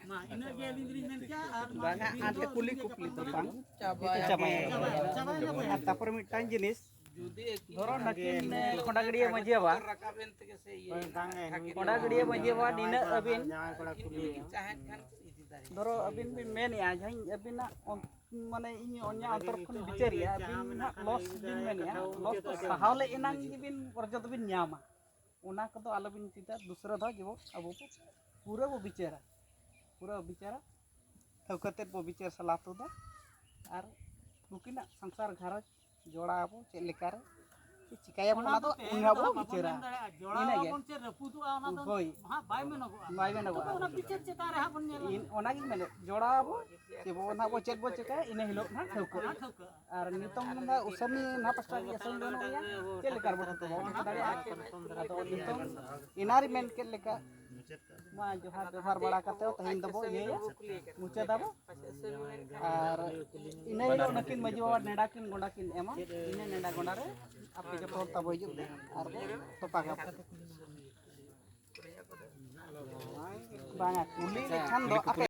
ᱢᱟ ᱤᱱᱟᱹᱜ ᱜᱮ ᱟᱹᱞᱤᱧ ᱫᱚᱞᱤᱧ ᱢᱮᱱ ᱠᱮᱜᱼᱟ᱾ ᱟᱨ ᱢᱟ ᱵᱟᱝᱟ, ᱡᱩᱫᱤ ᱟᱱᱛᱮ ᱠᱩᱞᱤ ᱠᱩᱯᱞᱤ ᱫᱚ ᱵᱟᱝ᱾ ᱪᱟᱵᱟᱭᱮᱱᱟ᱾ ᱪᱟᱵᱟᱭᱮᱱᱟ᱾ ᱪᱟᱵᱟᱭᱮᱱᱟ᱾ ᱟᱨ ᱛᱟᱨᱯᱚᱨᱮ ᱢᱤᱫᱴᱟᱝ ᱡᱤᱱᱤᱥ, ᱫᱷᱚᱨᱚ ᱱᱟᱹᱠᱤᱱ ᱠᱷᱚᱸᱰᱟᱜᱟᱹᱲᱤᱭᱟᱹ ᱢᱟᱹᱡᱷᱤ ᱵᱟᱵᱟ, ᱠᱷᱚᱸᱰᱟᱜᱟᱹᱲᱤᱭᱟᱹ ᱢᱟᱹᱡᱷᱤ ᱵᱟᱵᱟ, ᱱᱤᱱᱟᱹᱜ ᱟᱹᱵᱤᱱ, ᱫᱷᱚᱨᱚ ᱟᱹᱵᱤᱱ ᱵᱤᱱ ᱢᱮᱱᱮᱜᱼᱟ, ᱡᱟᱦᱟᱸᱭ ᱟᱹᱵᱤᱱᱟᱜ ᱚᱱ-, ᱢᱟᱱᱮ ᱤᱧ ᱚᱱᱭᱟ ᱚᱱᱛᱚᱨ ᱠᱷᱚᱱ ᱵᱤᱪᱟᱹᱨᱮᱜᱼᱟ, ᱟᱹᱵᱤᱱ ᱱᱟᱜ ᱞᱚᱥ ᱵᱤᱱ ᱢᱮᱱᱮᱜᱼᱟ, ᱞᱚᱥ ᱫᱚ ᱥᱟᱦᱟᱣ ᱞᱮ ᱮᱱᱟᱝ ᱜᱮᱵᱤᱱ ᱚᱨᱡᱚ ᱫᱚᱵᱤᱱ ᱧᱟᱢᱟ᱾ ᱚᱱᱟ ᱠᱚᱫᱚ ᱟᱞᱚᱵᱤᱱ ᱪᱤᱱᱛᱟᱹ, ᱫᱩᱥᱨᱟᱹ ᱫᱷᱟᱣ ᱡᱮᱢᱚᱱ ᱟᱵᱚ ᱵᱚ ᱯᱩᱨᱟᱹ ᱵᱚ ᱵᱤᱪᱟᱹᱨᱟ, ᱯᱩᱨᱟᱹ ᱵᱤᱪᱟᱹᱨᱟ, ᱴᱷᱟᱹᱣᱠᱟᱹ ᱛᱮᱫ ᱵᱚ ᱵᱤᱪᱟᱹᱨ ᱥᱟᱞᱟ ᱛᱩᱫᱟ᱾ ᱟᱨ ᱱᱩᱠᱤᱱᱟᱜ ᱥᱚᱝᱥᱟᱨ ᱜᱷᱟᱨᱚᱸᱡᱽ ᱡᱚᱲᱟᱣ ᱟᱵᱚ ᱪᱮᱫ ᱞᱮᱠᱟᱨᱮ, ᱪᱮᱫ ᱪᱤᱠᱟᱹᱭᱟᱵᱚᱱ, ᱚᱱᱟ ᱫᱚ ᱛᱮᱦᱮᱧ ᱩᱱ ᱫᱚ ᱟᱵᱚ ᱵᱟᱵᱚᱱ ᱵᱤᱪᱟᱹᱨᱟ᱾ ᱢᱮᱱ ᱫᱟᱲᱮᱭᱟᱜᱼᱟ᱾ ᱡᱚᱲᱟᱣ ᱤᱱᱟᱹᱜᱮ᱾ ᱟᱵᱚᱱ ᱪᱮ ᱨᱟᱹᱯᱩᱫᱚᱜᱼᱟ, ᱚᱱᱟ ᱫᱚ ᱦᱳᱭ᱾ ᱦᱟᱸᱜ ᱵᱟᱭ ᱢᱮᱱᱚᱜᱚᱜᱼᱟ᱾ ᱵᱟᱭ ᱢᱮᱱᱚᱜᱚᱜᱼᱟ᱾ ᱛᱚᱵᱮ ᱚᱱᱟ ᱵᱤᱪᱟᱹᱨ ᱪᱮᱛᱟᱱ ᱨᱮ ᱦᱟᱸᱜ ᱵᱚᱱ ᱧᱮᱞᱟ᱾ ᱤᱱ-, ᱚᱱᱟᱜᱤᱧ ᱢᱮᱱᱮᱫ, ᱡᱚᱲᱟᱣ ᱟᱵᱚ ᱪᱮ ᱵᱚ ᱱᱟᱦᱟᱜ ᱵᱚ ᱪᱮᱫ ᱵᱚ ᱪᱤᱠᱟᱹᱭᱟ, ᱤᱱᱟᱹ ᱦᱤᱞᱳᱜ ᱱᱟᱦᱟᱜ ᱴᱷᱟᱹᱣᱠᱟᱹᱜᱼᱟ᱾ ᱚᱱᱟ ᱴᱷᱟᱹᱣᱠᱟᱹᱜᱼᱟ᱾ ᱟᱨ ᱱᱤᱛᱚᱝ ᱫᱚ ᱩᱥᱟᱹᱢᱤ ᱱᱟᱦᱟᱜ ᱯᱟᱥᱴᱟ ᱜᱮ ᱟᱹᱥᱩᱞ ᱵᱟᱹᱱᱩᱜ ᱜᱮᱭᱟ, ᱪᱮᱫ ᱞᱮᱠᱟ ᱨᱮᱵᱚ ᱴᱷᱟᱹᱣᱠᱟᱹ ᱵᱚᱱ ᱴᱷᱤᱠᱟᱹ ᱫᱟᱲᱮᱭᱟᱜᱼᱟ? ᱟᱫᱚ ᱱᱤᱛᱚᱝ ᱮᱱᱟᱨᱤ ᱢᱮᱱ ᱠᱮᱫ ᱞᱮᱠᱟ, ᱢᱟ ᱡᱚᱦᱟᱨ ᱡᱚᱦᱟᱨ ᱵᱟᱲᱟ ᱠᱟᱛᱮ ᱛᱮᱦᱮᱧ ᱫᱚᱵᱚ ᱤᱭᱟᱹᱭᱟ, ᱢᱩᱪᱟᱹᱫᱟᱵᱚ᱾ ᱟᱨ ᱤᱱᱟᱹ ᱦᱤᱞᱳᱜ ᱱᱩᱠᱤᱱ ᱢᱟᱹᱡᱷᱤ ᱵᱟᱵᱟ ᱱᱮᱰᱟ ᱠᱤᱱ ᱜᱚᱸᱰᱟ ᱠᱤᱱ ᱮᱢᱟ, ᱤᱱᱟᱹ ᱱᱮᱰᱟ ᱜᱚᱸᱰᱟ ᱨᱮ ᱟᱯᱮ ᱡᱚᱛᱚ ᱦᱚᱲ ᱛᱟᱵᱚ ᱦᱤᱡᱩᱜ ᱯᱮ ᱟᱨ ᱵᱚ ᱛᱚᱯᱟᱜᱟ᱾ ᱵᱟᱝᱟ, ᱠᱩᱞᱤ ᱞᱮᱠᱷᱟᱱ ᱫᱚ ᱟᱯᱮ